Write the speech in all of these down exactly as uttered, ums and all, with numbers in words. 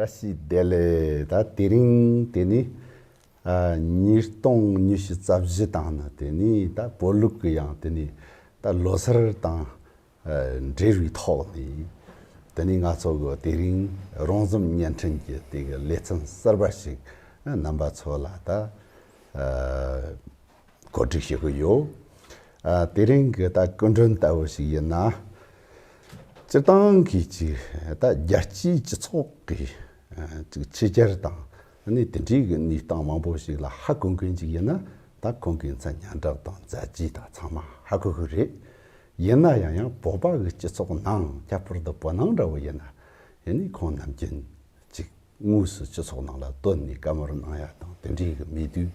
བཀྲ་ཤིས་བདེ་ལེགས། ད་དེ་རིང་དེ་ནི་ཨ་ཉིས་སྟོང་ཉི་ཤུ་རྩ་བཞི་དང་ནི་དེ་ནི་ད་བོད་ལུགས་ཀྱི་ཡང་དེ་ནི་ད་ལོ་སར་དང་ཨ་འབྲེལ་བའི་ཐོག་ནས་དེ་ནི་ང་ཚོ་གི་དེ་རིང་རོང་ཟོམ་བརྙན་འཕྲིན་གྱི་དེ་གི་ལེ་ཚན་གསར་པ་ཞིག་རྣམ་པ་ཚོ་ལ་ད་ཨ་གོ་སྒྲིག་བྱེད་ཀྱི་ཡོད། ཨ་དེ་རིང་གི་ད་སྐུ་མགྲོན་ལྟ་བུ་ཞིག་ཡིན་ན། སྤྱིར་བཏང་གི་ཅིག་ད་རྒྱལ་སྤྱིའི་སྤྱི་ཚོགས་ཀྱི་ཨ་ཅིག་ཕྱི་རྒྱལ་དང་ནི་དེ་འདྲའི་གི་གནས་སྟངས་མང་པོ་ཞིག་ལ་ཧ་གོ་མཁན་ཅིག་ཡིན་ན། ད་ཁོང་གི་མཚན་སྙན་གྲགས་དང་མཛད་རྗེས་དང་ཚང་མ་ཧ་གོ་གི་རེད། ཡིན་ན་ཡང་ཡང་བོད་པ་གི་སྤྱི་ཚོགས་ནང་ཁྱད་པར་དུ་བོད་ནང་འདྲ་བོ་ཡིན་ན་ཡིན་ནི་ཁོང་ནམ་རྒྱུན་ཅིག་དངོས་སུ་སྤྱི་ཚོགས་ནང་ལ་བཏོན་ནས་བཀའ་མོལ་གནང་ཡ་དང་དེ་འདྲའི་གི་མེད་དུས།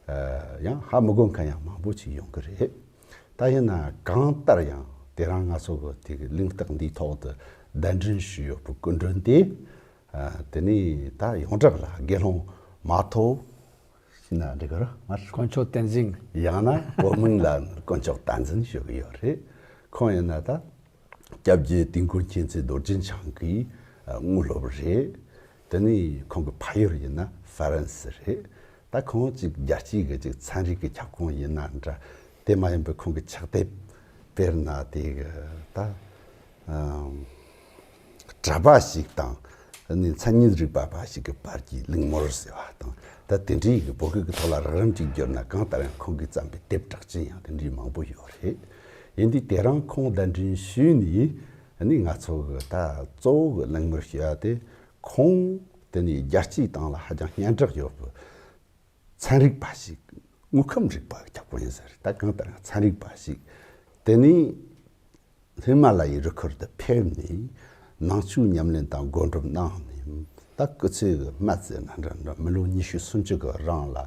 ཨ་ཡང་ཧ་མི་གོ་མཁན་ཡང་མང་པོ་ཅིག་ཡོང་གི་རེད། ད་ཡིན་ན་གང་ལྟར་ཡང་དེ་རིང་ང་ཚོ་གི་དེ་གི་གླེང་སྟེགས་འདིའི་ཐོག་ཏུ་གདན་འདྲེན་ཞུས་ཡོད་པའི་སྐུ་མགྲོན་དེ་ཨ་དེ་ནི་ད་ཡོངས་གྲགས་ལ་དགེ་སློང་མ་ཐོབ་ཞེས་ན་འགྲིག་གི་རེད། དཀོན་མཆོག་བསྟན་འཛིན། ཡང་ན་བོད་མིང་ལ་དཀོན་མཆོག་བསྟན་འཛིན་ཞུ་གི་ཡོད་རེད། ཁོང་ཡིན་ན་ད་སྐྱབས་རྗེ་དིལ་མགོ་མཁྱེན་བརྩེ་རྡོ་རྗེ་འཆང་གི་དངོས་སློབ་རེད། དེ་ནས་ཁོང་གི་ཕ་ཡུལ་ཡིན་ན་ཧྥ་རན་སི་རེད། ད་ཁོང་ཅིག་རྒྱལ་སྤྱིའི་གི་ཅིག་ཚན་རིག་གི་ཁྱབ་ཁོངས་ཡིན་ན་འདྲ། དེ་མ་ཡིན་པའི་ཁོང་གི་ཕྱག་དེབ་དཔེར་ན་དེ་གི་ད་ཨམ། གྲྭ་པ་ཞིག་དང་། ནི་མཚན་ཉིད་རིག་པ་བ་ཞིག་གི་བར་གྱི་གླེང་མོལ་ཟེར་བ་དང་། ད་དེ་འདྲའི་གི་བོད་སྐད་ཀྱི་ཐོག་ལ་རགས་རིམ་ཅིག་བསྒྱུར་ན་གང་ལྟར་ཡང་ཁོང་གིས་བརྩམས་པའི་དེབ་གྲགས་ཅན་ཡང་དེ་འདྲའི་མང་པོ་ཡོད་རེད། ཡིན་དུས་དེ་རིང་ཁོང་གདན་འདྲེན་ཞུས་ནས་ནི་ང་ཚོ་གི་ད་གཙོ་བོ་གི་གླེང་མོལ་ཞུ་ཡ་དེ། ཁོང་དེ་ནི་རྒྱལ་སྤྱིའི་སྟེང་ལ་ཧ་ཅང་སྙན་གྲགས་ཡོད་པའི་ཚན་རིག་པ་ཞིག་དངོས་ཁམས་རིག་པ་གི་ཁྱབ་ཁོངས་ཡིན་ས་རེད། ད་གང་ལྟར་ཡང་ཚན་རིག་པ་ཞིག་དེ་ནི་ཧི་མ་ལ་ཡའི་རི་ཁུལ་དུ་ཕེབས་ནས་ནང་ཆོས་ཉམས་ལེན་དང་སྒོམ་སྒྲུབ་གནང་ནས། ད་སྐུ་ཚེ་གི་སྨད་ཟེར་ན་འདྲ་འདྲ་མི་ལོ་ཉི་ཤུ་སུམ་ཅུ་གི་རིང་ལ་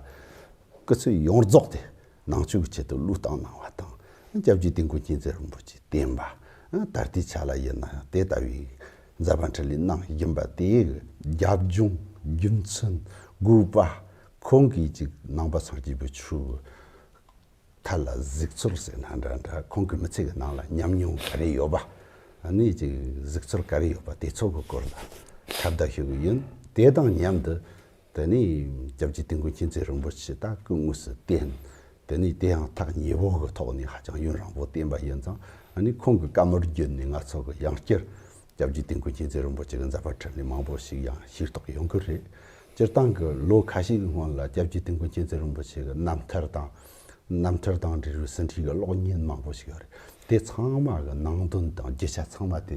སྐུ་ཚེ་ཡོངས་རྫོགས་དེ་ནང་ཆོས་ཀྱི་ཆེད་དུ་བློས་བཏང་གནང་བ་དང་། སྐྱབས་རྗེ་དིལ་མགོ་མཁྱེན་བརྩེ་རིན་པོ་ཆེའི་བསྟན་པ། ད་ལྟའི་ཆ་ལ་ཡིན་ན་ཡང་དེ་ལྟ་བུའི་མཛད་པ་འཕྲིན་ལས་གནང་བཞིན་པ་དེའི་རྒྱབ་ལྗོངས་རྒྱུ་མཚན་དགོས་པ། ཁོང་གིས་ཅིག་ནང་པ་སངས་རྒྱས་པའི་ཆོས་ཐད་ལ་གཟིགས་ཚུལ་ཟེར་ན་འདྲ་འདྲ། ཁོང་གི་མི་ཚེ་གི་ནང་ལ་ཉམས་མྱོང་ག་རེ་ཡོད་པ། ཨ་ནི་ཅིག་གཟིགས་ཚུལ་ག་རེ་ཡོད་པ་དེ་ཚོ་གི་སྐོར་ལ་ཁྱབ་བརྡལ་ཞུ་གི་ཡིན། དེ་དང་མཉམ་དུ་དེ་ནི་སྐྱབས་རྗེ་དིལ་མགོ་མཁྱེན་བརྩེ་རིན་པོ་ཆེ་ད་སྐུ་དངོས་སུ་བསྟེན། དེ་ནི་དེ་ཡང་ཐག་ཉེ་བོ་གི་ཐོག་ནས་ཧ་ཅང་ཡུན་རིང་པོ་བསྟེན་པ་ཡིན་ཙང་། ཨ་ནི་ཁོང་གི་བཀའ་མོལ་བརྒྱུད་ནས་ང་ཚོ་གི་ཡང་བསྐྱར་སྐྱབས་རྗེ་དིལ་མགོ་མཁྱེན་བརྩེ་རིན་པོ་ཆེ་གི་མཛད་པ་འཕྲིན་ལས་མང་པོ་ཞིག་ཡང་ཤེས་རྟོགས་ཡོང་གི་རེད། སྤྱིར་བཏང་གི་ལོ་ཁ་ཤས་ཀྱི་སྔོན་ལ་སྐྱབས་རྗེ་དིལ་མགོ་མཁྱེན་བརྩེ་རིན་པོ་ཆེ་གི་རྣམ་ཐར་དང་། རྣམ་ཐར་དང་འབྲེལ་བའི་ཟིན་བྲིས་ཀྱི་གློག་བརྙན་མང་པོ་ཞིག་ཡོད་རེད། དེ་ཚང་མ་གི་ནང་དོན་དང་རྒྱུ་ཆ་ཚང་མ་དེ་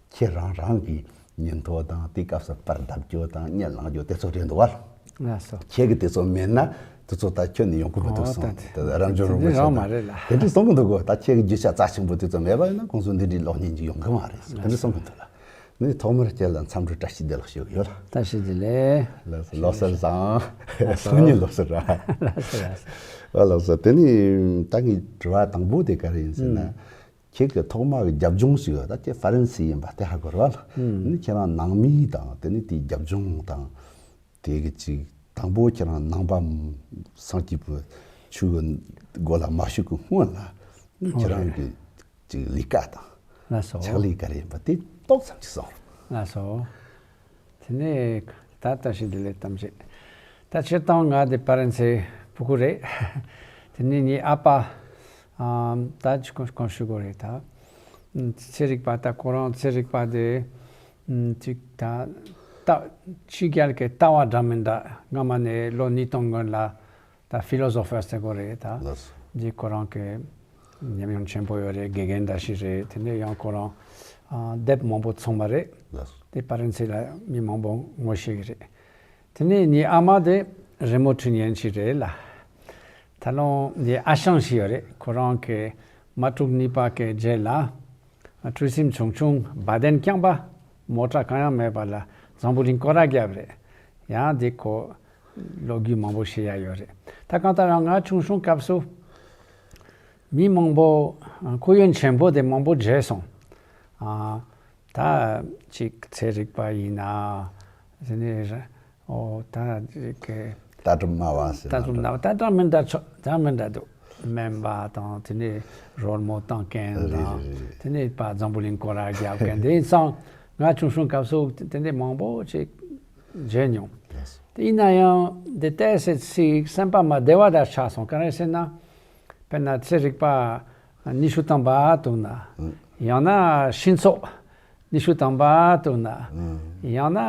ཁྱེད་རང་རང་གི་ཉིན་ཐོ་དང་དེ་སྐབས་སུ་པར་བརྡབ་རྒྱུ་དང་བརྙན་བླངས་རྒྱུ་དེ་ཚོ་རེད་འདུག་བ། ལགས་སོ། ཁྱེད་ཀྱི་དེ་ཚོ་མེད་ན་དེ་ཚོ་ད་ཁྱོན་ནས་ཡོང་གི་མི་འདུག་ཨོ་གསུངས། ད་དེ་རབ་འབྱོར་རིན་པོ་ཆེ་རང་མ་དང་རེད་ལ། དེ་འདྲ་གསུང་གི་འདུག་གོ། ད་ཁྱེད་ཀྱི་རྒྱུ་ཆ་རྩ་ཆེན་པོ་དེ་ཚོ་མེད་པ་ཡིན་ན་ཁོང་ཚོ་འདི་འདྲའི་གློག་བརྙན་ཅིག་ཡོང་གི་མ་རེད། དེ་འདྲ་གསུང་གི་འདུག་ལ། ནི་ཐོག་མར་ཁྱེད་ལ་འཚམས་འདྲི་བཀྲ་ཤིས་བདེ་ལེགས་ཞུ་གི་ཡོད་ལ། བཀྲ་ཤིས་བདེ་ལེགས། ལགས་སོ། ལོ་གསར་བཟང་། ལགས་སོ། སང་ཉིན་ལོ་གསར་ར། ལགས་སོ། ལགས་སོ། ཨ་ལགས་སོ། དེ་ནི་ད་ངའི་དྲི་བ་དང་པོ་དེ་ག་རེ་ཡིན་ཟེར་ན། ཨུམ། ཁྱེད་ཀྱི་ཐོག་མ་གི་རྒྱབ་ལྗོངས་ཤིག་ཡོད། ད་ཁྱེད་ཧྥ་རན་སི་ཡིན་པ་དེ་ཧ་གོ་ར་བ་ལ། ཨུམ། ནི་ཁྱེད་རང་ནང་མི་དང་དེ་ནི་དེའི་རྒྱབ་ལྗོངས་དང་། དེ་གི་ཅིག་དང་པོ་ཁྱེད་རང་ནང་པ་སངས་རྒྱས་པའི་ཆོས་ཀྱི་སྒོ་ལ་མ་ཞུགས་ཀྱི་སྔོན་ལ་ཁྱེད་རང་གི་ཅིག་ལས་ཀ་དང་ལགས་སོ། ཕྱག་ལས་ག་རེ་ཡིན་པ་དེ་ཏོག་ཙམ་ཅིག་གསུངས་རོགས། ལགས་སོ། དེ་ནས་ད་བཀྲ་ཤིས་བདེ་ལེགས་གཏམ་བཤད། ད་སྤྱིར་བཏང་ང་དེ་ཕ་རན་སའི་ཕྲུ་གུ་རེད། དེ་ནས་ངའི་ཨ་ཕ་ཨམ་ད་ཅི་གོང་གོང་ཞུ་དགོས་རེད་ད། ཚན་རིག་པ། ད་ཁོ་རང་ཚན་རིག་པ་དེ་ཨམ་ཅིག་ད་ལྟ་ཕྱི་རྒྱལ་གྱི་ལྟ་བ་འདྲ་མི་འདྲ་སྔ་མ་ནས་ལོ་ཉིས་སྟོང་སྔོན་ལ་ད་ཕི་ལོ་སོ་ཕར་ཟེར་དགོས་རེད་ད། ལགས་སོ། འདི་ཁོ་རང་གི་ཉམས་མྱོང་ཆེན་པོ་ཡོད་རེད། དགེ་རྒན་འདྲ་ཞིག་རེད། དེ་ནས་ཡང་ཁོ་རང་ཨ་དེབ་མང་པོ་ཚང་མ་རེད། ལགས་སོ། དེ་ཕ་རན་སི་ལ་མི་མང་པོ་ངོ་ཤེས་ཀྱི་རེད། དེ་ནས་ངའི་ཨ་མ་དེ་རི་མོ་འབྲི་མཁན་ཞིག་རེད་ལ། ད་ལོ་ངའི་ཨ་ཞང་ཞིག་ཡོད་རེད། ཁོ་རང་གི་མ་དྲུག་གཉིས་པ་གི་རྗེས་ལ་ཁྲུས་གསེབ་ཆུང་ཆུང་བ་དན་རྐྱང་པ་མོ་ཊ་གང་ཡང་མེད་པ་ལ་འཛམ་བུ་གླིང་སྐོར་ར་བརྒྱབ་རེད། ཡང་དེ་ཁོ་ལོ་རྒྱུས་མང་པོ་བཤད་ཡ་ཡོད་རེད། ད་གང་ལྟར་ཡང་ང་ཆུང་ཆུང་སྐབས་སུ་མི་མང་པོ་ཁོར་ཡུག་ཆེན་པོ་དེ་མང་པོ་མཇལ་སོང་། ཨ་ད་ཅིག་ཚན་རིག་པ་ཡིན་ན། དེ་ནས་ཨོ་ད་ཅིག་ལྟ་གྲུབ་སྨྲ་བ་ཟེར་ལྟ་གྲུབ་ན་སྨྲ་བ། ད་ད་མི་འདྲ་ཆོ་ད་མི་འདྲ་འདུག་སྨན་པ་དང་། དེ་ནས་རོལ་མོ་བཏང་མཁན་རེད་དང་། རེད་རེད། དེ་ནས་ཕར་འཛམ་བུ་གླིང་སྐོར་ར་རྒྱབ་མཁན་དེ་ཡིན་ཙང་། ང་ཆུང་ཆུང་སྐབས་སུ་དེ་འདྲའི་མང་པོ་ཅིག་ མཇལ་མྱོང་། དེ་ཡིན་ན་ཡང་འདི་ལྟས་སེ་ཚིག་སེམས་པ་མ་བདེ་བ་འདྲ་ཆགས་སོང་། ག་རེ་ཟེར་ན། དཔེར་ན་ཚེ་རིག་པ་ཉི་ཤུ་ཐམ་པ་འདུག་ན། ཡང་ན་ཤིང་ཚོགས་ཉི་ཤུ་ཐམ་པ་འདུག་ན། ཡང་ན་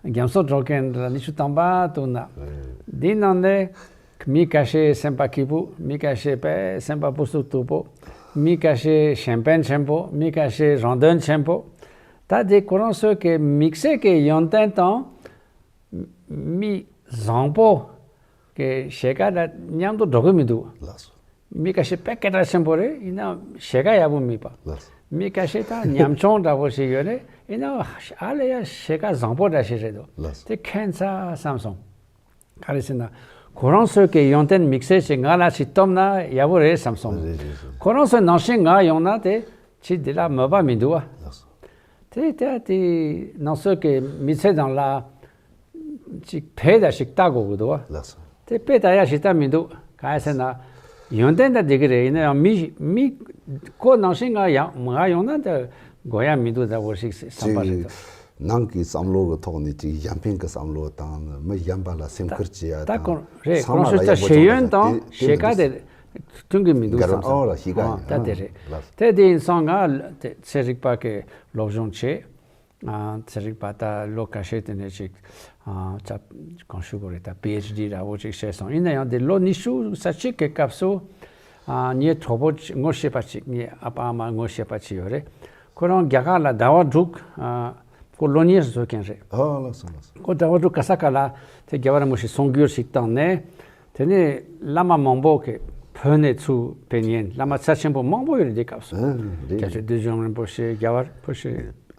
རྒྱ་མཚོ་སྒྲོག་མཁན་ཉི་ཤུ་ཐམ་པ་འདུག་ན། འདིའི་ནང་ནས་མི་ཁ་ཤས་སེམས་པ་སྐྱིད་པོ། མི་ཁ་ཤས་དཔེ་སེམས་པ་སྤུ་སུག་སྡུག་པོ། མི་ཁ་ཤས་གཞན་ཕན་ཆེན་པོ། མི་ཁ་ཤས་རང་དོན་ཆེན་པོ། ད་དེ་ཁོ་རང་ཚོའི་གི་དམིགས་བསལ་གྱི་ཡོན་ཏན་དང་མི་བཟང་པོ་གི་ཕྱེད་ཀ་དང་མཉམ་དུ་འགྲོ་གི་མི་འདུག། ལགས་སོ། མི་ཁ་ཤས་དཔེ་སྐད་གྲགས་ཆེན་པོ་རེད། ཡིན་ན་ཕྱེད་ཀ་ཡག་པོ་མེད་པ། ལགས་སོ། མི་ཁ་ཤས་ད་ཉམ་ཆུང་འདྲ་པོ་ཞིག་ཡོད་རེད། ཡིན་ན་ཨ་ལས་ཡ་ཕྱེད་ཀ་བཟང་པོ་འདྲ་ཞིག་རེད་འདུག། ལགས་སོ། དེ་ཁྱད་མཚར་བསམ་སོང་། ག་རེ་ཟེར་ན། ཁོ་རང་ཚོའི་གི་ཡོན་ཏན་དམིགས་བསལ་ཞིག་ང་ལ་ཞིག་སྟོན་ན་ཡག་པོ་རེད་བསམ་སོང་། རེད་རེད་རེད། ཁོ་རང་ཚོའི་ནང་བཞིན་ང་ཡོང་ན་དེ་ཅི་འདི་ལ་མོས་པ་མི་འདུག་བ། ལགས་སོ། དེ་ལྟ་དེ་ནང་ཚོའི་གི་མི་ཚེ་དང་ལ་ཅིག་དཔེ་འདྲ་ཞིག་ལྟ་དགོས་ཀྱི་འདུག་བ། ལགས་སོ། དེ་དཔེ་ལྟ་ཡ་ཞིག་ལྟ་མི་འདུག། ག་རེ་ཟེར་ན། ཡོན་ཏན་ད་འགྲིག་གི་རེད། ཡིན་ན་ཡང་མི་མི་ཁོ་ནང་བཞིན་ང་ཡང་ང་ཡོང་ན་ད་དགོས་ཡ་མི་འདུག་འདྲ་བོ་ཞིག་བསམ་པ་རེད་ཅིག་དོ། ནང་གི་བསམ་བློ་གི་ཐོག་ནས་ཅིག་གཞན་ཕན་གྱི་བསམ་བློ་དང་མི་གཞན་པ་ལ་སེམས་ཁུར་བྱེད་ཡ་ད་དང་ཁོ་རེད། ཚང་ཁོ་མ་ལ་ཡག་པོ་ཚོ་ད་ཤེས་ཡོན་དང་དེ་ཤེས་ཀ་དེ་མཐུན་གྱི་མི་འདུག་འགལ་བསམ་བ་ཨོ་ལ་ཤེས་ཀ་ཨོ་ཡིན། ད་དེ་རེད། ལགས། དེ་དེ་ཡིན་སོང་ང་དེ་ཚན་རིག་པ་གི་སློབ་སྦྱོང་བྱས། ཨ་ཚན་རིག་པ་ད་ལོ་ཁ་ཤས་དེ་ནས་ཅིག་ཨ་ཅག་གང་ཞུ་དགོས་རེད། ད་པི་ཨེཆ་ཌི་འདྲ་བོ་ཅིག་བྱས་སོང་། ཡིན་ན་ཡང་དེ་ལོ་ཉི་ཤུ་རྩ་གཅིག་གི་སྐབས་སུ་ཨ་ངའི་གྲོགས་པོ་ཅིག་ངོ་ཤེས་པ་ཅིག་ངའི་ཨ་ཕ་ཨ་མ་ངོ་ཤེས་པ་ཅིག་ཡོད་རེད། ཁོ་རང་རྒྱ་གར་ལ་ཟླ་བ་དྲུག་ཨ་ཁོ་སློབ་གཉེར་བཟོ་མཁན་རེད། ཨ་ལགས་སོ་ལགས་སོ། ཁོ་ཟླ་བ་དྲུག་ག་ས་ག་ལ་དེ་རྒྱལ་བ་རིན་པོ་ཆེ་གསུང་སྒྱུར་ཞིག་བཏང་ནས། དེ་ནས་བླ་མ་མང་པོ་གིས་བོད་ནས་ཚུར་ཕེབས་མཁན་བླ་མ་རྩ་ཆེན་པོ་མང་པོ་ཡོད་རེད། དེ་སྐབས་སུ་ཨ་རེད། སྐྱབས་རྗེ་བདུད་འཇོམས་རིན་པོ་ཆེ། རྒྱལ་བ་རིན་པོ་ཆེ།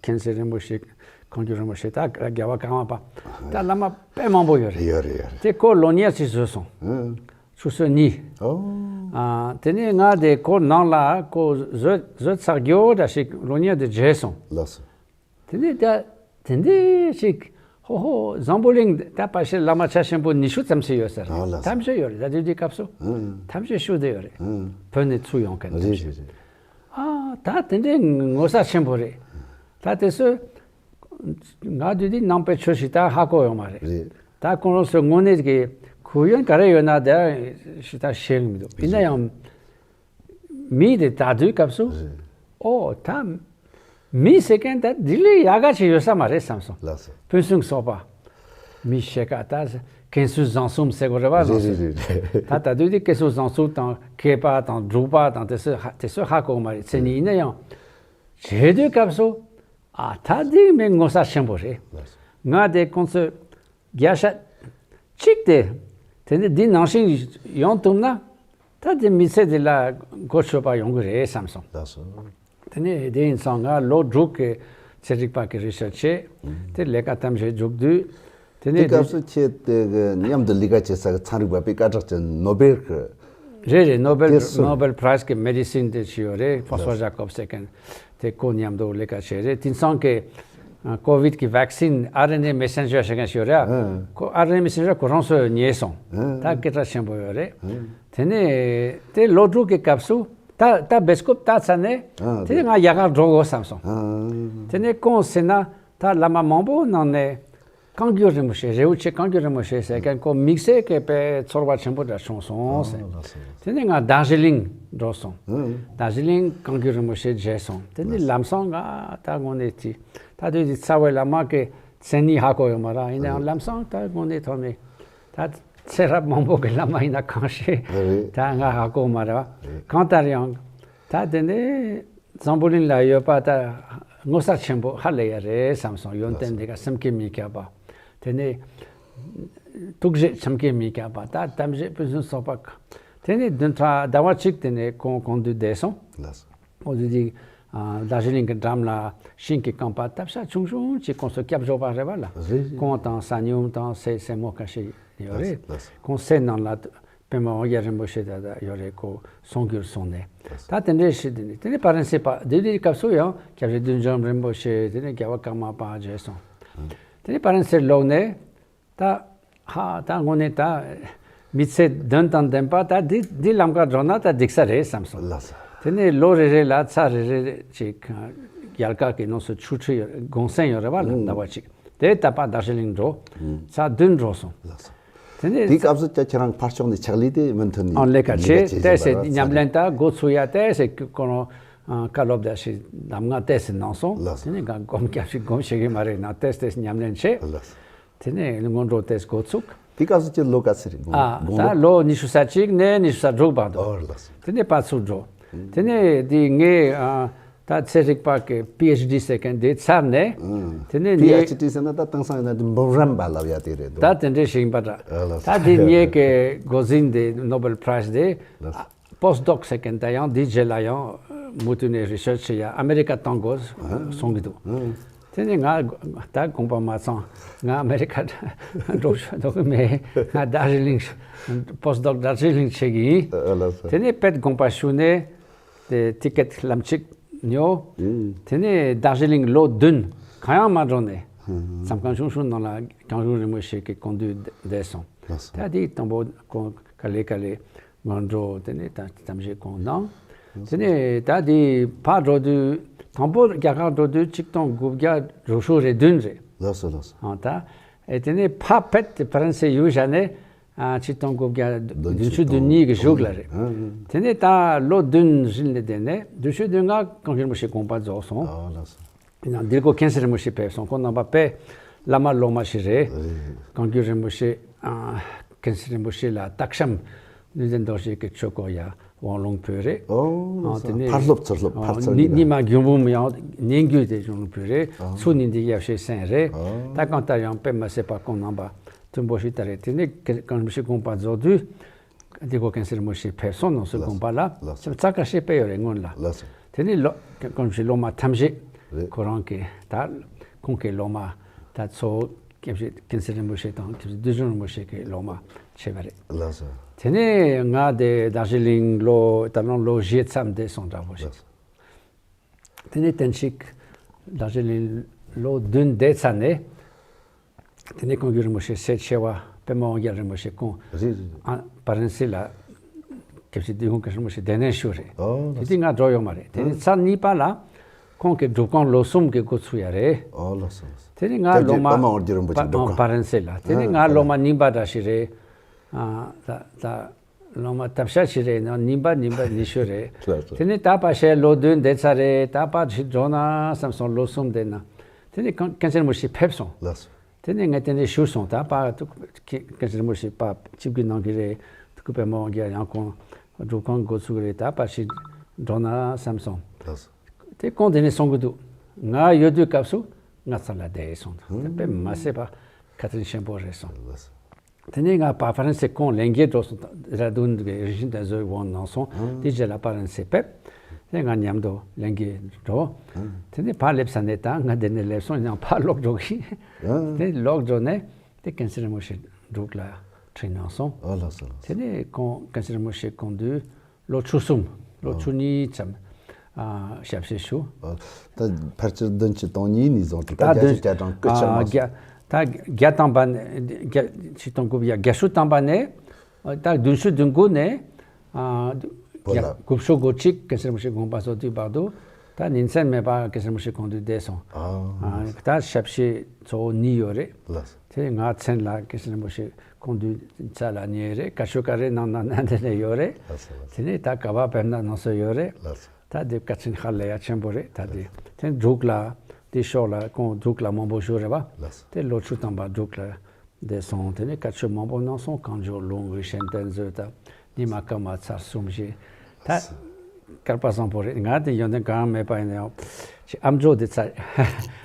མཁན་ཆེན་རིན་པོ་ཆེ། གངས་ལྗོངས་རིན་པོ་ཆེ། ད་རྒྱལ་བ་ཀརྨ་པ། ད་བླ་མ་དཔེ་མང་པོ་ཡོད་རེད། ཡོད་རེད་ཡོད་རེད། དེ་ཁོ་སློབ་གཉེར་ཅིག་བཟོས་སོང་། ཨ་ཆུ་ཚོད་གཉིས། ཨོ། ཨ་དེ་ནས་ང་དེ་ཁོ་ནང་ལ་ཁོ་བཟོས་བཟོས་ཚར་རྒྱུ་འདྲ་ཞིག་སློབ་གཉེར་དེ་བརྗེད་སོང་། ལགས་སོ། དེ་ནས་ད་དེ་འདྲ་ཞིག་ཧོ་ཧོ་འཛམ་བུ་གླིང་ད་ཕལ་ཆེར་བླ་མ་ཆ་ཆེན་པོ་ཉི་ཤུ་ཙམ་ཞིག་ཡོད་ས་རེད། ཨ་ལགས་སོ། ཐམས་ཅད་ཡོད་རེད། ད་དུས་དེའི་སྐབས་སུ་ཨ་ཐམས་ཅད་ཤུགས་བསྡད་ཡོད་རེད། ཨ་བོད་ནས་ཚུར་ཡོང་མཁན་རེད་ཐམས་ཅད་རེད་རེད། ཨ་ད་དེ་འདྲའི་ངོ་མཚར་ཆེན་པོ་རེད། ད་དེ་ཚོ་ང་དུས་དེ་ནང་པའི་ཆོས་ཞིག་ད་ཧ་གོ་ཡོང་མ་རེད། རེད། ད་ཁོང་རང་ཚོའི་དངོས་གནས་ཀྱི་ཁུར་ཡོན་ག་རེ་ཡོད་ན་དེ་ཞིག་ད་ཤེས་མི་འདུག། ཡིན་ན་ཡང་། མི་དེ་ད་དུས་སྐབས་སུ། རེད། ཨོ་ད། མི་ཟེར་མཁན་ད་འདི་ལས་ཡག་ག་ཅིག་ཡོད་ས་མ་རེད་བསམ་སོང་། ལགས་སོ། ཕུན་སུམ་ཚོགས་པ། མི་ཕྱེད་ཀ་ད་ཀན་སུའུ་བཟང་གསུམ་ཟེར་དགོས་རེད་བ། རེད་ལགས་སོ། རེད་རེད་རེད། ད་ད་དུས་དེ་ཀན་སུའུ་བཟང་གསུམ་དང་མཁས་པ་དང་འབྲུག་པ་དང་དེ་ཚོ་ཧ་དེ་ཚོ་ཧ་གོ་མ་རེད། མཚན་ཉིད་ཡིན་ན་ཡང་། བྱེད་དུས་སྐབས་སུ། ཨ་ད་འདི་མི་ངོ་མཚར་ཆེན་པོ་རེད། ལགས་སོ། ང་དེ་ཁོང་ཚོས། བརྒྱ་ཆ་གཅིག་དེ། དེ་ནས་འདི་ནང་བཞིན་ཡོང་ཐུབ་ན། ད་དེ་མི་ཚེ་འདི་ལ་གོ་ཆོད་པ་ཡོང་གི་རེད་བསམ་སོང་། ལགས་སོ། དེ་ནས་དེ་ཡིན་ཙང་ང་ལོ་དྲུག་གི་ཚན་རིག་པ་གི་རི་སར་ཆི་བྱས། དེ་ལས་ཀ་ཐམས་ཅད་མཇུག་བསྡུས། དེ་དེ་ནས་སྐབས་སུ་ཁྱེད་དེ་གི་མཉམ་དུ་ལས་ཀ་བྱེད་ས་གི་ཚན་རིག་པ་དཔེ་སྐད་གྲགས་ཅན་ནོ་སྦེལ་གི། རེད་རེད། ནོ་སྦེལ་དེ་སུ། ནོ་སྦེལ་པ་རའི་ཛི་གི་མེ་ཌི་སིན་དེ་ཅིག་ཡོད་རེད། ཕོ་སོ་ཇ་ཀོབ་ཟེར་མཁན། དེ་ཁོ་མཉམ་དུ་ལས་ཀ་བྱས་རེད། དེང་སང་གི་ཨ་ཀོ་ཝིད་ཀྱི་ཝེག་སིན་ཨར་ཨེན་ཨེ་མེ་སེན་ཇར་ཟེར་མཁན་ཞིག་ཡོད་རེད། ཨ་ཁོ་ཨར་ཨེན་ཨེ་མེ་སེན་ཇར་ཁོ་རང་ཚོས་ཉོས་སོང་། ཨ་ད་སྐད་གྲགས་ཆེན་པོ་ཡོད་རེད། ཨ་དེ་ནས་དེ་ལོ་དྲུག་གི་སྐབས་སུ་ད་ད་བེ་སི་ཀོབ་ལྟ་ཚར་ནས་ཨ་དེ་ནས་ང་རྒྱ་གར་འགྲོ་དགོས་བསམ་སོང་། ཨ་དེ་ནས་གང་ཟེར་ན་ད་བླ་མ་མང་པོ་ནང་ནས། གངས་ལྗོངས་རིན་པོ་ཆེ། རི་བོ་ཆེ་གངས་ལྗོངས་རིན་པོ་ཆེ་ཟེར་མཁན་ཁོ་དམིགས་བསལ་གྱི་དཔེ་ཚོར་བ་ཆེན་པོ་འདྲ་བྱུང་སོང་ཟེར། ཨོ་ལགས་སོ། དེ་ནས་ང་དར་ཇི་ལིང་འགྲོ་སོང་། ཨང་། དར་ཇི་ལིང་གངས་ལྗོངས་རིན་པོ་ཆེ་མཇལ་སོང་། དེ་ནས་ལགས་སོ། ལམ་སང་ང་ད་དངོས་གནས་དེ་ད་དུས་དེ་རྩ་བའི་བླ་མ་གི་མཚན་ཉིད་ཧ་གོ་ཡོད་མ་རེད། ཡིན་ནའང་ལམ་སང་ད་དངོས་གནས་ཐོག་ནས་ད་ཚེ་རབས་མང་པོ་གི་བླ་མ་ཡིན་ན་གང་ཤེས། རེད། ད་ང་ཧ་གོ་མ་རེད་བ། རེད། གང་ལྟར་ཡང་ད་དེ་ནས། འཛམ་བུ་གླིང་ལ་ཡོད་པ་ད་ངོ་མཚར་ཆེན་པོ་ཧ་ལས་ཡ་རེད་བསམ་སོང་། ཡོན་ཏན་འདི་ག་སེམས་བསྐྱེད་མི་ཁྱབ་པ། དེ་ནས་ཐུགས་རྗེ་ཆེམ་བསྐྱེད་མི་ཁྱབ་པ། ད་དམ་བཞེས་ཕུན་སུམ་ཚོགས་པ། དེ་ནས་བདུན་ཕྲག་ཟླ་བ་གཅིག་དེ་ནས་ཁོང་གོང་དུ་བསྡད་སོང་། ལགས་སོ། ཁོང་དུ་དེ་ཨ་དར་ཇི་ལིང་གི་འགྲམ་ལ་ཤིང་གི་རྐང་པ་སྟབས་ཤ་ཆུང་ཆུང་ཅིག་ཁོང་ཚོ་སྐྱབས་བཅོལ་བ་རེད་བ་ལ། རེད་རེད། ཁོང་དང་ས་སྨྱུག་དང་སྲས་སྲས་མོ་ཁ་ཤས་ཡོད་རེད། ལགས་སོ། ལགས་སོ། ཁོང་སྲས་ནང་ལ། པདྨ་དབང་རྒྱལ་རིན་པོ་ཆེ་ད་ལྟ་ཡོད་རེད། ཁོ་གསུང་སྒྱུར་སོང་ནས། ད་དེ་འདྲའི་ཞིག་དེ་ནས་དེ་ནས་ཕ་རན་སི་པ་དེ་དུས་སྐབས་སུ་ཡང་སྐྱབས་རྗེ་བདུད་འཇོམས་རིན་པོ་ཆེ། དེ་ནས་རྒྱལ་བ་ཀརྨ་པ་མཇལ་སོང་། དེ་ནས་ཕ་རན་སིར་ལོག་ནས་ད་ཧ་ད་དངོས་གནས་ད་མི་ཚེ་དོན་དང་ལྡན་པ་ད་འདི་འདི་ལམ་ཁར་འགྲོ་ན་ད་འགྲིག་ས་རེད་བསམ་སོང་། ལགས་སོ། དེ་ནས་ལོ་རེ་རེ་ལ་ཚར་རེ་རེ་ཅིག་རྒྱལ་ཁབ་ཀྱི་ནང་སུ་ཆོས་ཁྲིད་ཡོད་གུང་སེང་ཡོད་རེད་བ་ལ། ཟླ་བ་གཅིག་དེ་ད་ཕར་རྡོ་རྗེ་གླིང་འགྲོ། ཨུམ། ཚར་བདུན་འགྲོ་སོང་། ལགས་སོ། དེ་ནས་དེའི་སྐབས་སུ་ཀྱང་ཁྱེད་རང་ཕར་ཕྱོགས་ནས་ཕྱག་ལས་དེ་མུ་མཐུད་ནས་ཨང་ལས་ཀ་བྱས། བྱས་བྱས་དེ་བྱས་ཟེར་པ་ཉམས་ལེན་ད་འགོ་ཚུགས་ཡ་དེ་ཟེར་ཁོ་རང་ཨ་བཀའ་སློབ་དེ་ཞིག་གདམས་ངག་དེ་ཟེར་གནང་སོང་། ལགས་སོ། དེ་ནས་ག་སྒོམ་རྒྱབ་ཞིག་སྒོམ་ཤེས་ཀྱི་མ་རེད་ན་དེ་དེ་ཉམས་ལེན་བྱས། ལགས་སོ། དེ་ནས་སྔོན་འགྲོ་དེ་འགོ་ཚུགས། དེ་སྐབས་སུ་ཁྱེད་ལོ་ག་ཚོད་རེད། དགུང་ཨ་དགུང་ད་ལོ། ལོ་ཉི་ཤུ་རྩ་གཅིག་ནས་ཉི་ཤུ་རྩ་དྲུག་བར་དུ། ཨོ་ལགས་སོ། དེ་ནས་ཕར་ཚུར་འགྲོ། ཨུམ། དེ་ནས་དེ་ངས་ཨ་ད་ཚན་རིག་པ་གི་པི་ཨེཆ་ཌི་ཟེར་མཁན་དེ་ཚར་ནས། ཨུམ། དེ་ནས་པི་ངས་ཨེཆ་ཌི་ཟེར་ན་ད་དེང་སང་ཡིན་ན་དེ་འབུམ་རམས་པ་ལབ་ཡ་དེ་རེད་འདུག་ད་དེ་འདྲའི་ཞིག་ཡིན་པ་འདྲ། ཨ་ལགས་སོ། ད་དེ་ངས་གི་འགོ་འཛིན་དེ་ནོ་བེལ་པ་རའི་ཛི་དེ། ལགས་སོ། པོ་སི་ཌོག་ཟེར་མཁན་དེ་ཡང་དེའི་རྗེས་ལ་ཡང་མུ་མཐུད་ནས་རི་སར་ཆི་བྱེད་ཡ་ཨ་མེ་རི་ཀ་གཏོང་དགོས་གསུང་གི་འདུག་ཨ། དེ་ནས་ང་ད་དགོངས་པ་མ་ཚོམ། ང་ཨ་མེ་རི་ཀ་འགྲོ་ཆོག་འདོད་གི་མེད། ང་རྡོ་རྗེ་གླིང་པོ་སི་ཌོག་རྡོ་རྗེ་གླིང་བྱེད་ཀྱི་ཡིན། ཨ་ལགས་སོ། དེ་ནས་དཔེ་དགོངས་པ་ཞུས་ནས་དེ་ཊི་ཀེ་ཊི་ལམ་གཅིག་ཉོ། ཨུ། དེ་ནས་རྡོ་རྗེ་གླིང་ལོ་བདུན་གང་ཡང་མ་འགྲོ་ནས་ཨུ། མཚམས་ཁང་ཆུང་ཆུང་ནང་ལ་གངས་ལྗོངས་རིན་པོ་ཆེ་གི་སྐུ་མདུན་བསྡད་སོང་། ལགས་སོ། ད་དེ་དང་པོ་ཁོང་ག་ལེ་ག་ལེ་ང་འགྲོ། དེ་ནས་ད་གཏམ་བཤད་གང་གནང་། དེ་ནས་ད་དེ་ཕར་འགྲོ་དུས་དང་པོ་རྒྱ་གར་འགྲོ་དུས་ཆིག་སྟོང་དགུ་བརྒྱ་དྲུག་ཅུ་རེ་བདུན་རེད། ལགས་སོ་ལགས་སོ། ཨ་ད་ཨེ་དེ་ནས་ཕར་ཕེད་དེ་ཕ་རན་སི་ཡུལ་བཞག་ནས་ཨ་ཆིག་སྟོང་དགུ་བརྒྱ་བདུན་ཅུ་དོན་གཉིས་ཀྱི་གཞུག་ལ་རེད། ཨ་ཨ། དེ་ནས་ད་ལོ་བདུན་རིང་ལ་བསྡད་ནས་བདུན་ཅུ་དོན་ལྔ་གངས་ལྗོངས་རིན་པོ་ཆེ་དགོངས་པ་རྫོགས་སོང་། ཨ་ལགས་སོ། ཡང་འདིར་ཁོ་མཁན་ཟུར་རིན་པོ་ཆེ་ཕེབས་སོང་། ཁོང་རྣམ་པ་དཔེ་བླ་མ་སློབ་མ་ཞིག་རེད། རེད། གངས་ལྗོངས་རིན་པོ་ཆེ་ཨ་མཁན་ཟུར་རིན་པོ་ཆེ་ལ་སྟག་ཤམ་ནུས་ལྡན་རྡོ་རྗེ་གི་ཆོས་སྐོར་ཡ་དབང་ལུང་ཕུལ་རེད། ཨོ། ཨ་དེ་ནས་ཕར་སློབ་ཚུར་སློབ་ཨ་ཕར་ཚུར་ཉི་གཉིས་ཉི་མ་རྒྱུན་འབུམ་ཡང་ནན་གྱིས་དེ་གཞུང་ལུང་ཕུལ་རེད། ཨོ། ཚུར་ནི་འདི་ཡབ་ཆེན་གསན་རེད། ཨོ། ད་གང་ལྟར་ཡང་དཔེ་མ་སྲིད་པ་ཁོང་རྣམ་པ་མཐུན་པོ་ཞིག་ད་རེད། དེ་ནས་གངས་ལྗོངས་རིན་པོ་ཆེ་དགོངས་པ་རྫོགས་དུས། འདི་ཁོ་མཁན་ཟུར་རིན་པོ་ཆེ་ཕེབས་སོང་ནང་སོ། ལགས་སོ། དགོངས་པ་ལ་ལགས་སོ། རྩ་ཁ་ཤས་དཔེ་ཡོད་རེད་སྔོན་ལ། ལགས་སོ། དེ་ནས་ལོ་གངས་ལྗོངས་རིན་པོ་ཆེ་སློབ་མ་ཐམས་ཅད་རེད། ཁོ་རང་གི་ད་ཁོང་གི་སློབ་མ་ད་གཙོ་བོ་མཁན་ཟུར་རིན་པོ་ཆེ་དང་མཁན་ཟུར་བདུད་འཇོམས་རིན་པོ་ཆེ་གི་སློབ་མ་བྱས་པ་རེད། ལགས་སོ། དེ་ནས་ང་དེ་རྡོ་རྗེ་གླིང་ལོ་ད་ལོ་ལོ་བཞི་ཙམ་བསྡད་སོང་འདྲ་པོ་ཞིག་ལགས་སོ། དེ་ནས་གཏན་ཞིག་རྡོ་རྗེ་གླིང་ལོ་བདུན་བསྡད་ཚར་ནས། དེ་ནས་གངས་ལྗོངས་རིན་པོ་ཆེ་སྲས་ཆེ་བ་པདྨ་དབང་རྒྱལ་རིན་པོ་ཆེ་ཁོང་རེད་རེད་རེད། ཨ་ཕ་རན་སི་ལ་སྐྱབས་རྗེ་དིལ་མགོ་མཁན་ཟུར་རིན་པོ་ཆེ་གདན་འདྲེན་ཞུས་རེད། ཨོ་དེ་ལགས་དུས་ང་འགྲོ་ཡོད་མ་རེད། དེ་ནས་ཨ་ཚར་གཉིས་པ་ལ་ཁོང་གི་སྒྲུབ་ཁང་ལོ་གསུམ་གྱི་འགོ་ཚུགས་ཡ་རེད། ཨོ་ལགས་སོ་ལགས་སོ། དེ་ནས་ང་སྐྱབས་རྗེ་སློབ་མ་པདྨ་དབང་རྒྱལ་རིན་པོ་ཆེ་པ་སྒྲུབ་ཁང་། པ་རན་སི་ལ་དེ་ནས་ང་ཨ་སློབ་མ་རྙིང་པ་འདྲ་ཞིག་རེད། ཨ་ད་ད། སློབ་མ་ཐབས་ཤ་ཞིག་རེད་ན་རྙིང་པ་རྙིང་པ་ཉི་ཤུ་རེད། ལགས་སོ། དེ་ནས་ད་ཕར་བཤད་ལོ་བདུན་བསྡད་ཚར་རེད། ད་ཕར་ཞིག་འགྲོ་ན་བསམ་སོང་། ལོ་གསུམ་བསྡད་ན། དེ་ནས་གངས་མཁན་ཟུར་རིན་པོ་ཆེ་ཕེབས་སོང་། ལགས་སོ། དེ་ནས་ངས་དེ་ནས་ཞུས་སོང་། ད་ཕར་ཐུགས་མཁན་ཟུར་རིན་པོ་ཆེ་ཕར་ཆིབས་བསྒྱུར་གནང་གི་རེད། ཐུགས་ཁུར་པདྨ་དབང་རྒྱལ་ཡང་ཁོང་སྒྲུབ་ཁང་འགོ་ཚུགས་ཀྱི་རེད། ད་ཕར་ཞིག་འགྲོ་ན་བསམ་སོང་། ལགས་སོ། དེ་ཁོང་དེ་ནས་གསུང་གི་འདུག་ང་ཡོད་དུས་སྐབས་སུ་ང་ཚང་ལ་བསྡད་སོང་། ད་དཔེ་མ་སྲིད་པ་ཁ་ཚིག་ཆེན་པོ་རེད་སོང་། ལགས་སོ། དེ་ནས་ང་ཕར་ཕ་རན་སི་ཁོང་ལས་འགུལ་འགྲོ་སོང་། ར་དུན་གྱི་རིན་ཆེན་དར་ཚོའི་དབང་གནང་སོང་། ཨང་། དེ་རྗེས་ལ་ཕ་རན་སི་ཕེབས། དེ་ང་མཉམ་དུ་ལས་འགུལ་འགྲོ། ཨང་། དེ་ནས་ཕར་སླེབས་ས་ནས་ད་ང་འདི་ནས་སླེབས་སོང་། ཡང་ཕར་ལོག་འགྲོ་གི། ཨང་། དེ་ལོག་འགྲོ་ནས་དེ་མཁན་ཟུར་རིན་པོ་ཆེ་འབྲུག་ལ་ཁྲིད་གནང་སོང་། ཨ་ལགས་སོ་ལགས་སོ། དེ་ནས་ཁོང་མཁན་ཟུར་རིན་པོ་ཆེ་སྐུ་མདུན་ལོ་བཅུ་གསུམ། ལོ་ཨོ། བཅུ་གཉིས་ཙམ་ཨ་ཞབས་ཕྱི་ཞུ། ཨོ། ད་ཕལ་ཆེར་བདུན་ཅུ་དོན་གཉིས་ནས་བཟུང་སྟེ་ད་ད་བརྒྱད་ཅུ་བདུན་གྱ་གྲངས་སྐུ་ཚེ་ཨ་མ་སོང་། བརྒྱ་ད་བརྒྱ་ཐམ་པ་ནས་བརྒྱ་ཆིག་སྟོང་དགུ་བརྒྱ་བརྒྱད་ཅུ་ཐམ་པ་ནས་ད་བདུན་ཅུ་དོན་དགུ་ནས་ཨ་བོད་ལ། དགུ་བཅུ་གོ་གཅིག་མཁན་ཟུར་རིན་པོ་ཆེ་དགོངས་པ་རྫོགས་དུས་བར་དུ་ད་ཉིན་མཚན་མེད་པར་མཁན་ཟུར་རིན་པོ་ཆེ་སྐུ་མདུན་བསྡད་སོང་། ཨ། ཨ་ད་ཞབས་ཕྱི་གཙོ་བོ་གཉིས་ཡོད་རེད། ལགས་སོ། དེ་ང་མཚན་ལ་མཁན་ཟུར་རིན་པོ་ཆེ་སྐུ་མདུན་རྩ་ལ་ཉེ་རེད། བཀའ་ཆོས་ག་རེ་གནང་ན་ནང་དེ་ནས་ཡོད་རེད། ལགས་སོ་ལགས་སོ། དེ་ནས་ད་ག་པར་ཕེབས་ན་གནང་སྲོལ་ཡོད་རེད། ལགས་སོ། ད་དེ་བཀའ་དྲིན་ཧ་ལས་ཡ་ཆེན་པོ་རེད། ད་དེ་དེ་འབྲུག་ལ་དེ་ཕྱོགས་ལ་ཁོང་འབྲུག་ལ་མང་པོ་བཞུགས་རེད་པ། ལགས་སོ། དེ་ལོ་བཅུ་ཐམ་པ་འབྲུག་ལ་བསྡད་སོང་། དེ་ནས་བཀའ་ཆོས་མང་པོ་གནང་སོང་། གངས་ལྗོངས་ལུང་གི་གཞན་དོན་མཛོད་དང་ཉི་མ་སྐར་མ་ཚར་གསུམ་བཞི། ད་སྐལ་པ་བཟང་པོ་རེད། ང་དེ་ཡོན་ཏན་གང་ཡང་མེད་པ་ཡིན་ན་ཡང་ཅིག་ཨམ་ཅོག་དེ་ཚ་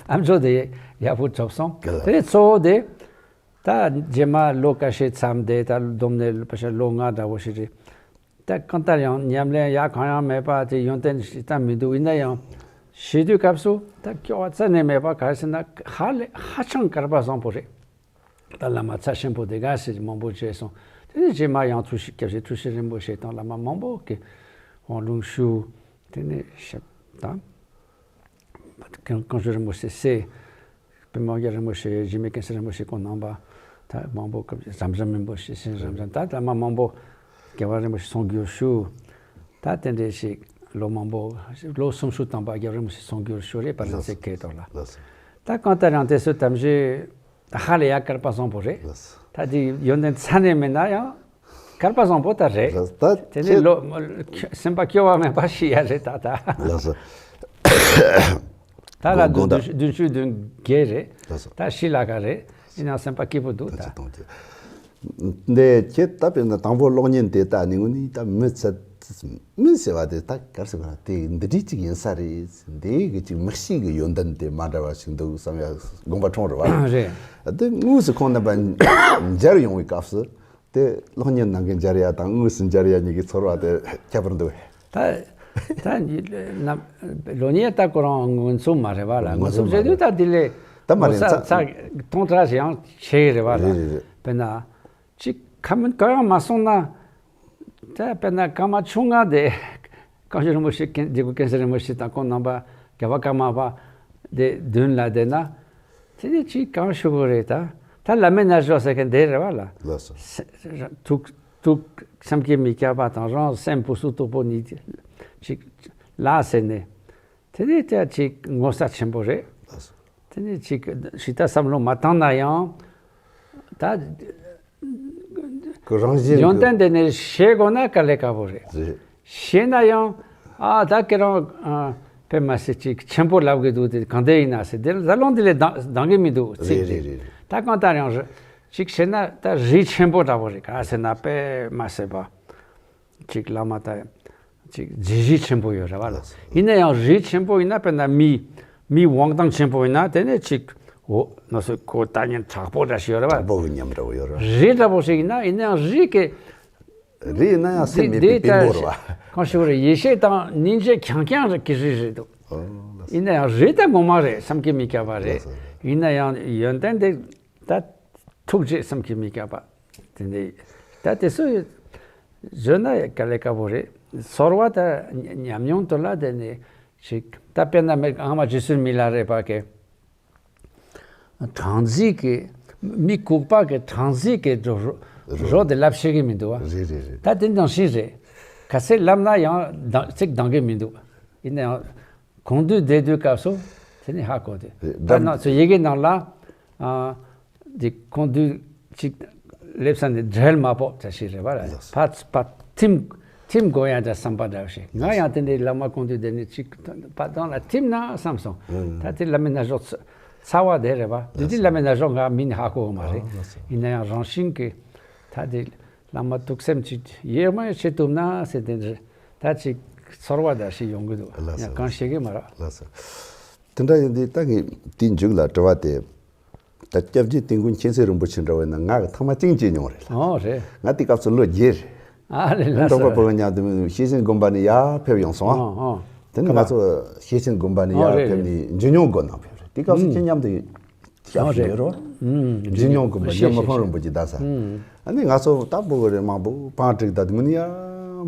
ཨམ་ཅོག་དེ་ཡག་པོ་གྲུབ་སོང་། དེ་ནས་གཙོ་བོ་དེ་ད་རྗེས་མ་ལོ་ཁ་ཤས་མཚམས་བསྡད། ད་བསྡོམས་ནས་ཕལ་ཆེར་ལོ་ལྔ་འདྲ་བོ་ཞིག་རེད། ད་གང་ལྟར་ཡང་ཉམས་ལེན་ཡག་གང་ཡང་མེད་པ་དེ་ཡོན་ཏན་ཞིག་ད་མི་འདུག་ཡིན་ན་ཡང་བྱེད་དུས་སྐབས་སུ་ད་སྐྱོ་བ་རྩ་ནས་མེད་པ། ག་རེ་ཟེར་ན་ཧ་ལས་ཧ་ཅང་སྐལ་པ་བཟང་པོ་རེད། ད་བླ་མ་རྩ་ཆེན་པོ་དེ་ག་ཟེར་མང་པོ་བྱས་སོང་། དེ་ནས་རྗེས་མ་ཡང་ཐུགས་རྗེ་སྐྱབས་རྗེ་ཐུགས་རྗེ་རིན་པོ་ཆེ་དང་བླ་མ་མང་པོ་གི་དབང་ལུང་ཞུ། དེ་ནས་ཞབས་དང་གངས་ལྗོངས་རིན་པོ་ཆེ་སྲས་པདྨ་དབང་རྒྱལ་རིན་པོ་ཆེ་འཇིགས་མེད་མཁན་ཟུར་རིན་པོ་ཆེ་ཁོང་རྣམ་པ་ད་མང་པོ་སྐབས་རབ་འབྱམས་རིན་པོ་ཆེ་སྲས་རབ་འབྱམས་ད་བླ་མ་མང་པོ་རྒྱལ་བ་རིན་པོ་ཆེ་ཚོགས་བསྒྱུར་ཞུ། ད་དེ་འདྲས་ཞིག་ལོ་མང་པོ་ལོ་སུམ་ཅུ་ཐམ་པ་རྒྱལ་བ་རིན་པོ་ཆེ་ཚོགས་བསྒྱུར་ཞུ་རེད། ཕ་རན་སི་ཁེ་ཐོག་ལ། ལགས་སོ། ད་གང་ལྟར་ཡང་དེ་ཚོ་དམ་ཞིག་ཧ་ལས་ཡ་སྐལ་པ་བཟང་པོ་རེད། ལགས་སོ། ད་དེ་ཡོན་ཏན་ཚ་ནས་མེད་ན་ཡང་སྐལ་པ་བཟང་པོ་ད་རེད། ལགས་སོ། ད་དེ་ནས་ཁྱེད་ལོ་སེམས་པ་སྐྱོ་བ་མེད་པ་ཤི་ཡ་རེད་ད་ད། ལགས་སོ། ད་ལ་དགོངས་དག་བདུན་བདུན་ཅུ་བདུན་བརྒྱད་རེད། ལགས་སོ། ད་ཤི་ལ་ཀ་རེད། ཡིན་ཡང་སེམས་པ་སྐྱིད་པོ་འདུག་ད། ཐུགས་རྗེ་གནང་། འདི་ཁྱེད་ད་དཔེར་ན་དང་པོ་གློག་བརྙན་དེ་ལྟ་ནས་ངོ་ནས་ད་མི་ཚད། མི་ཟེར་བ་དེ་ད་ག་རེ་ཟེར་བ་དེ་འདི་འདྲའི་ཅིག་ཡིན་ས་རེད། འདི་གི་ཅིག་མི་གཤིས་ཀྱི་ཡོན་ཏན་དེ་མ་འདྲ་བ་ཞིག་འདུག་བསམ་ཡ་དགོངས་པ་འཁྲུངས་རེད་བ། རེད། དེ་དངོས་སུ་ཁོང་རྣམ་པ་མཇལ་ཡོང་བའི་སྐབས་སུ་དེ་གློག་བརྙན་ནང་གི་མཇལ་ཡ་དང་དངོས་སུ་མཇལ་ཡ་གཉིས་ཀྱི་ཚོར་བ་དེ་ཁྱད་པར་འདུག་ད་ད་ནམ་ལོ་ཉེས་ད་ཁོ་རང་མངོན་སུམ་མ་རེད་བ་ལ། མངོན་མངོན་སུམ་སུམ་རེད་དུས་ད་དེ་ལས་མངོན་སུམ་མ་རེད། ས་ས་སྟོང་ཕྲག་ཞིག་ཡང་ཆེ་གི་རེད་བ་ལ། རེད་རེད་རེད། དཔེར་ན་ཅིག་ཁ་མིན་གང་ཡང་མ་སོང་ན། ད་དཔེར་ན་སྐར་མ་བཅོ་ལྔ་དེ་གངས་ལྗོངས་རིན་པོ་ཆེ་ཀན་རྗེ་བོ་ཀན་སི་རིན་པོ་ཆེ་དང་ཁོང་རྣམ་པ་རྒྱལ་བ་ཀརྨ་པ་དེ་མདུན་ལ་བསྡད་ན། དེ་ནི་ཅིག་གང་ཞུ་དགོས་རེད་ད། ད་བླ་མའི་རྣལ་འབྱོར་ཟེར་མཁན་དེ་རེད་བ་ལ། ལགས་སོ། ཐུགས་ཐུགས་བསམ་གྱིས་མི་ཁྱབ་པ་དང་རང་སེམས་ཕུན་སུམ་ཚོགས་པོ་ནི་ཅིག་ལ་ཟེར་ནས། དེ་ནི་ད་ཅིག་ངོ་ཚ་ཆེན་པོ་རེད། ལགས་སོ། དེ་ནི་ཅིག་ཞིག་ད་བསམ་བློ་མ་བཏང་ན་ཡང་ད། ཁོ་རང་བཞིན་གྱི་ཡོན་ཏན་དེ་ནི་ཤེས་དགོས་ན་དཀའ་ལས་ཁག་པོ་རེད། རེད། ཤེས་ན་ཡང་ཨ་ད་ཁྱེད་རང་ཨ་དཔེ་མ་སྲིད་ཅིག་ཆེན་པོ་ལབ་གི་འདུག་དེ་གང་འདྲ་ཡིན་ན་ཟེར་དེ་ལ་ལ་ལོང་དེ་ལས་ལྡང་ལྡང་གི་མི་འདུག་ཚིག་རེད་དེ། རེད་རེད་རེད། ད་གང་ལྟར་ཡང་རེད། ཅིག་བྱས་ན་ད་རིགས་ཆེན་པོ་འདྲ་བོ་རེད། ག་ཟེར་ན་དཔེ་མ་སྲིད་པ། ཅིག་བླ་མ་ད་ཅིག་རྗེས་གཞི་ཆེན་པོ་ཡོད་རེད་བ་ལ། ལགས་སོ། ཡིན་ན་ཡང་རིགས་ཆེན་པོ་ཡིན་ན་དཔེར་ན་མི་མི་དབང་ཐང་ཆེན་པོ་ཡིན་ན་དེ་ནས་ཅིག་འོ་ན་སོ་ཁོ་ལྟ་ཉན་དྲག་པོ་འདྲ་ཞིག་ཡོད་རེད་བ། དྲག་པོ་གི་ཉམས་འདྲ་བོ་ཡོད་རེད། རིགས་འདྲ་བོ་ཞིག་ཡིན་ན་ཡིན་ན་ཡང་རིགས་ཀྱི་རིགས་ཡིན་ན་ཡང་སེམས་མེད་པའི་དེ་དཔོན་པོ་རེད་བ། གང་ཞིག་རེད། ཡེ་ཤེས་དང་སྙིང་རྗེ་རྐྱང་རྐྱང་རེད་ཀྱི་རིགས་རེད་འདུག་ཨོ་ལགས་སོ། ཡིན་ན་ཡང་རིགས་ད་ངོ་མ་རེད། བསམ་གྱིས་མི་ཁྱབ་པ་རེད། ལགས་སོ། ཡིན་ན་ཡང་ཡོན་ཏན་དེ། ད་ཐུགས་རྗེ་བསམ་གྱིས་མི་ཁྱབ་པ། དེ་འདྲ་ད་དེ་ཚོ་བརྗོད་ན་དཀའ་ལས་ཁག་པོ་རེད། ཚོར་བ་ད་ཉམས་མྱོང་དུ་ལ་དེ་ནི་ཞིག་ད་དཔེར་ན་མི་ཨ་མ་རྗེ་བཙུན་མི་ལ་རས་པ་གི་དྲང་ཟིག་གི་མི་ལྐུགས་པ་གི་དྲང་ཟིག་གི་རོ་རོ་དེ་ལབ་ཤེས་གི་མི་འདུག་བ། རེད་རེད་རེད། ད་དེ་ནང་བཞིན་རེད། ག་ཚད་ལབ་ན་ཡང་ཚིག་འདང་གི་མི་འདུག་ཡིན་ན་ཡང་། གོང་དུ་བསྡད་དུས་སྐབས་སུ་དེ་ནི་ཧ་གོ་དུས། རེད། ད་ང་ཚོ་ཡི་གེ་ནང་ལ་ཨ་འདི་གོང་དུ་ཅིག་སླེབས་ས་ནས་འབྲལ་མ་ཕོག་ཅ་ཞིག་རེད་བ་རེད། ལགས་སོ། ཕ་ཕ་ཐིམ་ཐིམ་དགོས་ཡ་འདྲ་བསམ་པ་འདྲ་ཞིག་ང་ཡང་དེ་འདྲའི་བླ་མ་གོང་དུ་བསྡད་ནས་ཅིག་ཕ་ཐང་ལ་ཐིམ་ན་བསམ་སོང་། ཨང་། ད་དེ་བླ་མའི་རྣལ་འབྱོར་ཚ་ཚ་བ་དེ་རེད་བ། འདི་དེ་ལགས་སོ། བླ་མའི་རྣལ་འབྱོར་ང་མིན་ཧ་གོ་བ་མ་རེད། ཨང་། ལགས་སོ། ཡིན་ན་ཡང་རང་བཞིན་གྱི་ད་དེ། བླ་མ་ཐུགས་སེམས་ཅིག་ཡེ་མ་ཡེ་བྱེད་ཐུབ་ན་ཟེར་དེ་འདྲ་ད་ཅིག་ཚོར་བ་འདྲ་ཞིག་ཡོང་གི་འདུག་ལགས་སོ། ཡང་གང་ཤེས་གི་མ་རེད། ལགས་སོ། དེ་འདྲ་ཡིན་དུས་ད་ངས་དེའི་མཇུག་ལ་དྲི་བ་དེ། ད་སྐྱབས་རྗེ་དིལ་མགོ་མཁྱེན་བརྩེ་རིན་པོ་ཆེ་འདྲ་བས་ན་ང་གི་ཐེངས་མ་གཅིག་མཇལ་མྱོང་རེད་ལ། ཨོ་རེད། ང་དེ་སྐབས་སུ་ལོ་བརྒྱད་རེད། ཨ་རེད་ལགས་སོ། འབྲོག་པ་ཕོ་བ་མཉམ་དུ་ཤེས་བཞིན་དགོན་པ་ནས་ཡར་ཕེབས་ཡོང་སོང་ཨ། ཨོ་ཨོ། དེ་ནས་ང་ཚོ་ཤེས་བཞིན་དགོན་པ་ནས་ཨོ་ཡར་རེད་ཕེབས་རེད། ནས་འཇུ་མྱོང་སྒོ་ནང་ཕེབས་རེད། དེ་སྐབས་སུ་ཨུམ། ཁྱེད་མཉམ་དུ་ཡོད། ཞབས་ཞུ་ཡོད་རོ། ཨུམ། འཇུ་མྱོང་དགོན་པ་ཤེས་ཤེས་རྗེ་མི་ཕམ་ཤེས། རིན་པོ་ཆེ་ད་ས། ཨུམ། ཨ་ནི་ང་ཚོ་ད་བུ་གུ་རེ་མང་པོ་པང་བསྒྲིགས་ད་དུ་མི་ནི་ཡ་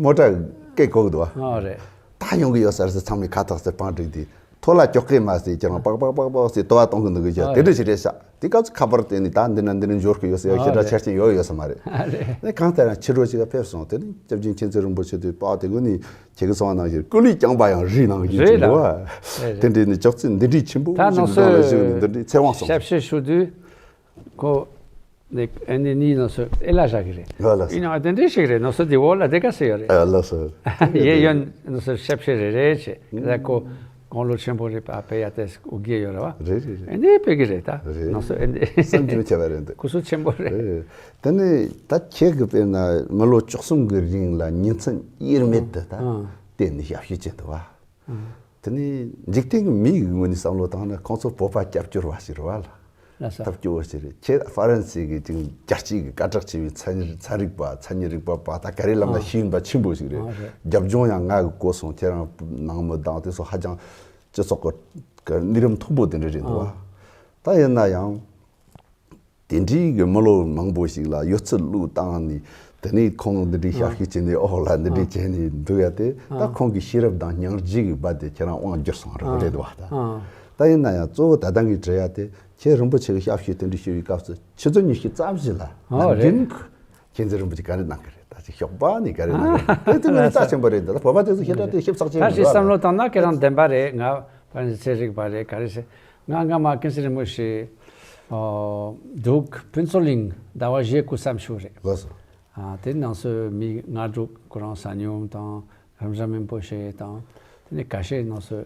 མོ་ཊ་སྐད་གོ་གི་འདུག་ཨ། ཨ་རེད། ད་ཡོང་གི་ཡོད་ས་རེད་ཟེར། ཚང་མས་ཁ་ཐག་ཟེར་པང་བསྒྲིགས་དེ་ཐོ་ལ་ཀྱོག་སྐད་མ་ཟེར་ཁྱེད་རང་པག་པག་པག་པག་ཟེར་དོ་བ་གཏོང་གི་འདུག་གི་ཨ་དེ་རེད། འདྲ་ཞིག་རེད་ཤག་དེ་སྐབས་སུ་ཁ་པར་དེ་ནི་ད་འདི་ན་འདི་ན་འབྱོར་གི་ཡོད་ཟེར་ཡ་ཨ་ཞེ་དྲག་རེད། ཆ་རྐྱེན་ཡོད་ཡོད་ས་མ་རེད། ཨ་རེད། ཨ་ནི་གང་ལྟར་ཡང་ཕྱི་དྲོ་ཞིག་ལ་ཕེབས་སོང་། དེ་ནི་སྐྱབས་རྗེ་མཁྱེན་བརྩེ་རིན་པོ་ཆེ་དུས་པག་དེ་གུ་ནི་ཁྱེད་ཀྱི་གསང་བ་ནང་བཞིན་ཀུ་ལི་རྐྱང་པ་ཡང་རིགས་ནང་བཞིན་རེད་ཅིག་འདུག་ཨ། རེད་རེད། དེ་འདྲའི་ནི་ཅོག་ཙེ་འདི་འདྲའི་ཆེན་པོ་ད་ཞིག་ནང་སྒང་ལ་བཞུགས་ནས་འདི་འདྲའི་ཚེ་དབང་སོང་། ཞབས་ཕྱི་ཞུ་དུས་ཁོ་ནི་ཨ་ནི་ནི་ནང་སོ་ཨེ་ལ་བཞག་གི་རེད། ཨ་ལགས་སོ། ཡིན་ནའང་དེ་འདྲའི་ཞིག་རེད། ནང་སོ་དེ་འོག་ལ་དེ་ག་སེ་ཡོད་རེད། ཨ་ལགས་སོ། ཡེ་ཡོན་ནང་སོ་ཞབས་ཕྱི་རེ་རེ་བྱེད་ད་ཁོ་དགུང་ལོ་ཆེན་པོ་རེད་པ། ཨ་ཕ་ཡ་ཏེ་ཨུ་རྒྱན་ཡོད་རེད་བ། རེད་རེད་རེད། ཨེ་འདྲའི་དཔེ་གི་རེད་ད། རེད། ནང་སོ་ཨེ་འདྲའི་བསམ་རྒྱུ་བྱས་པ་རེད་འདུག་སྐུ་གཟུགས་ཆེན་པོ་རེད། རེད། དེ་ནས་ད་ཁྱེད་ཀྱི་དཔེར་ན་མི་ལོ་བཅུ་གསུམ་གྱི་རིང་ལ་ཉིན་མཚན་དབྱེར་མེད་དུ་ད་ཨང་བསྟེན་ནས་ཞབས་ཞུ་བྱེད་འདུག་བ། ཨང་། དེ་ནས་འཇིག་རྟེན་གྱི་མི་ཡི་ངོས་ནས་བསམ་བློ་བཏང་ན་ཁོང་ཚོ་བོད་པ་སྐྱབས་བཅོལ་བ་ཞིག་རེད་བ་ལ། ལགས་སོ། སྐྱབས་བཅོལ་བ་ཞིག་རེད། ཁྱེད་ཧྥ་རན་སི་གི་ཅིག་རྒྱལ་སྤྱི་གི་སྐད་གྲགས་ཆེ་བའི་ཚན་ཚན་རིག་པ་མཚན་ཉིད་རིག་པ་པ་ད་ག་རེ་ལབ་ན་ཨང་ཤེས་ཡོན་པ་ཆེན་པོ་ཞིག་རེད། ཨང་རེད། རྒྱབ་ལྗོངས་ཡང་ང་གི་གོ་སོང་། ཁྱེད་རང་ནང་མི་དང་དེ་ཚོ་ཧ་ཅང་སྤྱི་ཚོགས་ཀྱི་གནས་རིམ་མཐོན་པོ་དེ་འདྲ་རེད་འདུག་བ། ཨང་། ད་ཡིན་ན་ཡང་། དེ་འདྲའི་གི་མི་ལོ་མང་པོ་ཞིག་ལ་ཡོད་ཚད་བློས་བཏང་ནས་དེ་ནས་ཁོང་འདི་འདྲའི་ཞབས་ཞུ་བྱས་ནས་འོག་ལ་འདི་འདྲའི་བྱས་ནས་འདུག་ཡ་དེ་ད་ཁོང་གི་ཤེས་རབ་དང་སྙིང་རྗེ་གི་སྦ་དེ་ཁྱེད་རང་དབང་བསྒྱུར་སོང་རེད་བ། ད་ཡིན་ན་ཡང་གཙོ་བོ་ད་ལྟ་ངས་དྲི་ཡ་དེ་ཁྱེད་རིན་པོ་ཆེ་གི་ཞབས་ཞུ་དེ་འདྲ་ཞུ་བའི་སྐབས་སུ་ཆུ་ཚོད་ཉི་ཤུ་རྩ་བཞི་ལ་ནམ་རྒྱུན་མཁྱེན་བརྩེ་རིན་པོ་ཆེ་ག་རེ་གནང་གི་རེད། ད་ཅིག་ཞོགས་པ་ནས་ག་རེ་གནང་གི་རེད། དེ་ཚོ་ནི་རྩ་ཆེན་པོ་རེད། འདི་ལ་བོད་པ་དེ་ཚོ་ཞེ་དྲག་དེ་ཞིབ་ཚགས་ཆེན་པོ་ད་ཞིག་བསམ་བློ་བཏང་ན་ཁྱེད་རང་བདེན་པ་རེད། ང་ཕ་རན་སི་རིག་པ་རེད་ག་རེ་ཟེར། ང་སྔ་མ་ཀུན་གསལ་རིན་པོ་ཆེ་འབྲུག་ཕུན་ཚོགས་གླིང་ཟླ་བ་བཞིའི་སྐུ་མཚམས་བཞུགས་རེད། ལགས་སོ། ཨ། དེ་ནང་སོ་མི་སྔ་འབྲུག་ཁོ་རང་ས་སྙོམས་དང་རབ་འབྱམས་རིན་པོ་ཆེ་དང་དེ་ནས་ཁ་ཤས་ནང་སོ་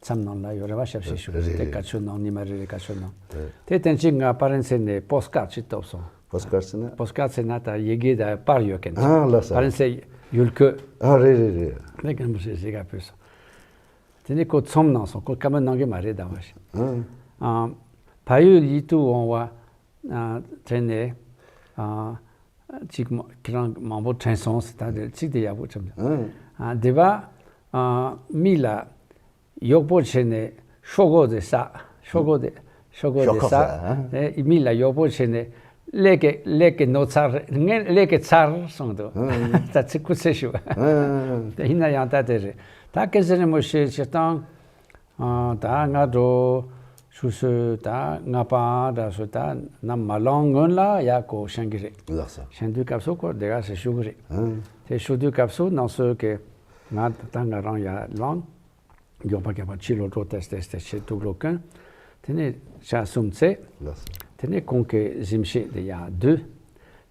མཚམས་ནང་ལ་ཡོད་རེད་བ། ཞབས་ཕྱི་ཞུ་རེད། རེད་དེ་རེད། བཀའ་ཆོས་གནང་། ཉི་མ་རེ་རེ་བཀའ་ཆོས་གནང་། རེད། དེ་དེ་ཕྱིན་ང་ཕ་རན་སི་ནས་པོ་སི་ཀར་ཌི་ཅིག་ཐོབ་སོང་། པོ་སི་ཀར་ཌི་ཟེར་ན། པོ་སི་ཀར་ཌི་ཟེར་ན་ད་ཡི་གེ་དང་པར་ཡོད་མཁན་ཅིག་ཨ་ལགས་སོ། ཕ་རན་སི་ཡུལ་སྐོར། ཨ་རེད་རེད་རེད། ནས་རིན་པོ་ཆེ་གཟིགས་ག་ཕུལ་སོང་། དེ་ནས་ཁོ་ཚོམས་གནང་སོང་། ཁོ་བཀའ་མོལ་གནང་གི་མ་རེད་ཟླ་བ་ཞིག་ཨ། ཨ། བལ་ཡུལ་ཡིད་དུ་འོང་བ། ཨ། དྲན་ནས། ཨ། ཅིག་མ་ཁྱེད་རང་མང་པོ་དྲན་སོང་ཟེར། ད་དེ་ཚིག་དེ་ཡག་པོ་བྱུང་། ཨ། ཨ། སྡེ་པ། ཨ། མི་ལ་གཡོག་པོ་བྱས་ནས་ཤོག་གོ་དེ་ཟ། ཤོག་གོ་དེ། ཤོག་གོ་ཤོག་དེ་ཁག་ཟ། ཟ། ཨ། ཨེ། མི་ལ་གཡོག་པོ་བྱས་ནས་ཀླད་ཀྱི་ཀླད་ཀྱི་ནོར་ཚར། ངའི་ཀླད་ཀྱི་ཚར་སོང་འདུག་ཨ། ད་ཚིག་སྐུ་ཚེ་ཞུ། ཨ། དེ་ཡིན་ན་ཡང་ད་དེ་རེད། ད་ཀུན་གསལ་རིན་པོ་ཆེ་སྤྱིར་བཏང་། ཨ། ད་སྔ་དྲོ་ཆུ་ཚོད་ད་ལྔ་པ་འདྲ་སོ་ད་ནམ་མ་ལངས་སྔོན་ལ་ཡ་ཁོ་བཞེངས་གི་རེད། ལགས་སོ། བཞེངས་དུས་སྐབས་སུ་ཁོ་དེ་ག་ཟེ་བཞུགས་གི་རེད། ཨ། དེ་བཞུགས་དུས་སྐབས་སུ་ནང་སོ་གི་ང་ད་ང་རང་ཡར་ལངས། མགྱོགས་པ་མགྱོགས་པ་ཕྱི་ལོགས་འགྲོ། ཏེས་ཏེས་ཏེས་བྱས་དུག་ལོག་གོན། དེ་ནས་ཞག་གསུམ་ཚེ། ལགས་སོ། དེ་ནས་ཁོང་གི་གཟིམ་ཤག་དེ་ཡར་བསྡུས།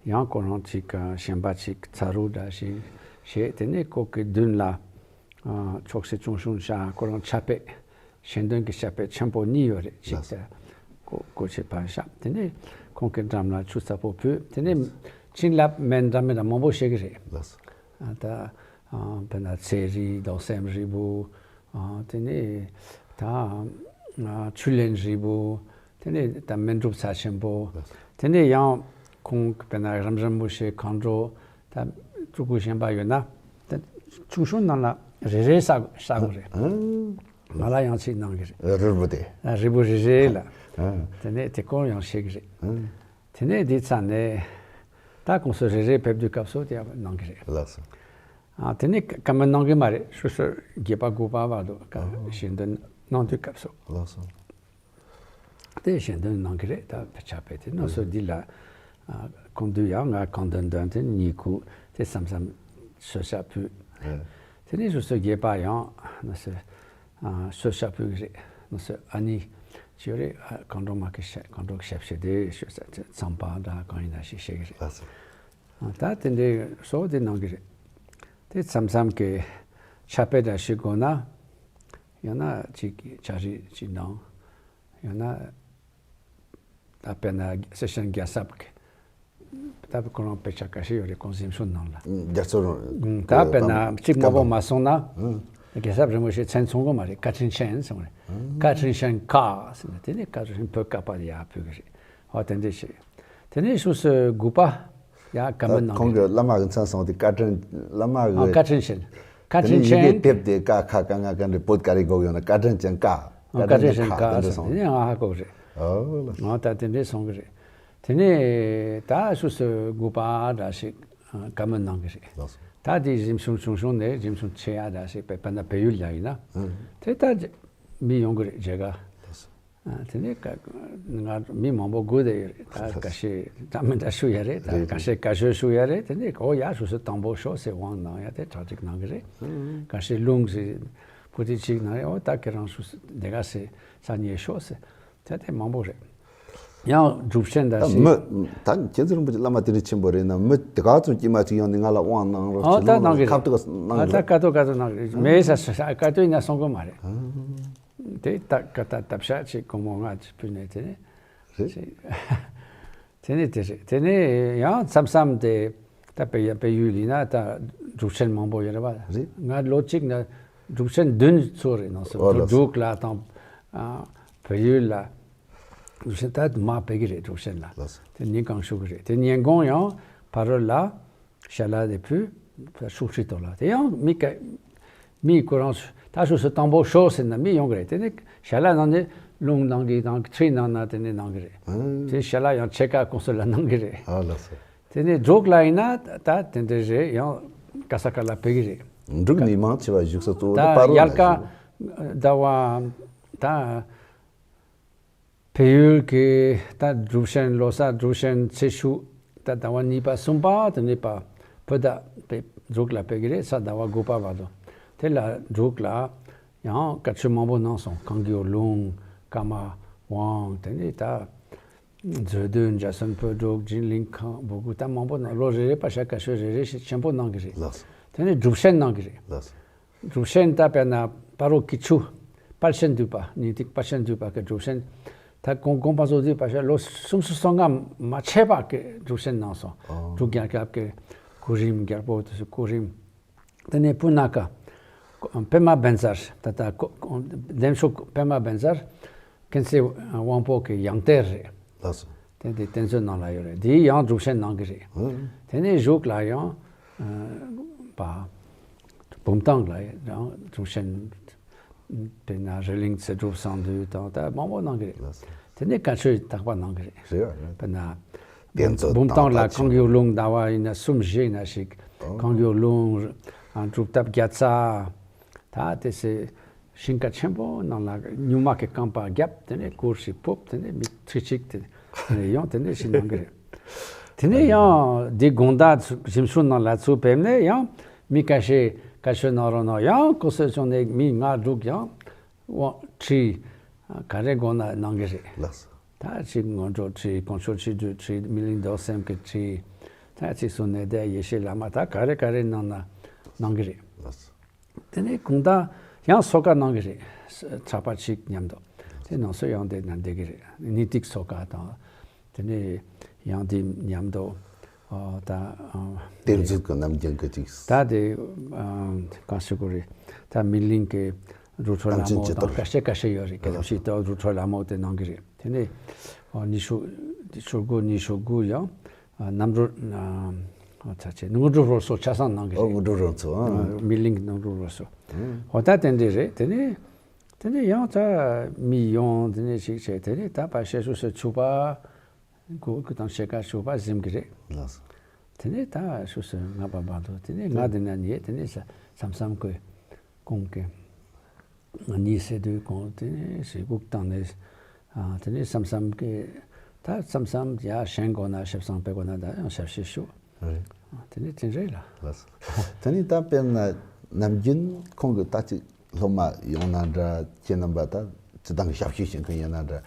ཡང་ཁོ་རང་ཅིག་ཞེན་པ་ཅིག་ཚ་རུ་འདྲ་ཞིག་བྱས། དེ་ནས་ཁོ་གི་མདུན་ལ། ཨ། ཆོག་ཤེས་ཅུང་ཞུང་ཤ། ཁོ་རང་ཕྱག་དཔེ་ཞལ་འདོན་གྱི་ཕྱག་དཔེ་ཆེན་པོ་གཉིས་ཡོད་རེད། གཅིག་ལགས་སོ། དེ་གོ་གོ་ཆེ་ཕར་བཞག་དེ་ནས་ཁོང་གི་འགྲམ་ལ་ཆུ་ཚ་པོ་ཕུལ། དེ་ནས་བྱིན་རླབས་སྨན་འདྲ་མི་འདྲ་མང་པོ་བྱེད་ཀྱི་རེད། ལགས་སོ། ཨ། ད། ཨ། དཔེར་ན་ཚེ་རིལ། རྡོ་སེམས་རིལ་བུ། ཨ། དེ་ནས་ད། ཨ། ཆུ་ལེན་རིལ་བུ། དེ་ནས་ད་སྨན་སྒྲུབ་ཚྭ་ཆེན་པོ། དེ་ནས་ཡང་ཁོང་དཔེར་ན་རབ་འབྱམས་རིན་པོ་ཆེ་མཁའ་འགྲོ། ད་སྤྲུལ་སྐུ་གཞན་པ་ཡོད་ན་ད་ཆུང་ཆུང་ནང་ལ་རེ་རེ་ཟ་ཟ་དགོས་རེད། ཨ། ང་ལ་ཡང་ཅིག་གནང་གི་རེད། རིལ་བུ་དེ། ཨ། རིལ་བུ་རེ་རེ་ལ། ཨ། དེ་ནས་དེ་སྐོར་ཡང་བཤད་གི་རེད། ཨ། དེ་ནས་དེའི་ཚབ་ནས་ད་ཁོང་ཚོ་རེ་རེ་ཕེབས་དུས་སྐབས་སུ་དེ་ཡང་གནང་གི་རེད། ལགས་སོ། ཨ། དེ་ནས་བཀའ་མོལ་གནང་གི་མ་རེད། སོ་སོ་བརྒྱད་པ་དགུ་པ་བར་དུ་བཀའ། ཨ། ཞལ་འདོན་གནང་དུས་སྐབས་སུ། ལགས་སོ། དེ་ཞལ་འདོན་གནང་གི་རེད། ད་ཕྱག་དཔེ་དེ་ནང་སོ་འདི་ལ། ཨ། གང་དུས་ཡང་ང་གང་འདོན་འདོན་དེ་གཉིད་ཁུག་དེ་བསམ་བསམ་གསོལ་ཇ་ཕུལ། ཨ། དེ་ནས་སོ་སོ་བརྒྱད་པ་ཡང་ནང་སོ། ཨ། གསོལ་ཇ་ཕུལ་གི་རེད། ནང་སོ་ཨ་ནི་ཅི་ཡོད་རེད། ཨ། མཁའ་འགྲོ་མ་གི་ཞབས། མཁའ་འགྲོ་གི་ཞབས་ཕྱི་དེ་ཞུ་ས་ཚངས་པ་འདྲ་གང་ཡིན་ན་ཞིག་བཤད་གི་རེད། ལགས་སོ། ཨ། ད་དེ་འདྲའི་སོ་དེ་གནང་གི་རེད། དེ་མཚམས་མཚམས་ཀྱི་ཕྱག་དཔེ་འདྲ་ཞིག་དགོས་ན། ཡང་ན་ཅིག་ཕྱག་བྲིས་ཅིག་གནང་། ཡང་ན་ད་དཔེར་ན་སེ་ཤན་རྒྱལ་ཚབ་ཀྱི། ད་ཁོ་རང་དཔེ་ཆ་ཁ་ཤས་ཡོད་རེད། ཁོང་གཟིམ་ཤག་ནང་ལ། རྒྱ་མཚོ་རང་། ད་དཔེར་ན་གཅིག་མ་གཏོགས་མ་སོང་ན། རྒྱལ་ཚབ་རིན་པོ་ཆེ་མཚན་ཚང་གི་མ་རེད། བཀའ་དྲིན་ཆེན་གསུངས་རེད། བཀའ་དྲིན་ཆེན་ཀ་ཟེར་ནས། དེ་ནས་བཀའ་དྲིན་བོད་ཀ་པ་ཡར་ཕུལ་གི་རེད། ཨོ། དེ་འདྲ་ཞིག་དེ་ནས་ཕྱོགས་སུ་དགུ་པ་ཡར་བཀའ་མོལ་གནང་གི་རེད། ཁོང་གི་བླ་མ་གི་མཚན་སོང་དེ་བཀའ་དྲིན། བླ་མ་ཨ། གི། བཀའ་དྲིན་ཆེན། བཀའ་དེ་ནས་དྲིན་ཡི་གེ་ཆེན། དེབ་དེ་ཀ་ཁ་ག་ང་ག་འདྲ་བོད་ཀ་རེ་གོ་ཡོད་ན་བཀའ་དྲིན་ཅན་ཀ། ཨ། བཀའ་དྲིན་ཆེན་ཀ་དེ་འདྲ་ཟེར། སོང་། དེ་ནས་ང་ཧ་གོ་གི་རེད། ཨོ་ལགས། ང་ད་དེ་འདྲས་སོང་གི་རེད། དེ་ནས་ད་ཕྱོགས་སུ་དགུ་པ་འདྲ་ཞིག་བཀའ་མོལ་གནང་གི་རེད། ལགས་སོ། ད་དེ་གཟིམ་ཆུང་ཆུང་ཆུང་ནས་གཟིམ་ཆུང་ཆེ་ཡ་འདྲ་ཞིག་དཔེར་ན་བལ་ཡུལ་ལ་ཡིན་ན། ཨ། དེ་ད་མི་ཡོང་གི་རེད། མཇལ་ཁ། ལགས་སོ། ཨ། དེ་ནས་ཀ་ང་མི་མང་པོ་སྒུག་བསྡད་ཡོད་རེད། ད་ཁ་ཤས་འདྲ་མི་འདྲ་ཞུ་ཡ་རེད། ད་རེད། ཁ་ཤས་བཀའ་ཆོས་ཞུ་ཡ་རེད། དེ་ནས་ཨོ་ཡ་ཕྱོགས་སུ་དང་པོ་ཤོག་ཟེར་དབང་གནང་ཡ་དེ་གྲ་སྒྲིག་གནང་གི་རེད། ཨ། ཁ་ཤས་རླུང་ཟེར་པོ་ཏི་གཅིག་གནང་རེད། ཨོ་ད་ཁྱེད་རང་ཕྱོགས་སུ་དེ་ག་ཟེར་ས་ཉེ་ཤོག་ཟེར། ད་དེ་མང་པོ་རེད། ཡང་སྒྲུབ་ཆེན་འདྲ་ད་ཞིག་མི་ད་མཁྱེན་བརྩེ་རིན་པོ་ཆེ་བླ་མ་དེ་འདྲ་ཆེན་པོ་རེད་ན། མི་དེ་ག་ཚོད་དཀྱུས་མ་ཅིག་ཡོང་ནས་ང་ལ་དབང་གནང་རོགས། ཨ། ད་གནང་གི་རེད། ཁ་ཐུག་གནང་། ཨ། གི་ད་རེད། ཀ་ཏོ་ཀ་ཏོ་གནང་གི་རེད། མེད་ས་ས་ཀ་ཏོ་ཡིན་ན་སོང་གི་མ་རེད། ཨ། དེ་ད་ཀ་ད་ད་ཕྱག་ཅིག་སྒོར་མོ་ལྔ་ཅིག་ཕུལ་ནས། དེ་ནས་རེད། ཅིག་དེ་ནས་དེ་རེད། དེ་ནས་ཡང་མཚམས་མཚམས་དེ་ད་བལ་ཡུལ་ལ་ཡིན་ན་ད་སྒྲུབ་ཆེན་མང་པོ་ཡོད་རེད་བ། རེད། ང་ལོ་གཅིག་ན་སྒྲུབ་ཆེན་བདུན་ཚོགས་རེད། ནང་སོ། ཨོ་ལགས་སོ། འབྲུག་ལ་དང་། ཨ། བལ་ཡུལ་ལ། སྒྲུབ་ཆེན་ད་མར་ཕེབས་ཀྱི་རེད། སྒྲུབ་ཆེན་ལ། ལགས་སོ། དེ་ཉིན་གང་བཞུགས་ཀྱི་རེད། དེ་ཉིན་གུང་ཡང་ཕ་རོལ་ལ་ཞལ་ལག་དེ་ཕུལ། ཤོག་ཁྲི་ཐོག་ལ། དེ་ཡང་མི་ཀ་མི་ཁོ་རང་ད་ཕྱོགས་སུ་དང་པོ་ཤོག་ཟེར་ན་མི་ཡོང་གི་རེད། དེ་ནས་ཞལ་ལག་ནང་ནས་རླུང་གནང་གི་དང་ཁྲིད་གནང་ན་དེ་ནས་གནང་གི་རེད། ཨང་། དེ་ཞལ་ལག་ཡང་ཕྱེད་ཀ་ཀུང་སི་ལ་གནང་གི་རེད། ཨ་ལགས་སོ། དེ་ནས་འབྲུག་ལ་ཡིན་ན་ད་དེ་འདྲ་རེད། ཡང་ག་ས་ག་ལ་ཕེབས་ཀྱི་རེད། འབྲུག་ནས་མང་ཆེ་བ་བཞུགས་ས་གཙོ་བོ་དེ་ད་ཕ་རོལ་ཡལ་ལ་ག་བཞུགས། ཟླ་བ་ད། བལ་ཡུལ་གྱི་ད་སྒྲུབ་ཆེན། ལོ་གསར་སྒྲུབ་ཆེན་ཚེས་བཅུ། ད་ཟླ་བ་གཉིས་པ་གསུམ་པ་དེ་ནས་ཕར་བོད་ཟླ་དེ་འབྲུག་ལ་ཕེབས་ཀྱི་རེད། ས་ཟླ་བ་དགུ་པ་བར་དུ། དེ་ལ་འབྲུག་ལ་ཡང་བཀའ་ཆོས་མང་པོ་གནང་སོང་། གངས་རྒྱུག་ལུང་ ཀརྨ་དབང་། དེ་ནས་ད་མཛོད་བདུན། འཇའ་ཚོན་བོད་ཕྲུག། རྒྱུན་གླིང་ཁང་། སྦུ་གུ། ད་མང་པོ་གནང་། ལོ་རེ་རེ་པར་ཤ་ཀ་ཤོད་རེ་རེ་ཞིག་ཆེན་པོ་གནང་གི་རེད། ལགས་སོ། དེ་ནས་སྒྲུབ་ཆེན་གནང་གི་རེད། ལགས་སོ། སྒྲུབ་ཆེན་ད་དཔེར་ན་སྤ་རོ་སྐྱིད་ཆུ་དཔལ་ཆེན་འདུས་པ། སྙིང་ཐིག་དཔལ་ཆེན་འདུས་པ་གི་སྒྲུབ་ཆེན། ད་དགོངས་དགོངས་པ་རྫོགས་དུས་ཕལ་ཆེར་ལོ་སུམ་ཅུ་སོ་ལྔ་མ་ཆད་པ་གི་སྒྲུབ་ཆེན་གནང་སོང་། ཨོ། འབྲུག་རྒྱལ་ཁབ་ཀྱི་གོ་རིམ། རྒྱལ་པོ་དེ་ཚོའི་གོ་རིམ། དེ་ནས་སྤུ་ན་ཁ་པདྨ་བཛྲ། ད་ལྟ་ཀོ་ཀོ་ལྡེམ་ཤོད་པདྨ་བཛྲ། མཁྱེན་བརྩེ་དབང་པོ་གི་ཡང་གཏེར་རེད། ལགས་སོ། དེ་དེ་བསྟན་འཛིན་ནང་ལ་ཡོད་རེད། དེའི་ཡང་སྒྲུབ་ཆེན་གནང་གི་རེད། ཨང་། དེ་ནས་བཞུགས་ལ་ཡང་ཨ་པ་བུམ་ཐང་ལ་ཡང་སྒྲུབ་ཆེན། དཔེར་ན་རི་གླིང་ཚེ་སྒྲུབ་གསང་འདུས་དང་ད་མང་པོ་གནང་གི་རེད། ལགས་སོ། དེ་ནས་བཀའ་ཆོས་དག་པ་གནང་གི་རེད། རེད་རེད། དཔེར་ན་བསྟན་འཛིན་བུམ་ཐང་ལ་དང་། གང་གི་ལུང་ཟླ་བ་ཡིན་ན་གསུམ་བཞི་ཡིན་ན་ཞིག་ཨང་། གང་གི་ལུང་ཨ་སྒྲུབ་ཐབས་བརྒྱ་རྩ། ད་དེ་སེ་ཤིང་ཀ་ཆེན་པོ་ནང་ལ་སྨྱུག་མ་གི་རྐང་པ་བརྒྱབ། དེ་ནས་གུར་ཞིག་ཕུབ། དེ་ནས་མི་ཁྲི་གཅིག་དེ་ནས་ཡང་དེ་ནས་ཞིག་གནང་གི་རེད། དེ་ནས་ཡང་འདི་དགོང་དག་གཞི་བཞུགས་ནང་ལ་ཚུར་ཕེབས་ནས་ཡང་མི་ཁ་ཤས་བཀའ་ཆོས་གནང་རོགས་གནང་། ཡང་སྐུ་གསོལ་བྱུང་ནས་མི་ལྔ་དྲུག་ཡང་དབང་ཁྲིད་ག་རེ་དགོས་ན་གནང་གི་རེད། ལགས་སོ། ད་ཅིག་སྔོན་འགྲོ་ཁྲིད། དཀོན་མཆོག་ཆོས་སྒྲུབ་ཁྲིད། སྨིན་གླིང་རྡོར་སེམས་ཀྱི་ཁྲིད། ད་ཅིག་གསུང་ནས་བསྡད། ཡེ་ཤེས་བླ་མ། ད་ག་རེ་ག་རེ་གནང་ན་གནང་གི་རེད། ལགས་སོ། དེ་ནས་གུང་ཐང་ཡང་གསོལ་ཁ་གནང་གི་རེད། ཕྱག་དཔེ་གཅིག་མཉམ་དུ། དེ་ནང་སོ་ཡང་དེ་ན་བསྡད་ཀྱི་རེད། དངོས་གྲུབ་གསོལ་ཁ་དང་། དེ་ནས་ཡང་དེ་མཉམ་དུ་ཨ་ད་ཨ་བསྟན་འཛིན་གྱི་རྣམ་རྒྱུན་གྱི་ཅིག་ད་དེ་ཨ་གང་ཞུ་དགོས་རེད། ད་སྨིན་གླིང་གི་རུ་ཁྲོད་ལྷ་མོ་དང་། ཨ་ཅེ་ཅེ་ཏོར། ཁ་ཤས་ཁ་ཤས་ཡོད་རེད། ཀ་ལམ་ཤེས་ཏོ་རུ་ཁྲོད་ལྷ་མོ་དེ་གནང་གི་རེད། དེ་ནས་ཨ་ཉི་ཤུ་ཤོག་གུ་ཉི་ཤུ་དགུ་ཡང་ཨ་གནམ་གྲུ་ཨ་ཨ་ཚ་ཆེ་དངོས་གྲུབ་རོལ་སོ་ཆ་ཚང་གནང་གི་ཨོ་རེད། དངོས་གྲུབ་རོལ་སོ། ཨ། ཨ་སྨིན་གླིང་དངོས་གྲུབ་རོལ་སོ། ཨ། ཨོ་ད་དེ་འདྲ་རེད། དེ་ནས་དེ་ནས་ཡང་ད་མི་ཡོང་། དེ་ནས་ཞིག་བྱས། དེ་ནས་ད་ཕར་ཕྱི་ཕྱོགས་སུ་ཕྱུ་པ་གུ་གུ་དང་ཕྱེད་ཀ་ཕྱུ་པ་གཟིམ་གི་རེད། ལགས་སོ། དེ་ནས་ད་ཕྱོགས་སུ་ང་པ་བ་དོ། དེ་ནས་ང་དེ་ན་ཉེ། དེ་ནས་ས་མཚམས་མཚམས་ཀྱི་གོང་གི་གཉིད་སད་དུས་གོང་དེ་ནས་ཞིག་སྒུག་བཏང་ནས། ཨ་དེ་ནས་མཚམས་མཚམས་ཀྱི་ད་མཚམས་མཚམས་ཡ་ཞེན་དགོས་ན། ཞབས་བསང་ཕེབས་དགོས་ན་ད་ཡང་ཞབས་ཕྱི་ཞུ། རེད། ཨ་དེ་ནས་དེ་འདྲ་ལ། ལགས་སོ། དེ་ནས་ད་དཔེར་ན་ནམ་རྒྱུན་ཁོང་གི་ད་ཅིག་སློབ་མ་ཡོང་ན་འདྲ། ཁྱེད་རྣམ་པ་ད་སྤྱི་བཏང་གི་ཞབས་ཞུ་བྱེད་མཁན་ཡིན་ན་འདྲ།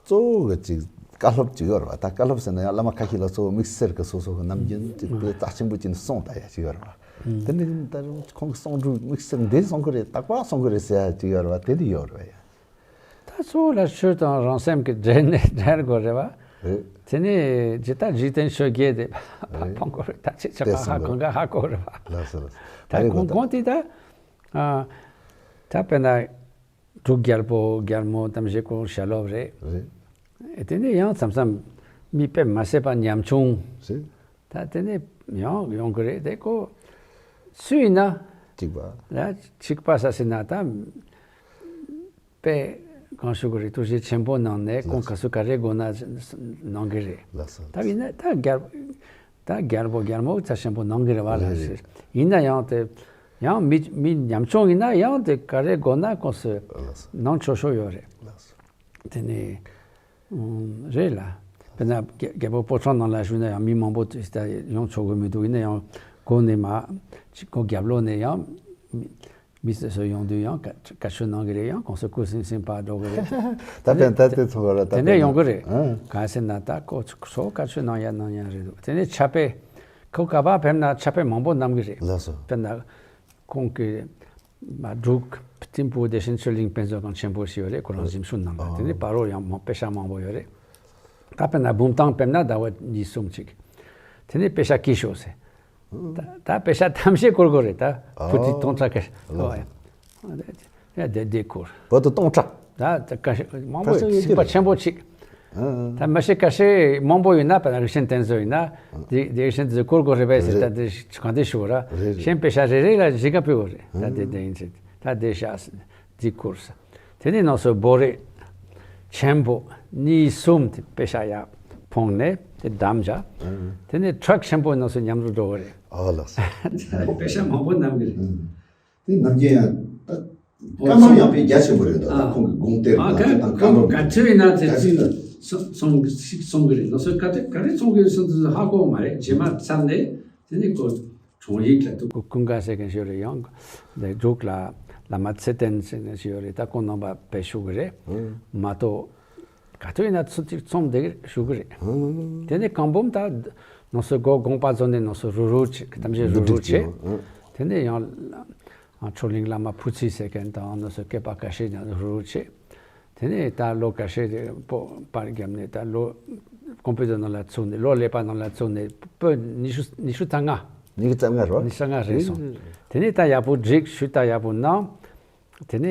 གཙོ་བོ་གི་ཅིག་བཀའ་སློབ་ཅིག་ཡོད་རེད་པ། ད་བཀའ་སློབ་ཟེར་ན་ཡང་བླ་མ་ཁ་ཤས་ལ་གཙོ་བོ་དམིགས་བསལ་གི་སོ་སོ་གི་ནམ་རྒྱུན་ཅིག་དཔེ་རྩ་ཆེན་པོ་བྱས་ནས་གསུང་ད་ཡ་ཅིག་ཡོད་རེད་པ། དེ་ནི་ད་རུང་ཁོང་གི་གསུང་སྒྲོས་དམིགས་བསལ་འདི་གསུང་གི་རེད། རྟག་པར་གསུང་གི་རེད་ཟེར་ཡ་ཅིག་ཡོད་རེད་པ། དེ་འདི་ཡོད་རེད་པ་ཡ། ད་གཙོ་བོ་ལ་ཆོས་དང་རང་སེམས་ཀྱི་འབྲེལ་ནས་འབྲེལ་དགོས་རེད་པ། རེད། དེ་ནས་ཇི་ལྟར་འཇིག་རྟེན་ཆོས་བརྒྱད་དེ་རེད། ཕང་དགོས་རེད། ད་ཅི་བྱེད་པ་ཧ་གོ་ག་ཧ་གོ་རེད་པ། ལགས་སོ་ལགས་སོ། ད་ཨ་རེ་གོང་གོ་ད་གོང་དེ་ད་ཨ་ད་དཔེར་ན། འབྲུག་རྒྱལ་པོ་རྒྱལ་མོ་དམ་ཞིང་སྐོར་ཞལ་སློབ་རེད། རེད། དེ་ནས་ཡང་མཚམས་མཚམས་མི་དཔེ་མ་སྲིད་པ་ཉམ་ཆུང་། རེད། ད་དེ་ནས་ཡང་ཡོང་གི་རེད། དེ་ཁོ་སུ་ཡིན་ན། གཅིག་པ། ད་གཅིག་པ་ས་ཟེར་ན་ད་དཔེ་གང་ཞུ་གི་རེད། ཐུགས་རྗེ་ཆེན་པོ་གནང་ནས་ཁོང་ལགས་སོ། ག་ཚོད་ག་རེ་དགོས་ན་གནང་གི་རེད། ལགས་སོ། ད་ཡིན་ན་ད་རྒྱལ་ད་རྒྱལ་པོ་རྒྱལ་མོ་རྩ་ཆེན་པོ་གནང་གི་རེད་པ། རེད་ལགས་རེད། ཡིན་ན་ཡང་དེ་ཡང་མི་མི་ཉམ་ཆུང་ཡིན་ན་ཡང་དེ་ག་རེ་དགོས་ན་ཁོང་ཚོས་ལགས་སོ། གནང་ཆོག་ཆོག་ཡོད་རེད། ལགས་སོ། དེ་ནས་ཨུམ་རེད་ལ། དཔེར་ན་རྒྱ་རྒྱལ་པོ་ཕོ་བྲང་ནང་ལ་བཞུགས་ན་ཡང་མི་མང་པོ་ད་ཡོང་ཆོག་གི་མི་འདུག་ཡིན་ན་ཡང་སྒོ་ནས་མ་ཅིག་སྒོ་རྒྱབ་ལོགས་ནས་ཡང་མི་མི་སོ་སོ་ཡོང་དུས་ཡང་བཀའ་བཀའ་ཆོས་གནང་གི་རེད། ཡང་གོང་ས་སྐུ་སིང་སིང་བར་འགྲོ་གི་རེད། ད་དེ་ད་དེ་ཚོ་ག་ལ་ད་དེ་ནས་ཡོང་གི་རེད། ཨ། གང་ཟེར་ན་ད་ཁོ་ཚོ་བཀའ་ཆོས་གནང་ཡ་གནང་ཡ་རེད་འདུག་དེ་ནས་ཕྱག་དཔེ་ཁོ་ག་པར་ཕེབས་ན་ཕྱག་དཔེ་མང་པོ་གནང་གི་རེད། ལགས་སོ། དཔེར་ན། ཁོང་གི་མ་འབྲུག་ཐིམ་ཕུག་བདེ་ཆེན་ཆོས་གླིང་དཔེ་མཛོད་ཁང་ཆེན་པོ་ཞིག་ཡོད་རེད། ཁོ་རང་གཟིམ་ཤོག་ནང་ལ། དེ་ནས་ཨོ། ཕ་རོལ་ཡང་མང་དཔེ་ཤག་མང་པོ་ཡོད་རེད། ད་དཔེར་ན་བུམ་ཐང་ཕེབས་ན་ཟླ་བ་གཉིས་གསུམ་ཅིག་དེ་ནས་དཔེ་ཤག་སྐྱིད་ཤོག་ཟེར། ད་ད་དཔེ་ཤག་ཐམས་ཅད་བསྐོར་དགོས་རེད། ད་ཨོ། ཕུ་ཐི་སྟོང་ཕྲག་གི་ཨོ། ཡ་དེ་དེ་བསྐོར། བོད་དུ་སྟོང་ཕྲག་ད་ད་ཀ་ཤི་མང་པོ་ཁ་སང་ཡོད་ཡིན་པ་ཀྱི་རེད། ཆེན་པོ་ཅིག་ཨ་ཨ། ད་མ་ཤེས་ཁ་ཤས་མང་པོ་ཡོད་ན། དཔེར་ན་རིགས་ཞེན་དེ་ཚོ་ཡིན་ན། ཨ། དེ་དེ་རིགས་ཞེན་དེ་ཚོ་བསྐོར་དགོས་རེད་པས་ཟེར། རེད། ད་དེ་གང་དེ་ཞུ་ར། རེད་རེད། གཞན་དཔེ་ཤག་རེ་རེ་ལ་གཞིས་ཀ་ཕུལ་དགོས་རེད། ད་དེ་ཨ་དེ་ཡིན་ཚེ་ད་དེ་ཤག་དེ་བསྐོར་ས། དེ་ནས་ནང་སོ་བོ་རེ་ཆེན་པོ་གཉིས་གསུམ་དེ་དཔེ་ཤག་ཡར་འཕངས་ནས་དེ་བསྡམས་བཞག་ཨ་ཨ། དེ་ནས་ཊྲག་ཆེན་པོ་ནང་སོ་མཉམ་དུ་འགྲོ་གི་རེད། ཨ་ལགས་སོ། དཔེ་ཤག་མང་པོ་བསྣམས་གི་རེད། ཨ། དེ་ནམ་རྒྱུན་ཡང་ད་བཀའ་འབུམ་ཡང་དཔེ་རྒྱ་ཆེན་པོ་རེད། ད་ཨ། ཁོང་གི་དགོངས་གཏེར་ཨ། དང་དེ་དང་བཀའ་འབུམ་ག་ཚོད་ཡིན་ན་དེ་ག་ཚོད་ཡིན་ན་སོང་ཞིག་སོང་གི་རེད། ལགས་སོ། ག་ཚོད་ག་རེ་སོང་གི་རེད་སོང་དུས་ཧ་གོ་མ་རེད། རྗེས་མ་ཚར་ནས་དེ་ནས་ཁོ་དྲུང་ཡིག་ལ་འདུག་ཀུན་དགའ་ཟེར་མཁན་ཞིག་རེད། ཡང་འདི་འབྲུག་ལ་ བླ་མ་ཚེ་བརྟན་ཟེར་ནས་ཞིག་ཡོད་རེད། ད་ཁོང་རྣམ་པ་དཔེ་ཞུ་གི་རེད། ཧུམ། མ་གཏོགས་ག་དུས་ཡིན་ན་ཚུར་ཅིག་འཛོམས་བསྡད་ཀྱི་ཞུ་གི་རེད། ཧུམ། དེ་ནས་གང་འབུམ་ད་ནང་སོ་སྒོ་དགོངས་པ་རྫོགས་ནས་ནང་སོ་རུ་རུ་བྱེད། གཏམ་བཤད་རུ་རུ་བྱེད། ཧུམ། དེ་ནས་ཡང་ཨ་མཆོག་གླིང་བླ་མ་བུ་ཚེ་ཟེར་མཁན་དང་ནང་སོ་སྐལ་པ་ཀ་ཤེ་ཡང་རུ་རུ་བྱེད། དེ་ནས་ད་ལོ་ཀ་ཤེ་དེ་པོ་པར་བརྒྱབ་ནས་ད་ལོ་ཀོང་པོ་ཏ་ནང་ལ་ཚུགས་ནས་ལོ་ཀླད་པ་ནང་ལ་ཚུགས་ནས་པོ་ཉི་ཤུ་ཉི་ཤུ་རྩ་ལྔ། ཉི་ཤུ་རྩ་ལྔ་རོ། ཉི་ཤུ་རྩ་ལྔ་རེད་སོང་། ཨེ། དེ་ནས་ད་ཡག་པོ་བསྒྲིགས། ཞུ་དག་ཡག་པོ་གནང་། དེ་ནས་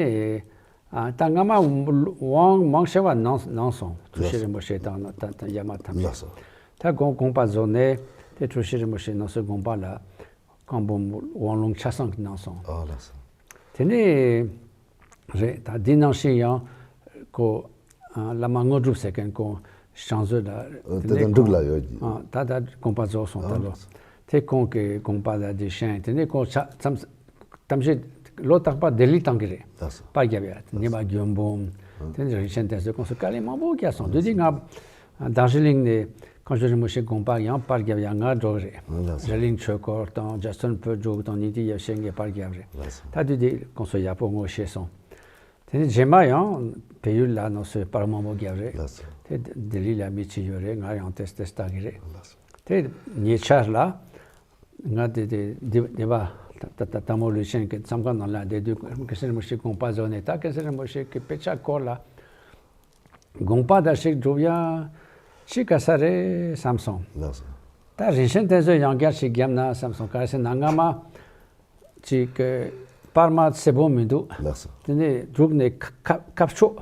ཨ་ད་སྔ་མ་དབང་མང་ཆེ་བ་གནང་གནང་སོང་། དྲུག་སྤྱི་རིན་པོ་ཆེ་དང་ད་ད་ཡ་མ་ཐམས་ཅད། ལགས་སོ། ད་དགོངས་དགོངས་པ་རྫོགས་ནས་དེ་དྲུག་སྤྱི་རིན་པོ་ཆེ་ནང་སོ་དགོངས་པ་ལ་གང་འབུམ་དབང་ལུང་ཆ་ཚང་གནང་སོང་། ཨ་ལགས་སོ། དེ་ནས་རེད། ད་འདི་ནང་བཞིན་ཡང་ཁོ་ཨ་བླ་མ་དངོས་གྲུབ་ཟེར་མཁན་ཁོང་ཞང་བཟོས་ལ། ཨ་དེ་དེ་ནས་དང་འབྲུག་ཁོང་ལ་ཡོད་ཀྱི། ཨ་ད་ད་དགོངས་པ་རྫོགས་སོང་། ད་ཨ་ལོ། དེ་ཁོང་གི་དགོངས་པ་ལ་འདི་བཞེངས། དེ་ནས་ཁོང་ཆ་མཚམས་གཏམ་བཤད་ལོ་རྟག་པར་ལྡི་ལི་བཏང་གི་རེད། ལགས་སོ། པར་བརྒྱབ་ཡ། ཉི་མ་མགོན་འབུམ། ཨ་དེ་ནས་རིན་ཆེན་བསྟན་འཛིན་ཁོང་ཚོ་དཀའ་ལས་མང་པོ་བརྒྱབ་སོང་། དེ་དུས་ང་དར་ཇི་ལིང་ནས་མཁན་ཆེན་རིན་པོ་ཆེ་དགོངས་པ་ཡང་པར་བརྒྱབ་ཡ་ང་འགྲོ་གི་རེད། ཨ་ལགས་སོ། རི་ལིང་ཆོས་སྐོར་དང་འཇའ་ཚོན་བོད་ཕྲུག་དང་སྙིང་ཐིག་ཡབ་ཆེན་གྱི་པར་བརྒྱབ་རེད། ལགས་སོ། ད་དུས་དེ་ཁོང་ཚོ་ཡག་པོ་ངོ་ཤེས་སོང་། དེ་ནས་རྗེས་མ་ཡང་བལ་ཡུལ་ལ་ནང་སོའི་པར་མང་པོ་བརྒྱབ་རེད། ལགས་སོ། དེ་ལྡི་ལི་ལ་མི་གཅིག་ཡོད་རེད། ང་ཡང་ཏེས་ཏེས་ལྟ་གི་རེད། ལགས་སོ། དེ་ཉེ་ཆར་ལ་ང་དེ་དེ་སྡེ་སྡེ་པ་ད་ད་ད་དར་མོ་ལུས་ཆེན་གྱི་མཚམས་ཁང་ནང་ལ་བསྡད་དུས་ཀུན་གསལ་རིན་པོ་ཆེ་དགོངས་པ་རྫོགས་ནས། ད་ཀུན་གསལ་རིན་པོ་ཆེ་གི་དཔེ་ཆ་སྐོར་ལ་དགོངས་པ་འདྲ་ཞིག་སྒྲུབ་ཡ་ཅི་དགའ་ས་རེད་བསམ་སོང་། ལགས་སོ། ད་རིན་ཆེན་བསྟན་འཛིན་ཡང་བསྐྱར་ཞིག་བརྒྱབ་ན་བསམ་སོང་། ག་རེ་ཟེར་ན་སྔ་མ་ཅིག་གི་པར་མ་གསལ་པོ་མི་འདུག། ལགས་སོ། དེ་ནས་འབྲུག་ནས་ཁ་ཁ་ཁ་ཕྱོགས་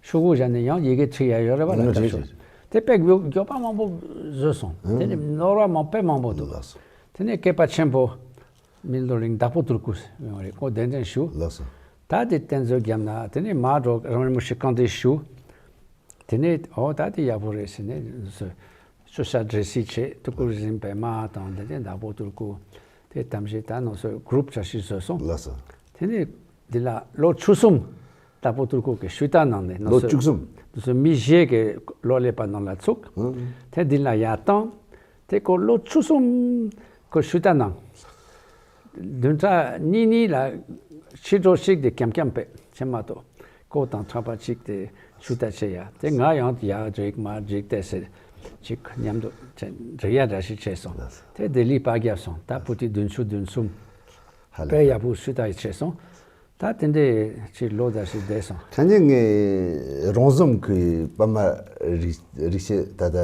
ཤོག་གུ་བཞག་ནས་ཡང་ཡི་གེ་བྲིས་ཡ་ཡོད་རེད་པ། ལ་ཨང་ཁ་རེད་ཕྱོགས་རེད། དེ་དཔེ་མགྱོགས་མགྱོགས་པ་མང་པོ་བཟོས་སོང་། ཨང་། དེ་ནས་ནོར་བ་མང་དཔེ་མང་པོ་འདུག། ལགས་སོ། དེ་ནས་སྐལ་པ་ཆེན་པོ་མི་ལོ་རིང་དྭགས་པོ་ཏུར་ཀུ་ཡོང་རེད། ཁོ་གདན་འདྲེན་ཞུ། ལགས་སོ། ད་དེ་བསྟན་རྩོད་བརྒྱབ་ན་དེ་ནས་མར་འགྲོ་རང་རིན་པོ་ཆེ་བཀའ་འདྲི་ཞུ། དེ་ནས་ཨོ་ད་དེ་ཡག་པོ་རེད་ཟེར་ནས་སུ་སུ་ཤ་འདྲེ་སྲིད་ཆེ་ཏུ་ཀུ་རིན་པད་མ་དང་དེ་ནས་དྭགས་པོ་ཏུར་ཀུ་དེ་གཏམ་བཤད་ད་ནང་སོ་གུ་རུབ་འདྲ་ཞིག་བཟོས་སོང་། ལགས་སོ། དེ་ནས་འདི་ལ་ལོ་བཅུ་གསུམ་དྭགས་པོ་ཏུར་ཀུ་གི་ཞུ་དག་གནང་ནས་ལོ་ནང་སོ་བཅུ་གསུམ། ནང་སོ་མི་བཞི་གི་ལོ་ཀླད་པ་ནང་ལ་ཚུགས། ཨང་། དེ་འདི་ལ་ཡར་བཏང་། དེ་ཁོ་ལོ་བཅུ་གསུམ་ཁོ་ཞུ་དག་གནང་། བདུན་ཕྲག་གཉིས་གཉིས་ལ་ཕྱི་དྲོ་གཅིག་དེ་རྐྱང་རྐྱང་པས་ཆེ་མ་གཏོགས་ཁོ་དང་ཕྲག་པ་གཅིག་དེ་ཞུ་དག་བྱེད་ཡ། དེ་ང་ཡང་ཡར་འགྲིག་མར་འགྲིག་བལྟས་ཟེར་ཅིག་མཉམ་དུ་འགྲིག་ཡ་འདྲ་ཞིག་བྱས་སོང་། དེ་ལྡི་ལི་པར་བརྒྱབ་སོང་། ད་པོ་ཏི་བདུན་ཅུ་དོན་གསུམ་ཧ་ལས་དཔེ་ཡག་པོ་ཞུ་དག་བྱས་སོང་། ད་དེ་འདྲའི་ཅིག་ལོ་འདྲ་ཞིག་བསྡད་སོང་། ཁ་ཉིན་ངས་རོང་ཟོམ་གི་པར་མ་རིག་རིག་བྱེད་ད་ལྟ་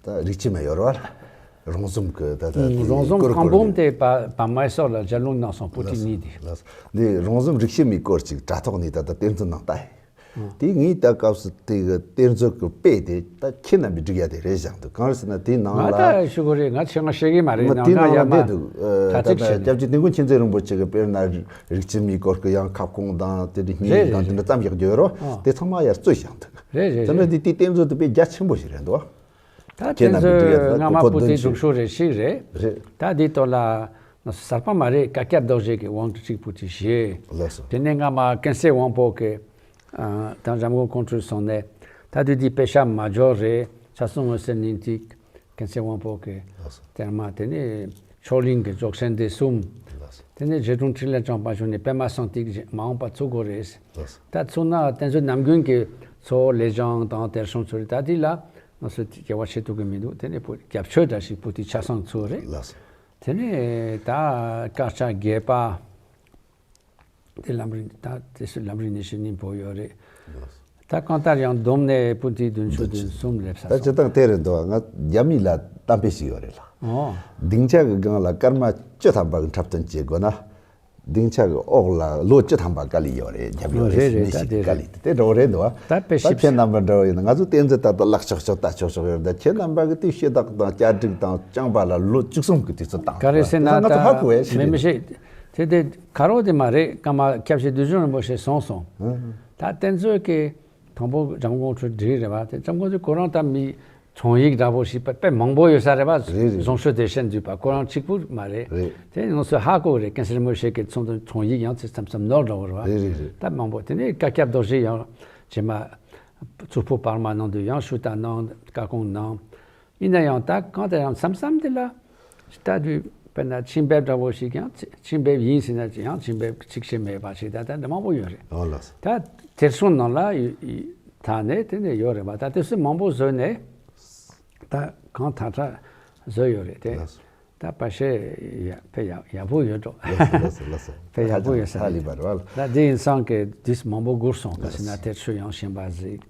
ད་རིག་བྱེད་མ་ཡོད་རེད་བ། རོང་ཟོམ་གི་ད་ལྟ་ཨུམ། དེ་རོང་ཟོམ་སྐོར་ཁང་སྐོར་སྦོམ་གི་དེ་པ་པ་མའི་སོགས་ལ་ལྗགས་ལུང་གནང་སོང་། པོ་ཏི་གཉིས་དེ། ལགས་སོ། འདི་རོང་ཟོམ་རིག་བྱེད་མའི་སྐོར་ཅིག་དྲ་ཐོག་ནས་ད་ལྟ་གཏེར་མཛོད་ནང་ལྟ་ཡིན། ཨུམ། དེ་ངས་ད་སྐབས་སུ་དེ་གི་གཏེར་མཛོད་གི་དཔེ་དེ་ད་ཁྱེད་རྣམ་པས་སྒྲིག་ཡ་དེ་རེད་བཞག་འདུག། གང་རེད་ཟེར་ན་དེའི་ནང་ང་ལ་ད་ཞུ་གི་རེད། ང་ཆེད་མངགས་བཤད་ཀྱི་མ་རེད། མ་ནང་དེའི་ང་ནང་ཡ་ལ་མ་བསྡད་འདུག། ཨ། ད་ད་ད་ཚིག་བྱས་ནས། སྐྱབས་རྗེ་དིལ་མགོ་མཁྱེན་བརྩེ་རིན་པོ་ཆེ་གི་དཔེར་ན་རིག་བྱེད་མའི་སྐོར་གི་ཡང་ཁ་སྐོང་དང་དེ་འདྲ་རྙིང་རེད་དང་རེད་དེ་འདྲ་རེད། ཙམ་ཡག་རྒྱུ་ཡོད་རོ། ཨ། དེ་ཚང་མ་ཡར་བཙུགས་བཞག་འདུག། རེད་རེད་དེ་འདྲ་རེད། དེ་གཏེར་མཛོད་དེ་དཔེ་རྒྱ་ཆེན་པོ་ཞིག་རེད་འདུག། ད་ཁྱེད་རྣམ་པས་སྒྲིག་ཡ་དེ་ད་སྔ་མ་གོ་པོ་ཏི་གོ་དོན་སྒྲུབ་ཆེ་ཤོག་རེ་ཞིག་རེད། རེད། ད་འདི་ཐོག་ལ་ནང་གསར་པ་མ་རེད། བཀའ་ཁྱབ་རྡོ་རྗེ་གི་དབང་གཅིག་པོ་ཏི་བཞེས། ལགས་སོ། དེ་ནས་སྔ་མ་ཀུན་གསལ་དབང་པོ་གི་ཨ་དང་འཇམ་མགོན་ཀོང་སྤྲུལ་སོང་ནས་ད་དུས་དེའི་དཔེ་ཆ་མ་འབྱོར་རེད། ཕྱག་གསུམ་འོད་གསལ་སྙིང་ཐིག། ཀུན་གསལ་དབང་པོ་གི་ལགས་སོ། གཏེར་མ། དེ་ནས་མཆོག་གླིང་གི་ཇོ་ཆེན་སྡེ་གསུམ། ལགས་སོ། དེ་ནས་རྗེ་དྲུང་འཕྲིན་ལས་བྱང་པ་ཞུ་ནས་པད་མ་གསང་ཐིག་མ་འོངས་པ་ཚུགས་དགོས་རེད། ལགས་སོ། ད་ཚུགས་ན་བསྟན་འཛིན་ནམ་རྒྱུན་གྱི་ཚོ་ལས་བྱང་དང་དེར་སོང་ཚུལ་ད་དེ་ལ་ང་ཚོ་སྐྱེ་བ་ཆེ་ཐུབ་ཀྱི་མི་འདུག། དེ་ནས་པོ་རྒྱབ་ཆོས་འདྲ་ཞིག་པོ་ཏི་ཆ་ཚང་ཚུགས་རེད། ལགས་སོ། དེ་ནས་ད་དཀར་ཆག་བརྒྱད་པ། དེ་ལམ་རིམ་ད་དེ་སུ་ལམ་རིམ་ནས་ཤི་ནི་བོ་ཡོད་རེད། ད་གང་ལྟར་ཡང་བསྡོམས་ནས་པོ་ཏི་བདུན་ཅུ་བདུན་གསུམ་སླེབས་ས་ད་སོང་། སྤྱིར་བཏང་དེ་རེད་འདུག། ང་རྒྱ་མི་ལ་གཏམ་དཔེ་ཞིག་ཡོད་རེད་ལ། ཨོ། སྡིངས་ཆ་གི་སྒང་ལ་སྐར་མ་བཅུ་ཐམ་པ་གི་འཁྲབ་སྟོན་བྱེད་དགོས་ན། སྡིངས་ཆ་གི་འོག་ལ་ལོ་བཅུ་ཐམ་པ་དཀའ་ལས་ཡོད་རེད། རྒྱབ་ཡོད་རེད། རེད་རེད། མི་ད་ཞིག་དེ་དཀའ་རེད། ལས་དེ་འདྲ་བོ་རེད་འདུག། ད་དཔེ་ད་ཞིབ་ཁྱེད་རྣམ་པ་འདྲ་བོ་ཡིན་ན་ང་ཚོ་བསྟན་འཛིན་ད་ལྟ་བརླག་ཆོག་ཆོག་ལྟ་ཆོག་ཆོག་ཡོད་རེད། ད་ཁྱེད་རྣམ་པ་གི་དེ་ཕྱི་ཐག་དང་བསྐྱར་སྒྲིག་དང་རྐྱང་པ་ལ་ལོ་བཅུ་གསུམ་གི་དུས་ཚོད་བཏང་ག་རེ་ཟེར་ན་ད་ང་ཚོ་ཧ་གོ་བས་ཤི་མི་མི་རེད། ཤེས་དེ་དེ་ག་རོ་དེ་མ་རེད། སྐར་མ་སྐྱབས་རྗེ་བདུད་འཇོམས་རིན་པོ་ཆེ་སོང་སོང་། ཧུམ། ད་བསྟན་འཛིན་གི་དང་པོ་འཇམ་མགོན་ཀོང་སྤྲུལ་འདི་རེད་བ། དེ་འཇམ་མགོན་ཀོང་སྤྲུལ་ཁོ་རང་ད་མི་དྲུང་ཡིག་འདྲ་པོ་ཞིག་དཔེ་དཔེ་མང་པོ་ཡོད་ས་རེད་བ། རེད་རེད། རྫོང་ཤོད་བདེ་ཆེན་འདུས་པ་ཁོ་རང་གཅིག་པུ་མ་རེད། རེད། དེ་ང་ཚོས་ཧ་གོ་རེད། ཀུན་གསལ་རིན་པོ་ཆེ་གི་ཚོགས་འདུ་དྲུང་ཡིག་ཡང་ཚིག་མཚམས་མཚམས་ནོར་འགྲོ་བ་རེད་བ། རེད་རེད་རེད། ད་མང་པོ་དེ་ནས་བཀའ་ཁྱབ་རྡོ་རྗེ་ཡང་རྗེས་མ་གཙུག་ཕུག་བར་མ་ནང་དུ་ཡང་ཞུ་དག་གནང་བཀའ་དགོངས་གནང་། ཡིན་ན་ཡང་ད་གང་ལྟར་ཡང་མཚམས་མཚམས་དེ་ལ་ལྟ་དུས་ དཔེར་ན་ཆིན་བེབ་འདྲ་བོ་ཞིག་ཀྱང་ཆིན་བེབ་ཡིན་ཟེར་ན་ཡང་ཆིན་བེབ་ཚིག་ཤད་མེད་པ་ཞིག་ད་ལྟ་འདི་མང་པོ་ཡོད་རེད། ཨོ་ལགས་སོ། ད་དེར་སོང་ནང་ལ་ཡོད་ཡོད་ད་ནས་དེ་ནས་ཡོད་རེད་པ། ད་དེ་ཚོ་མང་པོ་བཟོས་ནས་ད་གང་དྲག་དྲག་བཟོས་ཡོད་རེད་དེ། ལགས་སོ། ད་པ་ཤེ་ཡ་དཔེ་ཡག་ཡག་པོ་ཡོད་འགྲོ། ལགས་སོ་ལགས་སོ་ལགས་སོ། དཔེ་ཡག་པོ་ཡོད་ས་ཧ་ལས་རེད། པ་རེད་བ། ད་དེ་ཡིན་ཙང་གི་དུས་མང་པོ་འགོར་སོང་། ག་ཟེར་ན་དེར་ཆུ་ཡང་ཞིམ་པ་ཟིག་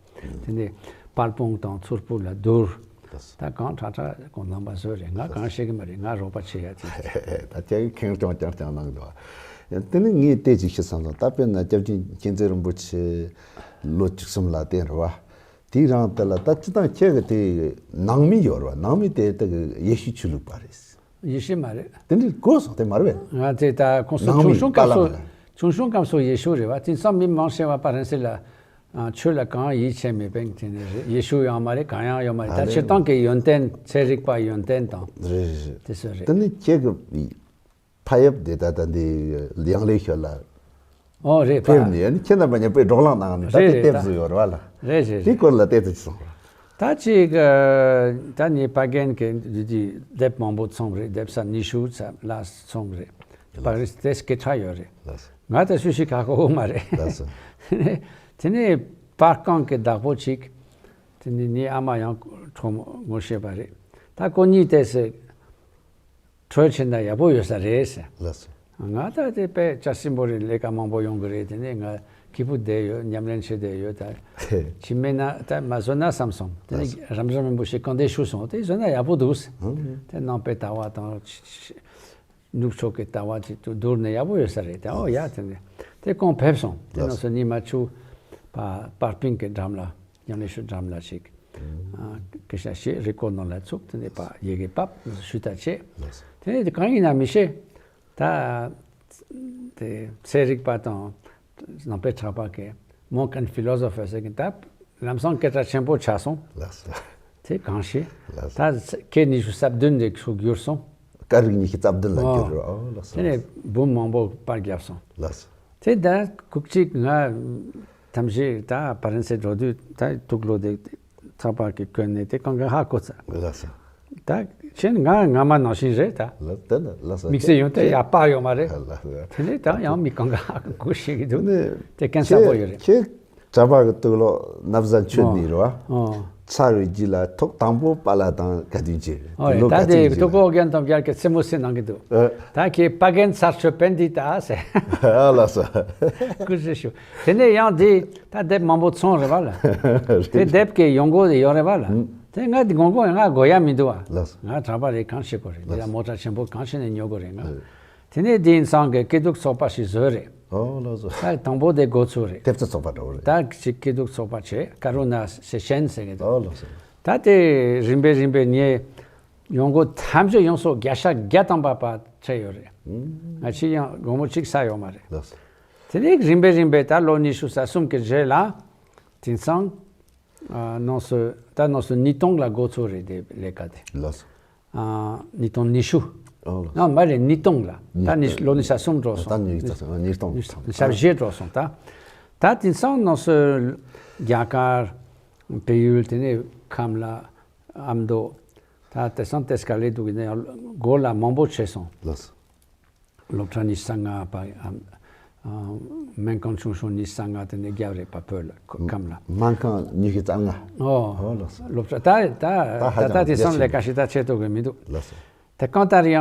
དེ་ནས་དཔལ་སྤུངས་དང་མཚུར་ཕུ་ལ་བསྡུར། ད་གང་དྲག་དྲག་གོང་རྣམ་པ་བཟོས་རེད། ང་གང་ཤེས་ཀྱི་མ་རེད། ང་རོགས་པ་བྱེད་ཡ་དེ། ད་ཁྱེད་ཀྱིས་ཁེངས་སྐྱུང་རྐྱང་རྐྱང་གནང་འདུག་དེ་ནི་ངས་བལྟས་ཅིག་ཤི་བསམ་སོང་། ད་དཔེར་ན་སྐྱབས་རྗེ་མཁྱེན་བརྩེ་རིན་པོ་ཆེ་ལོ་བཅུ་གསུམ་ལ་བསྟེན་རེད་བ། དེའི་རིང་དེ་ལ་ད་སྤྱིར་བཏང་ཁྱེད་ཀྱི་དེ་ནང་མི་ཡོད་རེད་བ། ནང་མི་དེ་དག་གི་ཡེ་ཤུ་ཆོས་ལུགས་པ་རེད། ཡེ་ཤུ་མ་རེད། དེ་འདྲའི་གོ་སོང་དེ་མ་རེད་པས། ང་དེ་ད་ཁོང་ཚོ་ནང་ཆུང་མི་ཆུང་སྐབས་པཱ་ལགས་སུ་མ་ལགས། ཆུང་ཆུང་སྐབས་སུ་ཡེ་ཤུ་རེད་བ། དེང་སང་མི་མང་ཆེ་བ་ཕ་རན་སི་ལ་ཨ་ཆོས་ལ་གང་ཡིད་ཆེས་མེད་པའི་དེ་ནི་རེད། ཡེ་ཤུ་ཡང་མ་རེད། གང་ཡང་ཡོད་མ་རེད། ད་ཨ་ནི་སྤྱིར་བཏང་གི་ཡོན་ཏན་ཚན་རིག་པ་ཡོན་ཏན་དང་རེད་རེད་རེད། དེ་ཚོ་རེད། དེ་ནི་ཁྱེད་ཀྱི་ཕ་ཡབ་དེ་ད་ལྟ་འདི་ཡང་ལེ་ཤོད་ལ་ཨོ་རེད་པ། ཕེབས་ནས་ཨ་ནི་ཁྱེད་རྣམ་པ་མཉམ་པོས་བགྲོ་གླེང་གནང་ནས་ད་རེད་དེ་རེད་ལྟེབ་ད་བཟོ་ཡོད་རེད་བ་ལ། རེད་རེད་དེའི་རེད། སྐོར་ལ་བལྟས་ཚོད་ཅི་སོང་ར། ད་ཅིག་ཨ་ད་ནི་ཕ་རྒན་གྱི་འདི་འདི་དེབ་མང་པོ་ཚོང་རེད། དེབ་ས་ཉི་ཤུ་ཙམ་ལ་ཚོང་རེད། ཕ་རི་སི་དེ་སྐད་ཆ་ཡོད་རེད། ལགས་སོ། ང་ད་སུ་ཞིག་ག་གོ་མ་རེད། ལགས་སོ། དེ་ནས་པར་ཁང་གི་བདག་པོ་ཅིག་དེ་ནི་ངའི་ཨ་མ་ཡང་གྲོགས་མོ་ངོ་ཤེས་པ་རེད། ད་ཁོ་གཉིས་དེ་སེ་གྲོས་བྱེད་ན་ཡག་པོ་ཡོད་ས་རེད་ཟེར། ལགས་སོ། ང་ད་དེ་དཔེ་བྱ་སྲིན་པོ་རེད། ལས་ཀ་མང་པོ་ཡོང་གི་རེད། དེ་ནས་ང་སྐྱིད་པོ་བསྡད་ཡོད། ཉམས་ལེན་བྱེད་བསྡད་ཡོད། ད་ཕྱི་མེད་ན་ད་མ་བཟོ་ན་བསམ་སོང་། དེ་ནས་ལགས་སོ། རབ་འབྱམས་རིན་པོ་ཆེ་སྐུར་འདེབས་ཞུས་སོང་། དེ་བཟོ་ན་ཡག་པོ་འདུག་ཟེར། ཧུམ། དེ་ནང་པའི་ལྟ་བ་དང་ཕྱི་ཕྱི་ནུབ་ཕྱོགས་ཀྱི་ལྟ་བ་ཅིག་ཏུ་བསྡུར་ནས་ཡག་པོ་ཡོད་ས་རེད། དེ་ཨོ་ཡ་དེ་ནས་དེ་ཁོང་ཕེབས་སོང་། དེ་ལགས་ནང་སོ་ཉི་མ་ཆུ་པ་པར་པིང་གི་འགྲམ་ལ། ཡང་ལེ་ཤོད་འགྲམ་ལ་ཞིག་ཨ་སྐད་ཆ་བཤད། རི་སྐོར་ནང་ལ་ཚུགས། དེ་ནས་པ་ཡི་གེ་ཕབ་ཞུ་དག་བྱས། ལགས་སོ། དེ་ནས་དེ་གང་ཡིན་ན་མི་ཤེས། ད་དེ་ཚན་རིག་པ་དང་ནང་པའི་གྲྭ་པ་གི་མོང་ཁན་ཕི་ལོ་སོ་ཕར་ཟེར་གི་ད་ལམ་སང་སྐད་གྲགས་ཆེན་པོ་ཆགས་སོང་། ལགས་སོ། དེ་གང་ཤེས། ལགས་སོ། ད་ཁལ་ཉི་ཤུ་རྩ་བདུན་རེ་ཚུགས་གྱུར་སོང་། སྐད་རིགས་ཉི་ཤུ་རྩ་བདུན་ལ་ཨོ་གྱུར་རོ། ཨོ་ལགས་སོ། དེ་ནས་འབུམ་མང་པོ་པར་བརྒྱབ་སོང་། ལགས་སོ། དེ་ད་ཁུག་ཅིག་ང་ཐམས་ཅད་ད་ཕ་རན་སི་འགྲོ་དུས་ད་དུག་ལོ་དེ་ཚགས་པར་གྱི་གོན་ནས་དེ་གང་ག་ཧ་གོ་ཚར། ལགས་སོ། ད་ཁྱེད་ང་ང་མ་ནང་བཞིན་རེད་ད། ལགས་དེ་ནི་ལགས་སོ། དམིགས་བསལ་ཡོང་དེ་ཡ་པགས་ཡོད་མ་རེད། ལགས་སོ། དེ་ནས་ད་ཡང་མི་གང་ག་ཧ་གོ་ཤེས་ཀྱི་འདུག་དེ་ནི་དེ་གན་ས་པོ་ཡོད་རེད། ཁྱེད་གྲྭ་པ་གི་དུག་ལོག་ནབ་ཟ་མཆོད་ནི་རེད་བ། ཨོ། ཚར་བའི་རྗེས་ལ་ཐོག་དང་པོ་པཱ་ལགས་དང་ག་དུས་མཇལ། ཨོ་ཡ། ད་དེ་ཐུག་གོ་རྒན་དང་བརྒྱད་ཀྱི་རྩེད་མོ་རྩེ་གནང་གི་འདུག་ཨ། ད་ཁྱེད་པ་རྒན་ཚར་ཆོད་པན་འདི་ད་ཟེར། ཨ་ལགས་སོ། སྐུ་གཟུགས་ཞུ། དེ་ནས་ཡང་འདི་ད་དེབ་མང་པོ་ཚོང་རེད་བ་ལ། དེ་དེབ་ཀྱི་ཡོང་སྒོ་དེ་ཡོད་རེད་བ་ལ། ཨུམ། དེ་ང་འདི་དགོང་དགོང་ང་དགོས་ཡ་མི་འདུག་བ། ལགས་སོ། ང་གྲྭ་པ་རེད། གང་བྱེད་དགོས་རེད། འདི་ལ་ལགས་སོ། མོ་ཊ་ཆེན་པོ་གང་བྱས་ནས་ཉོ་དགོས་རེད་ང་། ཨ། དེ་ནས་དེ་ཡིན་ཙང་གི་སྐྱིད་སྡུག་ཚོགས་པ་ཞིག་བཟོས་རེད། ཨོ་ལགས་སོ། ད་དང་པོ་དེ་འགོ་ཚུགས་རེད། ཐེབས་རྩ་ཚོགས་པ་འདྲ་བོ་རེད། ད་ཅིག་སྐྱིད་སྡུག་ཚོགས་པ་བྱས། ཀ་རུ་ན་སེ་ཤན་ཟེར་གི་འདུག་ཨོ་ལགས་སོ། ད་དེ་རིམ་པས་རིམ་པས་ངས་ཡོང་སྒོ་ཐམས་ཅད་ཡོངས་སུ་བརྒྱ་ཆ་བརྒྱ་ཐམ་པ་པ་ཁྲིད་ཡོད་རེད། ཨུམ། ང་ཕྱིར་ཡང་སྒོར་མོ་གཅིག་བསགས་ཡོད་མ་རེད། ལགས་སོ། དེ་ནས་རིམ་པས་རིམ་པས་ད་ལོ་ཉི་ཤུ་རྩ་གསུམ་གྱི་རྗེས་ལ་དེང་སང་ཨ་ནང་སོ་ད་ནང་སོ་ཉིས་སྟོང་ལ་འགོ་ཚུགས་རེད་དེ་ལས་ཀ་དེ། ལགས་སོ། ཨ། ཉིས་སྟོང་ཉི་ཤུ། ཨོ་ལགས། ཨ་མ་རེད། ཉིས་སྟོང་ལ། ད་ཉིས་ལོ་ཉི་ཤུ་རྩ་གསུམ་འགྲོ་སོང་། ད་ཉིས་ཉིས་ཉིས་སྟོང་ཉིས་སྟོང་ཉི་ཤུ་རྩ་བཞི་འགྲོ་སོང་། ད་ད་དེང་སང་ནང་སོ་རྒྱ་གར་བལ་ཡུལ་དེ་ནས་ཁམས་ལ་ཨ་མདོ་ད་དེང་སང་ཏེ་སྐ་ལེ་འདུག་ཡིན་ན་ཡང་སྒོ་ལ་མང་པོ་ཕྱེ་སོང་། ལགས་སོ། སློབ་གྲྭ་ཉི་ཤུ་རྩ་ལྔ་པ་ཨ་ཨ་སྨན་ཁང་ཆུང་ཆུང་ཉི་ཤུ་རྩ་ལྔ་དེ་ནས་བརྒྱབ་རེད་པ་བོད་ལ་ཁམས་ལ། སྨན་ཁང་ཉི་ཤུ་རྩ་ལྔ། ཨོ། ཨོ་ལགས་སོ། སློབ་གྲྭ་ད་ད་ད་ད་ཧ་ད་ཅང་དེང་སང་རྒྱ་ཆེ། ལས་ཀ་ཞིག་ད་བྱེད་ཐུབ་ཀྱི་མི་འདུག་ལགས་སོ། དེ་གང་ལྟར་ཡང་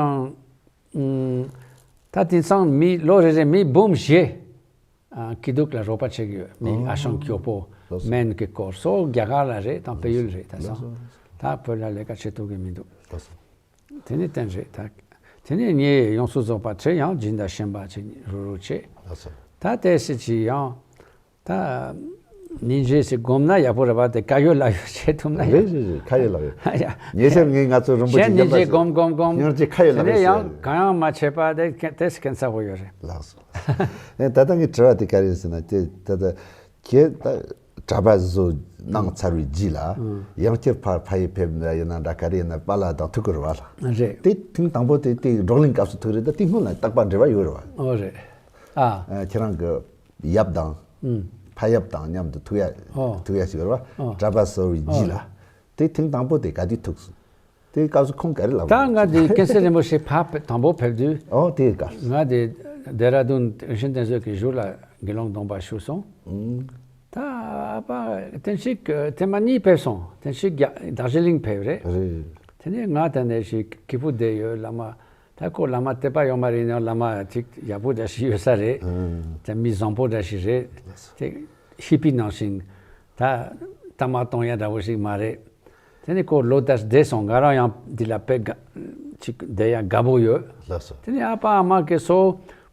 ཨུམ། ད་དེང་སང་མི་ལོ་རེ་རེ་མི་འབུམ་བཞི་ཨ་སྐྱིད་སྡུག་ལ་རོགས་པ་བྱེད་ཀྱི་ཡོད། མི་ཨ་ཞང་སྐྱོ་པོ་ལགས་སོ། སྨན་གྱི་སྐོར་སོགས་རྒྱ་གར་ལ་རེད་དང་བལ་ཡུལ་རེད། ད་ལགས་སོ། ད་བོད་ལ་ལས་ཀ་བྱེད་ཐུབ་ཀྱི་མི་འདུག་ལགས་སོ། དེ་ནི་བསྟན་རེད་ད། དེ་ནས་ངས་ཡོངས་སུ་རྫོགས་པ་ཁྲིད། ཡང་སྦྱིན་བདག་གཞན་པ་ཅིག་རུ་རུ་བྱེད། ལགས་སོ། ད་ལྟའི་སྲིད་ཀྱི་ཡང་ད་སྙིང་རྗེ་ཞིག་སྒོམ་ན་ཡག་པོ་རེད་པ། དེ་ཁ་ཡོད་ལག་ཡོད་བྱེད་ཐུབ་ན་ཡག་རེད་རེད་རེད། ཁ་ཡོད་ལག་ཡོད། ཡ། ཉེ་ཆར་ངས་ང་ཚོ་རིན་པོ་ཆེ་གཞན་སྙིང་རྗེ་སྒོམ་སྒོམ་སྒོམ། སྙིང་རྗེ་ཁ་ཡོད་ལག་དེ་ནས་ཡོད་ཡང་གང་ཡང་མ་བྱས་པ་དེ་དེ་སྐད་ཚ་པོ་ཡོད་རེད། ལགས་སོ། ཨེ་ད་ལྟ་ངའི་དྲི་བ་དེ་ག་རེ་ཟེར་ན་དེ་ད་ལྟ། ཁྱེད་ད་གྲྭ་པ་བཟོ་གནང་ཚར་བའི་རྗེས་ལ་ཨང་། ཡང་བསྐྱར་ཕར་ཕ་ཡུལ་ཕེབས་ན་ཡིན་ན་འདྲ་ག་རེ་ཡིན་ན་པཱ་ལགས་དང་ཐུག་གི་རེད་བ་ལ། རེད། དེ་ཐེངས་དང་པོ་དེ་དེ་བགྲོ་གླེང་སྐབས་སུ་ཐུག་རེད། ད་དེ་སྔོན་ལ་རྟག་པར་འབྲེལ་བ་ཡོད་རེད་བ། ཨོ་རེད། ཨ། ཨ། ཁྱེད་རང་གི་ཡབ་དང་ཨུམ། ཕ་ཡབ་དང་མཉམ་དུ་ཐུག་ཡ་ཨོ། ཐུག་ཡ་ཞིག་རེད་བ། ཨོ། གྲྭ་པ་བཟོ་བའི་རྗེས་ལ། ཨོ། དེ་ཐེངས་དང་པོ་དེ་ག་དུས་ཐུག་སོང་། དེའི་སྐབས་སུ་ཁོང་ག་རེ་ལབ། ད་ང་དེ་ཀན་སར་རིན་པོ་ཆེ་ཕར་དང་པོ་ཕེབས་དུས། ཨོ་དེའི་སྐབས། ང་དེ་ཌེ་ར་ཌུན་རིན་ཆེན་བསྟན་བཟོ་གི་བཞུགས་ལ་དགེ་སློང་སྡོམ་པ་ཞུས་སོང་། ཨུམ། ད་ཨ་ཕ་བསྟན་ཆོས་ཐེངས་མ་གཉིས་ཕེབས་སོང་། བསྟན་ཆོས་རྒྱ་དར་ཇི་ལིང་ཕེབས་རེད། རེད། དེ་ནས་ང་དེ་ནས་ཞིག་སྐྱིད་པོ་བསྡད་ཡོད། བླ་མ་ད་ཁོ་བླ་མ་དད་པ་ཡོད་མ་རེད་ཡང་བླ་མ་ཅིག་ཡག་པོ་འདྲ་ཞིག་ཡོད་ས་རེད། ཨུམ། དེ་མི་བཟང་པོ་འདྲ་ཞིག་རེད། དེ་ཧི་པི་ནང་བཞིན་ད་ལྟ་མ་གཏོང་ཡ་འདྲ་བོ་ཞིག་མ་རེད། དེ་ནས་ཁོ་ལོ་ལྟར་བསྡད་སོང་། ང་རང་ཡང་འདི་ལ་དཔེ་དགའ་ཅིག་བསྡད་ཡ་དགའ་པོ་ཡོད། ལགས་སོ། དེ་ནས་ཨ་ཕ་ཨ་མ་གིས་སོ་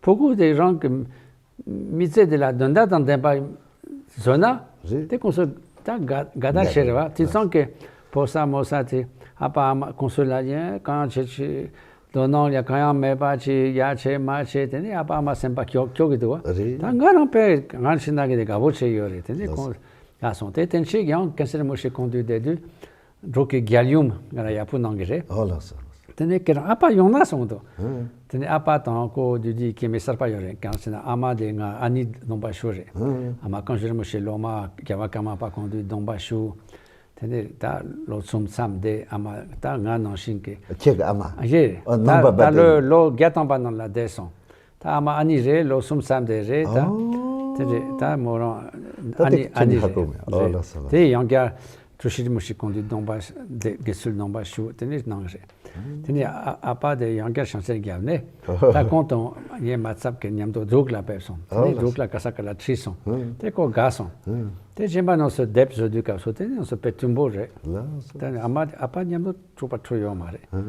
ཕྲུ་གུ་དེ་རང་གི་མི་ཚེ་འདི་ལ་དོན་དག་དང་ལྡན་པ་བཟོས་ན། རེད། དེ་ཁོང་ཚོ་ད་དགའ་དགའ་དག་བྱེད་རེད་བ། དེ་ཚང་གི་ཕོ་ས་མོ་ས་དེ་ཨ་ཕ་ཨ་མ་ཁོང་ཚོ་ལ་ཡང་གང་བྱེད་ཅི་དོ་སྣང་ཡང་གང་ཡང་མེད་པ་ཅི་ཡ་བྱེད་མ་བྱེད་དེ་ནས་ཨ་ཕ་ཨ་མ་སེམས་པ་སྐྱོ་སྐྱོ་གི་འདུག་བ། རེད། ད་ང་རང་དཔེ་ང་ཕྱི་ནང་གི་དེ་དགའ་པོ་བྱེད་ཡོད་རེད། དེ་ནས་ལགས་སོ། ཁོང་ལ་སོང་དེ་བསྟན་ཆོས་ཡང་ཀན་སར་རིན་པོ་ཆེ་ཁོང་དུས་བསྡད་དུས། འབྲོག་གི་རྒྱལ་ཡུམ་ང་ལ་ཡག་པོ་གནང་གི་རེད། ཨོ་ལགས་སོ། དེ་ནས་ཁྱེད་རང་ཨ་ཕ་ཡོང་ན་སོང་འདུག་ཧུམ། དེ་ནས་ཨ་ཕ་དང་ཁོ་བདུད་བདུད་སྐྱེ་དམན་གསར་པ་ཡོད་རེད། གང་ཟེར་ན་ཨ་མ་དེ་ང་ཨ་ནི་སྡོམ་པ་ཞུ་རེད། ཧུམ། ཨ་མ་ཀན་སར་རིན་པོ་ཆེ་སློབ་མ་རྒྱལ་བ་ཀརྨ་པ་ཁོང་དུ་སྡོམ་པ་ཞུ། དེ་ནས་ད་ལོ་གསུམ་མཚམས་བསྡད། ཨ་མ་ད་ང་ནང་བཞིན་གྱི། ཁྱེད་ཀྱི་ཨ་མ། ཨ་ཡེ། ཨ་ད་ནང་པ་ད་པ་ལོ་དེ། ལོ་བརྒྱ་ཐམ་པ་ནང་ལ་བསྡད་སོང་། ད་ཨ་མ་ཨ་ནི་རེད། ལོ་གསུམ་ཙམ་དེ་རེད་ད། ཨོ། དེ་རེད་ད་མོ་རང་ད་ཨ་དེ་ནི་ཨ་ཁྱེད་ནི་ཧ་རེད། གོ་མེད། ཨོ་རེད། ལགས་སོ་ལགས་སོ། དེ་ཡང་བསྐྱར་གྲུ་བཞི་རིན་པོ་ཆེ་ཁོང་དུ་སྡོམ་པ་དེ་དགེ་ཚུལ་སྡོམ་པ་ཞུ་དེ་ནི་གནང་རེད། དེ་ནི་ཨ་ཨ་ཕ་དེ་ཡང་བསྐྱར་བྱང་སེམས་བརྒྱབ་ནས་ད་ཁོང་དང་ངའི་མ་ཚབ་ཀྱི་མཉམ་དུ་འབྲོག་ལ་ཕེབས་སོང་། དེ་ཨོ་ནི་ལགས་འབྲོག་ལ་ག་ས་ག་ལ་ཁྲིད་སོང་། ཧུམ། དེ་ཁོ་དགའ་སོང་། ཧུམ། དེ་གཞན་པ་ནང་སུ་དེབ་བཟོ་དུས་སྐབས་སུ་དེ་ནང་སུ་དཔེ་མཐུན་པོ་རེད། ལགས་སོ། ད་ནི་ཨ་མ་ཨ་ཕ་མཉམ་དུ་འཁྲུག་པ་འཁྲུག་ཡོད་མ་རེད། ཨ།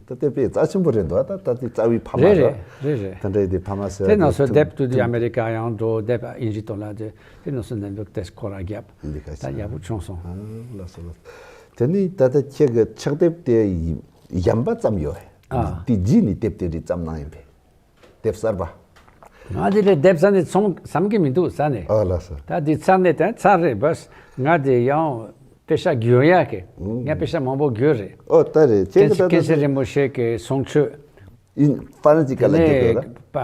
ད་ལྟའི་དཔེ་རྩ་ཆེན་པོ་རེད་འདུག་ད་ད་ལྟའི་རྩ་བའི་ཕ་མ་རེད། རེད་རེད་རེད། ད་འདྲའི་དེ་ཕ་མ་ཟེར་དེ་ནང་སོ་དེ་དེབ་ཏུ་དུ་ཨ་མེ་རི་ཀ་ཡང་འགྲོ། དེབ་ཨིན་ཇི་ཐོག་ལ་དེ་དེ་ནང་སོ་ནས་འདུག་ཏེས་ཁོ་ར་རྒྱབ། འདི་ཁ་ད་ཡག་པོ་བྱུང་སོང་། ཨ་ལགས་སོ་ལགས་སོ། དེ་ནི་ད་ལྟ་ཁྱེད་ཀྱི་ཕྱག་དེབ་དེ་གཞན་པ་ཙམ་ཡོད། ཨ། དེ་རྗེས་ནས་དེབ་དེ་རིགས་ཙམ་གནང་ཡིན་པས། དེབ་གསར་པ། ང་འདི་ལས་དེབ་གསར་ནས་ཚོང་བསམ་གྱི་མི་འདུག་ས་ནས། ཨ་ལགས་སོ། ད་འདི་ཚར་ནས་དེ་ཚར་རེད་བས། ང་དེ་ཡང་པེ་ཤ་བསྒྱུར་ཡག་གི། ཨུམ། ངས་པེ་ཤ་མང་པོ་བསྒྱུར་རེད། ཨོ་ད་རེད། ཁྱེད་ཀྱི་ད་ཀན་ཀན་སར་རིན་པོ་ཆེ་གི་གསུང་ཆོས། ཨིན་ཧྥ་རན་སི་སྐད་ལ་བསྒྱུར་དགོས་ར། དེ་ནས་པ་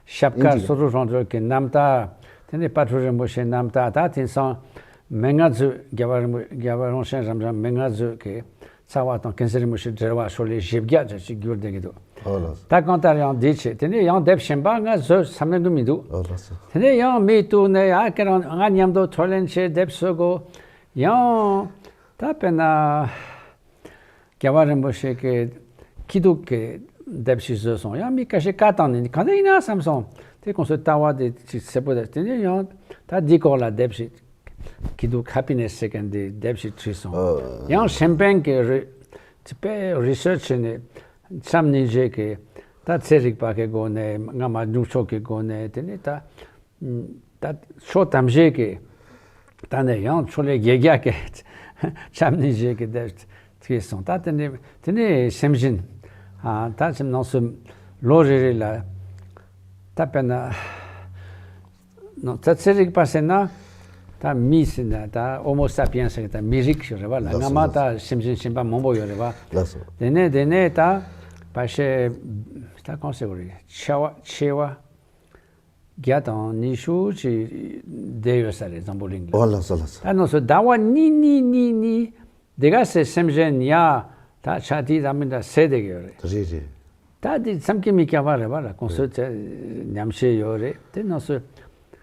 ཞབས་དཀར་ཨིན་ཇི་ལ། སོ་རུ་ཧྲོང་ཏོ་གི་རྣམ་ཐར། དེ་ནས་དཔལ་སྤྲུལ་རིན་པོ་ཆེའི་རྣམ་ཐར། ད་དེང་སང་མན་ངག་མཛོད། རྒྱལ་བ་རིན་པོ་རྒྱལ་བ་རོང་ཆེན་རབ་འབྱམས་མན་ངག་མཛོད་ཀྱི་ཚ་བ་དང་ཀན་སར་རིན་པོ་ཆེའི་འགྲེལ་བ་ཤོ་ལོ་ཀ་བཞི་བརྒྱ་ཙམ་ཞིག་བསྒྱུར་བསྡད་ཀྱི་འདུག་ཨོ་ལགས་སོ། ད་གང་ལྟར་ཡང་འདི་བྱས། དེ་ནས་ཡང་དེབ་གཞན་པ་ང་བཟོ་བསམ་ན་གི་མི་འདུག་ཨོ་ལགས་སོ། དེ་ནས་ཡང་མི་གཏུགས་ནས་ཡ་ཁྱེད་རང་ང་མཉམ་དུ་ཐོག་ལེན་བྱས་དེབ་བཟོ་དགོས། ཡང་ད་དཔེར་ན། རྒྱལ་བ་རིན་པོ་ཆེ་གི་སྐྱིད་སྡུག་གི་དེབ་ཞིག་བཟོས་སོང་། ཡང་མི་ཁ་ཤས་བཀའ་བཏང་ནས་གང་ལྟར་ཡིན་ན་བསམ་སོང་། དེ་ཁོང་ཚོའི་ལྟ་བ་དེ་ཅིག་གསལ་པོ་རེད། དེ་ནས་ཡང་ད་འདི་སྐོར་ལ་དེབ་ཞིག་སྐྱིད་སྡུག་ཧེ་པི་ནེ་སི་ཟེར་མཁན་དེ་དེབ་ཞིག་བྲིས་སོང་། ཨ། ཡང་ཤེམ་པེན་གི་རི་དཔེ་རི་སར་ཆི་བྱས་ནས་བྱམས་སྙིང་རྗེ་གི་ད་ཚན་རིག་པ་གི་སྒོ་ནས་སྔ་མ་སྣུབ་ཕྱོགས་ཀྱི་སྒོ་ནས་དེ་ནས་ད། ད་ཕྱོགས་ཐམས་ཅད་ཀྱི་ད་ནས་ཡང་ཕྱོགས་ལས་བརྒྱད་བརྒྱ་གི་བྱམས་སྙིང་རྗེ་གི་དེ་ཐུགས་སོང་། ད་དེ་ནས་དེ་ནས་སེམས་ཅན་ཨ་ད་སེམས་ནང་སུ་ལོ་རེ་རེ་ལ་ད་དཔེར་ན་ནང་ཚན་རིག་པ་ཟེར་ན་ད་མི་ཟེར་ན་ད་ཧོ་མོ་སེ་པི་ཡན་སི་ཟེར་ད་མི་རིགས་ཤིག་རེད་བ་ལ། ལགས་སོ། སྔ་མ་ལགས་སོ། ད་སེམས་ཅན་གཞན་པ་མང་པོ་ཡོད་རེད་བ། ལགས་སོ། དེ་ནས་དེ་ནས་ད་བ་ཤེ་ད་གང་ཟེར་བ་རེད། ཆེ་བ་ཆེ་བ། བརྒྱ་དང་ཉི་ཤུ་ཅིག་བསྡད་ཡོད་ས་རེད་འཛམ་བུ་གླིང་ལ། ཨོ་ལགས་སོ་ལགས་སོ། ད་ནང་སོ་ཟླ་བ་གཉིས་གཉིས་གཉིས་གཉིས་དེ་ག་སེ་སེམས་ཅན་ཡ་ད་ཆ་དེ་ད་མི་འདྲ་སེ་བསྡད་ཀྱི་ཡོད་རེད། རེད་རེད། ད་དེ་བསམ་གྱིས་མི་ཁྱབ་པ་རེད་བ་ལ། ཁོང་ཚོས་དེ་ཉམས་བཞེས་ཡོད་རེད། དེ་ནང་སོ་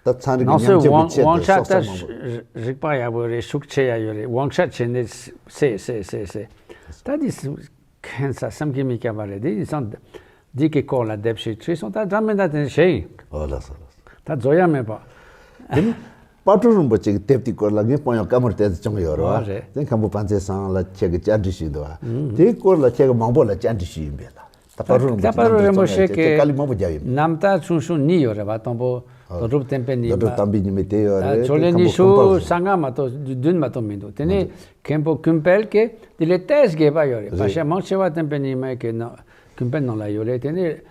ད་ཚན་རིག་གི་ནང་སོའི་ཉམས་ཞིབ་དབང་ཀྱི་ཆེད་དབང་དུ་ཆ་ད་སྲོག་ཆགས་མང་པོ། རིག་པ་ཡག་པོ་རེད། ཤུགས་ཆེ་ཡ་ཡོད་རེད། དབང་ཆ་བྱས་ནས་སེ་སེ་སེ་སེ་ད་དེ་སེ། ཁན་ས་བསམ་གྱིས་མི་ཁྱབ་པ་རེད། དེ་ཡིན་ཙང་འདི་གི་སྐོར་ལ་དེབ་ཞིག་བྲིས་སོང་། ད་འདྲ་མི་འདྲ་དེ་བྱས་ཡིན། ཨོ་ལགས་སོ་ལགས་སོ། ད་རྫོགས་ཡ་མེད་པ། དེ་ནི་དཔལ་སྤྲུལ་རིན་པོ་ཆེ་གི་དེབ་དེའི་སྐོར་ལ་ངས་དཔང་ཡང་བཀའ་མོལ་ཏོག་ཙམ་བྱུང་ཡོད་རེད་བ། ཨོ་རེད། དེ་མཁན་པོ་པཎ་ཆེན་བཟང་ལ་ཁྱེད་ཀྱིས་བཅར་འདྲི་ཞུས་འདུག་བ། ཨུམ། དེའི་སྐོར་ལ་ཁྱེད་ཀྱིས་མང་པོ་ལ་བཅར་འདྲི་ཞུས་ཡིན་པས་ལ། ད་དཔལ་སྤྲུལ་རིན་པོ་ཆེ་དཔལ་སྤྲུལ་རིན་པོ་ཆེ་ཁྱེད་ཀྱིས་དཀའ་ལས་མང་པོ་བརྒྱབ་ཡིན། རྣམ་ཐར་ཆུང་ཆུང་གཉིས་ཡོད་རེད་བ། དང་པོ་ཨོ། རྡོ་གྲུབ་བསྟན་པའི་ཉི་མ། རྡོ་གྲུབ་བསྟན་པའི་ཉི་མ་དེ་ཡོད་རེད། ད་ཇོ་ལེ་དེ་མཁན་ཉི་པོ་ཤུ་ཀུན་དཔལ་གསང་སྔགས་མ་གཏོགས་བདུན་མ་གཏོགས་མི་འདུག་དེ་ནས་མཁན་པོ་ཀུན་དཔལ་གྱི་དེ་ལས་ཏོག་ཙམ་རྒྱས་པ་ཡོད་རེད། བ་ཤ་མང་ཆེ་བ་བསྟན་པའི་ཉི་མའི་གི་ནང་ཀུན་དཔལ་ནང་ལ་ཡོད་རེད། དེ་ནས་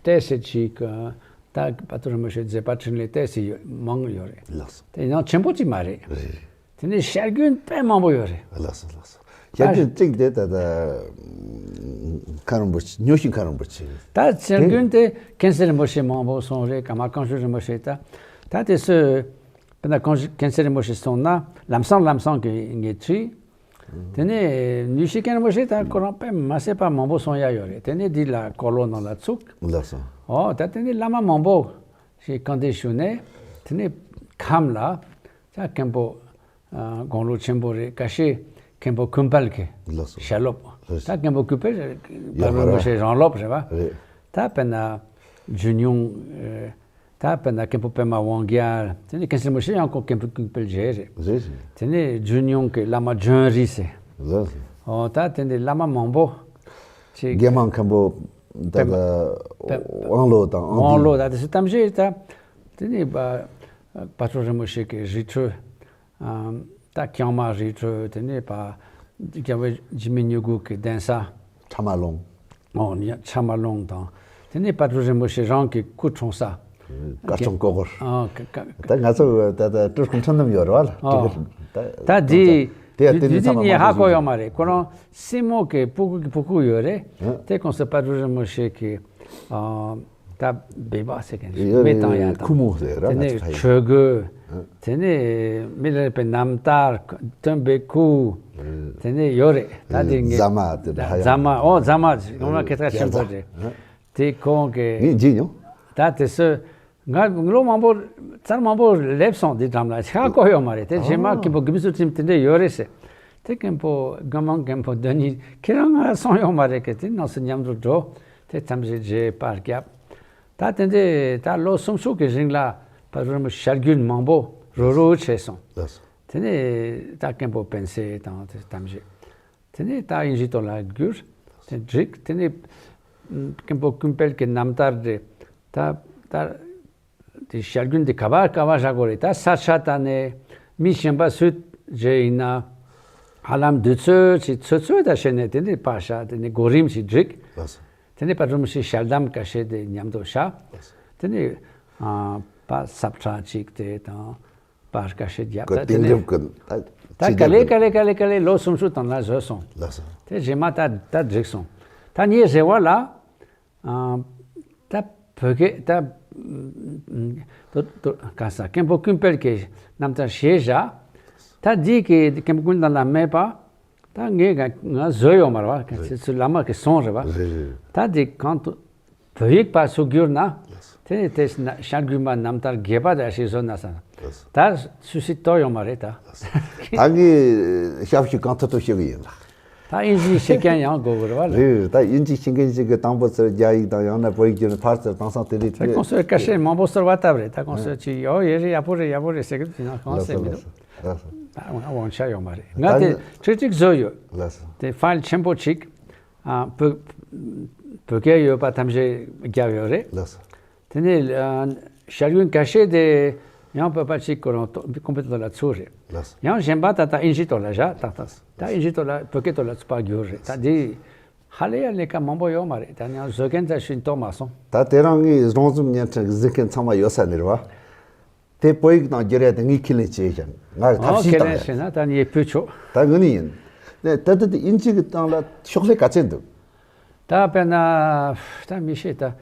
ཏོག་ཙམ་ཅིག་ད་དཔལ་སྤྲུལ་རིན་པོ་ཆེའི་མཛད་པ་འཕྲིན་ལས་ཏོག་ཙམ་ཡོད་མང་ཡོད་རེད། ལགས་སོ། དེ་ཡང་ཆེན་པོ་ཅིག་མ་རེད། རེད་རེད། དེ་ནས་ཞལ་རྒྱུན་དཔེ་མང་པོ་ཡོད་རེད། ལགས་སོ་ལགས་སོ། ཞལ་རྒྱུན་གཅིག་དེ་ད་ལྟ་མཁན་རིན་པོ་ཆེ་ཉོ་ཤིང་མཁན་རིན་པོ་ཆེ། ད་ཞལ་རྒྱུན་དེ་ཀན་སར་རིན་པོ་ཆེ་མང་པོ་སོང་རེད། ཀརྨ་བཀའ་བརྒྱུད་རིན་པོ་ཆེ། ད་ད་དེ་སུ་དཔེར་ན་ཀན་སར་རིན་པོ་ཆེ་སོང་ན་ལམ་སང་ལམ་སང་གི་ངས་ཁྲིད། དེ་ནས་ནུས་ཤེས་མཁན་རིན་པོ་ཆེ་ད་ཁོ་རང་དཔེ་མ་སྲིད་པ་མང་པོ་གསུང་ཡ་ཡོད་རེད། དེ་ནས་འདི་ལ་ཀོ་ལོ་ནང་ལ་བཙུགས། ལགས་སོ། ཨོ་ད་དེ་ནས་བླ་མ་མང་པོ་ཞིག་བཀའ་འདྲི་ཞུས་ནས་དེ་ནས་ཁམས་ལ་ད་མཁན་པོ་ཨ་དགུང་ལོ་ཆེན་པོ་རེད། ཀ་ཤེ་མཁན་པོ་ཀུན་དཔལ་གྱི་ལགས་སོ། ཞལ་སློབ། ལགས་སོ། ད་མཁན་པོ་ཀུན་དཔལ་ཡོད་བ་རེད། བ་རིན་པོ་ཆེ་རང་སློབ་རེད་བ། རེད། ད་དཔེར་ན་ཇུན་ཡུང་། ད་དཔེར་ན་མཁན་པོ་པད་མ་དབང་རྒྱལ། དེ་ནས་མཁན་ཆེན་རིན་པོ་ཆེ་ཡང་ཁོང་མཁན་པོ་ཀུན་དཔལ་རྗེ་རེད། རེད་རེད། དེ་ནས་ཇུན་ཡུང་གི་བླ་མ་ཇོན་རི་ཟེར། རེད་རེད། ཨོ་ད་དེ་འདྲའི་བླ་མ་མང་པོ་ཅིག་རྒྱལ་དམངས་མཁན་པོ་ད་པད་མ་ད་པད་དབང་ལོ་དང་དབང་ལོ་ལྡིང་། ད་དེ་ཚོ་གཏམ་བཤད་ད་དེ་ནས་པ་དཔལ་སྤྲུལ་རིན་པོ་ཆེ་གི་རི་ཁྲོད། ཨམ། ད་རྐྱང་མ་རི་ཁྲོད། དེ་ནས་པ་རྒྱལ་བ་འཇིགས་མེད་མྱུ་གུ་གི་གདན་ས། ཕྲ་མ་ལུང་། ཨོ་ནི་ཕྲ་མ་ལུང་དང་། དེ་ནས་དཔལ་སྤྲུལ་རིན་པོ་ཆེ་རང་གི་སྐུ་འཁྲུངས་ས། བཀའ་ཆེམས་ཀོ་གོར། ཨོ་ཀ་ཀ་ད་ང་ཚོ་ད་ད་སྤྲུལ་སྐུ་འཁྲུངས་གནམ་ཡོད་རེད་བ་ལ། ཨོ། ད་ད་དེ་དེ་དེ་དེ་ནི་དེ་ཚང་མ་ཉེ་ཧ་གོ་ཡོད་མ་རེད། ཁོ་རང་སྲིང་མོ་གི་སྤུ་གུ་གི་སྤུ་གུ་ཡོད་རེད། ཨ། དེ་ཁོངས་སུ་དཔལ་སྤྲུལ་རིན་པོ་ཆེ་གི་ཨ། ད་སྦལ་པ་ཟེར་མཁན་ཡོད་མེ་བཏང་ཡ་རེད། དང་ཁུ་མོ་ཟེར་ར། དེ་ནས་ང་ཚོ་ཕ་ཡུལ་ཆོས་གོས། ཨ། དེ་ནས་མི་ལ་རས་པའི་རྣམ་ཐར། སྟོན་པའི་སྐུ། ཨ། དེ་ནས་ཡོད་རེད། ད་དེ་ངས་རྫ་མ་དེ་འདྲ་ཧ་ཡང་རྫ་མ། ཨོ་རྫ་མ་ངོ་མ་སྐད་གྲགས་ཆེན་པོ་རེད། ཨ། དེ་ཁོང་གི་ངས་འཇིགས་མྱོང་། ད་དེ་ཚོ་ང་ལོ་མང་པོ་ཚར་མང་པོ་སླེབས་སོང་། དེ་འགྲམ་ལ་ཧ་གོ་ཡོད་མ་རེད། དེ་རྗེས་མ་ཨ། མཁན་པོ་དགེ་བསོད་ཁྲི་དེ་འདྲ་ཡོད་རེད་ཟེར། དེ་མཁན་པོ་དགེ་མང་མཁན་པོ་དོན་གཉིས་ཁྱེད་རང་ང་སོང་ཡོད་མ་རེད་གི། དེ་ནང་སུ་མཉམ་དུ་འགྲོ། དེ་ཐམས་ཅད་རྗེས་པར་བརྒྱབ། ད་དེ་འདྲའི་ད་ལོ་སུམ་ཅུ་གི་རིང་ལ་ཕ་རོལ་པོ་ཞལ་རྒྱུན་མང་པོ་རུ་རུ་བྱས་སོང་། ལགས་སོ། དེ་ནས་ད་མཁན་པོ་པན་སེ་དང་དེ་ཐམས་ཅད། དེ་ནས་ད་དབྱིན་ཇིའི་ཐོག་ལ་བསྒྱུར། དེ་བསྒྲིགས། དེ་ནས་མཁན་པོ་ཀུན་དཔལ་གྱི་རྣམ་ཐར་དེ་ད་ད་དེ་ཞལ་རྒྱུན་དེ་ག་པར་ག་པར་བཞག་དགོས་རེད། ད་ས་ཆ་ལྟ་ནས་མི་གཞན་པ་སུས་བརྗེས་ཡིན་ན། ཧ་ལམ་དུས་ཚོད་ཅིག་ཚོད་ཚོད་ད་བྱས་ནས་དེ་ནས་པར་བཞག་དེ་ནས་གོ་རིམ་ཞིག་བསྒྲིགས། ལགས་སོ། དེ་ནས་དཔལ་སྤྲུལ་རིན་པོ་ཆེའི་ཞལ་གདམས་འགའ་ཤས་དེ་མཉམ་དུ་བཞག་དེ་ནས་ཨ་པ་སབ་ཁྲ་གཅིག་དེ་དང་པར་འགའ་ཤས་བརྒྱབ། གོ་ད་དེ་དེང་ནས་རབས་ཀྱི་ད་ད་ཅི་ག་ལེ་བརྒྱབ་ག་ལེ་ག་ལེ་ག་ལེ་ལོ་སུམ་ཅུ་དང་ལ་བཟོས་སོང་། ལགས་སོ། དེ་རྗེས་མ་ད་ད་བསྒྲིགས་སོང་། ད་ངའི་རེ་བ་ལ་ཨ་ད་བོད་སྐད་ད་དོ་དོ་ག་ས་མཁན་པོ་ཀུན་དཔལ་གྱི་རྣམ་ཐར་ཞེས་བཞག་ད་འདི་གི་མཁན་པོ་ཀུན་དཔལ་ལ་མེད་པ། ད་ངས་ང་ང་བཟོས་ཡོད་མ་རེད་བ། ཁྱེད་ཚོས་བླ་མ་གི་གསུང་རེད་བ། རེད་རེད། ད་འདི་གང་དུ་བོད་ཡིག་པ་ཚུགས་གྱུར་ན། དེ་ནས་དེ་ན་ཞལ་རྒྱུན་པ་རྣམ་ཐར་རྒྱས་པ་འདྲ་ཞིག་བཟོ་ན་བསམ། ད་སུས་སུས་ལྟོས་ཡོད་མ་རེད་ད། ད་ངས་ཞབས་ཞུ་གང་ཐུབ་ཐུབ་བྱེད་གི་ཡིན་ལ། ད་དབྱིན་ཇི་ཤེས་མཁན་ཡང་དགོས་གི་རེད་བ་ལ། རེད་རེད། ད་དབྱིན་ཇི་ཤེས་མཁན་ཞིག་གི་དང་པོ་ཚུར་རྒྱ་ཡིག་དང་ཡང་ན་བོད་ཡིག་བསྒྱུར་ནས་ཕར་ཚུར་དེང་སང་དེ་རིགས་ད་ཁོང་ཚོས་ཁ་ཤས་མང་པོ་གསོལ་བ་བཏབ་རེད། ད་ཁོང་ཚོས་ཅིག་ཡོ་ཡེ་རེད་ཡག་པོ་རེད་ཡག་པོ་རེད་ཟེར་གི་དེ་ན་གང་ཟེར་མི་འདུག་ད་དབང་ཆ་ཡོད་མ་རེད། ང་དེ་ཁྲིག་ཁྲིག་བཟོས་ཡོད། ལགས་སོ། དེ་ཕའིལ་ཆེན་པོ་ཅིག་ཨ་བོད་བོད་སྐད་ཡོད་པ་ཐམས་ཅད་བརྒྱབ་ཡོད་རེད། ལགས་སོ། དེ་ནས་ཨ་ཞལ་རྒྱུན་འགའ་ཤས་དེ་ཡང་བོད་པ་ཅིག་ཁོ་རང་ཐོ་ཀོམ་པུ་ཊར་ཐོག་ལ་ཚུགས་རེད། ལགས་སོ། ཡང་གཞན་པ་ད་ལྟ་དབྱིན་ཇིའི་ཐོག་ལ་བཞག་ད་ལྟ་ད་དབྱིན་ཇིའི་ཐོག་ལ་བོད་སྐད་ཐོག་ལ་ཚུགས་པ་བསྒྱུར་རེད། ད་འདི་ཧ་ལས་ཡ་ལས་ཀ་མང་པོ་ཡོད་མ་རེད། ད་ཡང་བཟོ་མཁན་ཙམ་ཞིག་རྟོགས་མ་སོང་། ད་དེ་རིང་ངས་རོང་ཟོམ་བརྙན་འཕྲིན་གཟིགས་མཁན་ཚང་མ་ཡོད་ས་ནས་རེད་བ། དེ་བོད་ཡིག་ནང་བསྒྱུར་ཡ་དེ་ངས་ཁས་ལེན་བྱས་ཀྱང་ང་ཐབས་ཨོ་ཤེས་ཁས་དང་ལེན་ཡ་བྱས་ན་ད་ངས་ཕུལ་ཆོག་ད་དངོས་གནས་ཡིན། ནས་ད་ལྟ་དེ་དབྱིན་ཇི་གི་སྟེང་ལ་ཤོག་ལྷེ་ག་ཚད་འདུག་ད་དཔེར་ན་ད་མི་ཤེས་ད།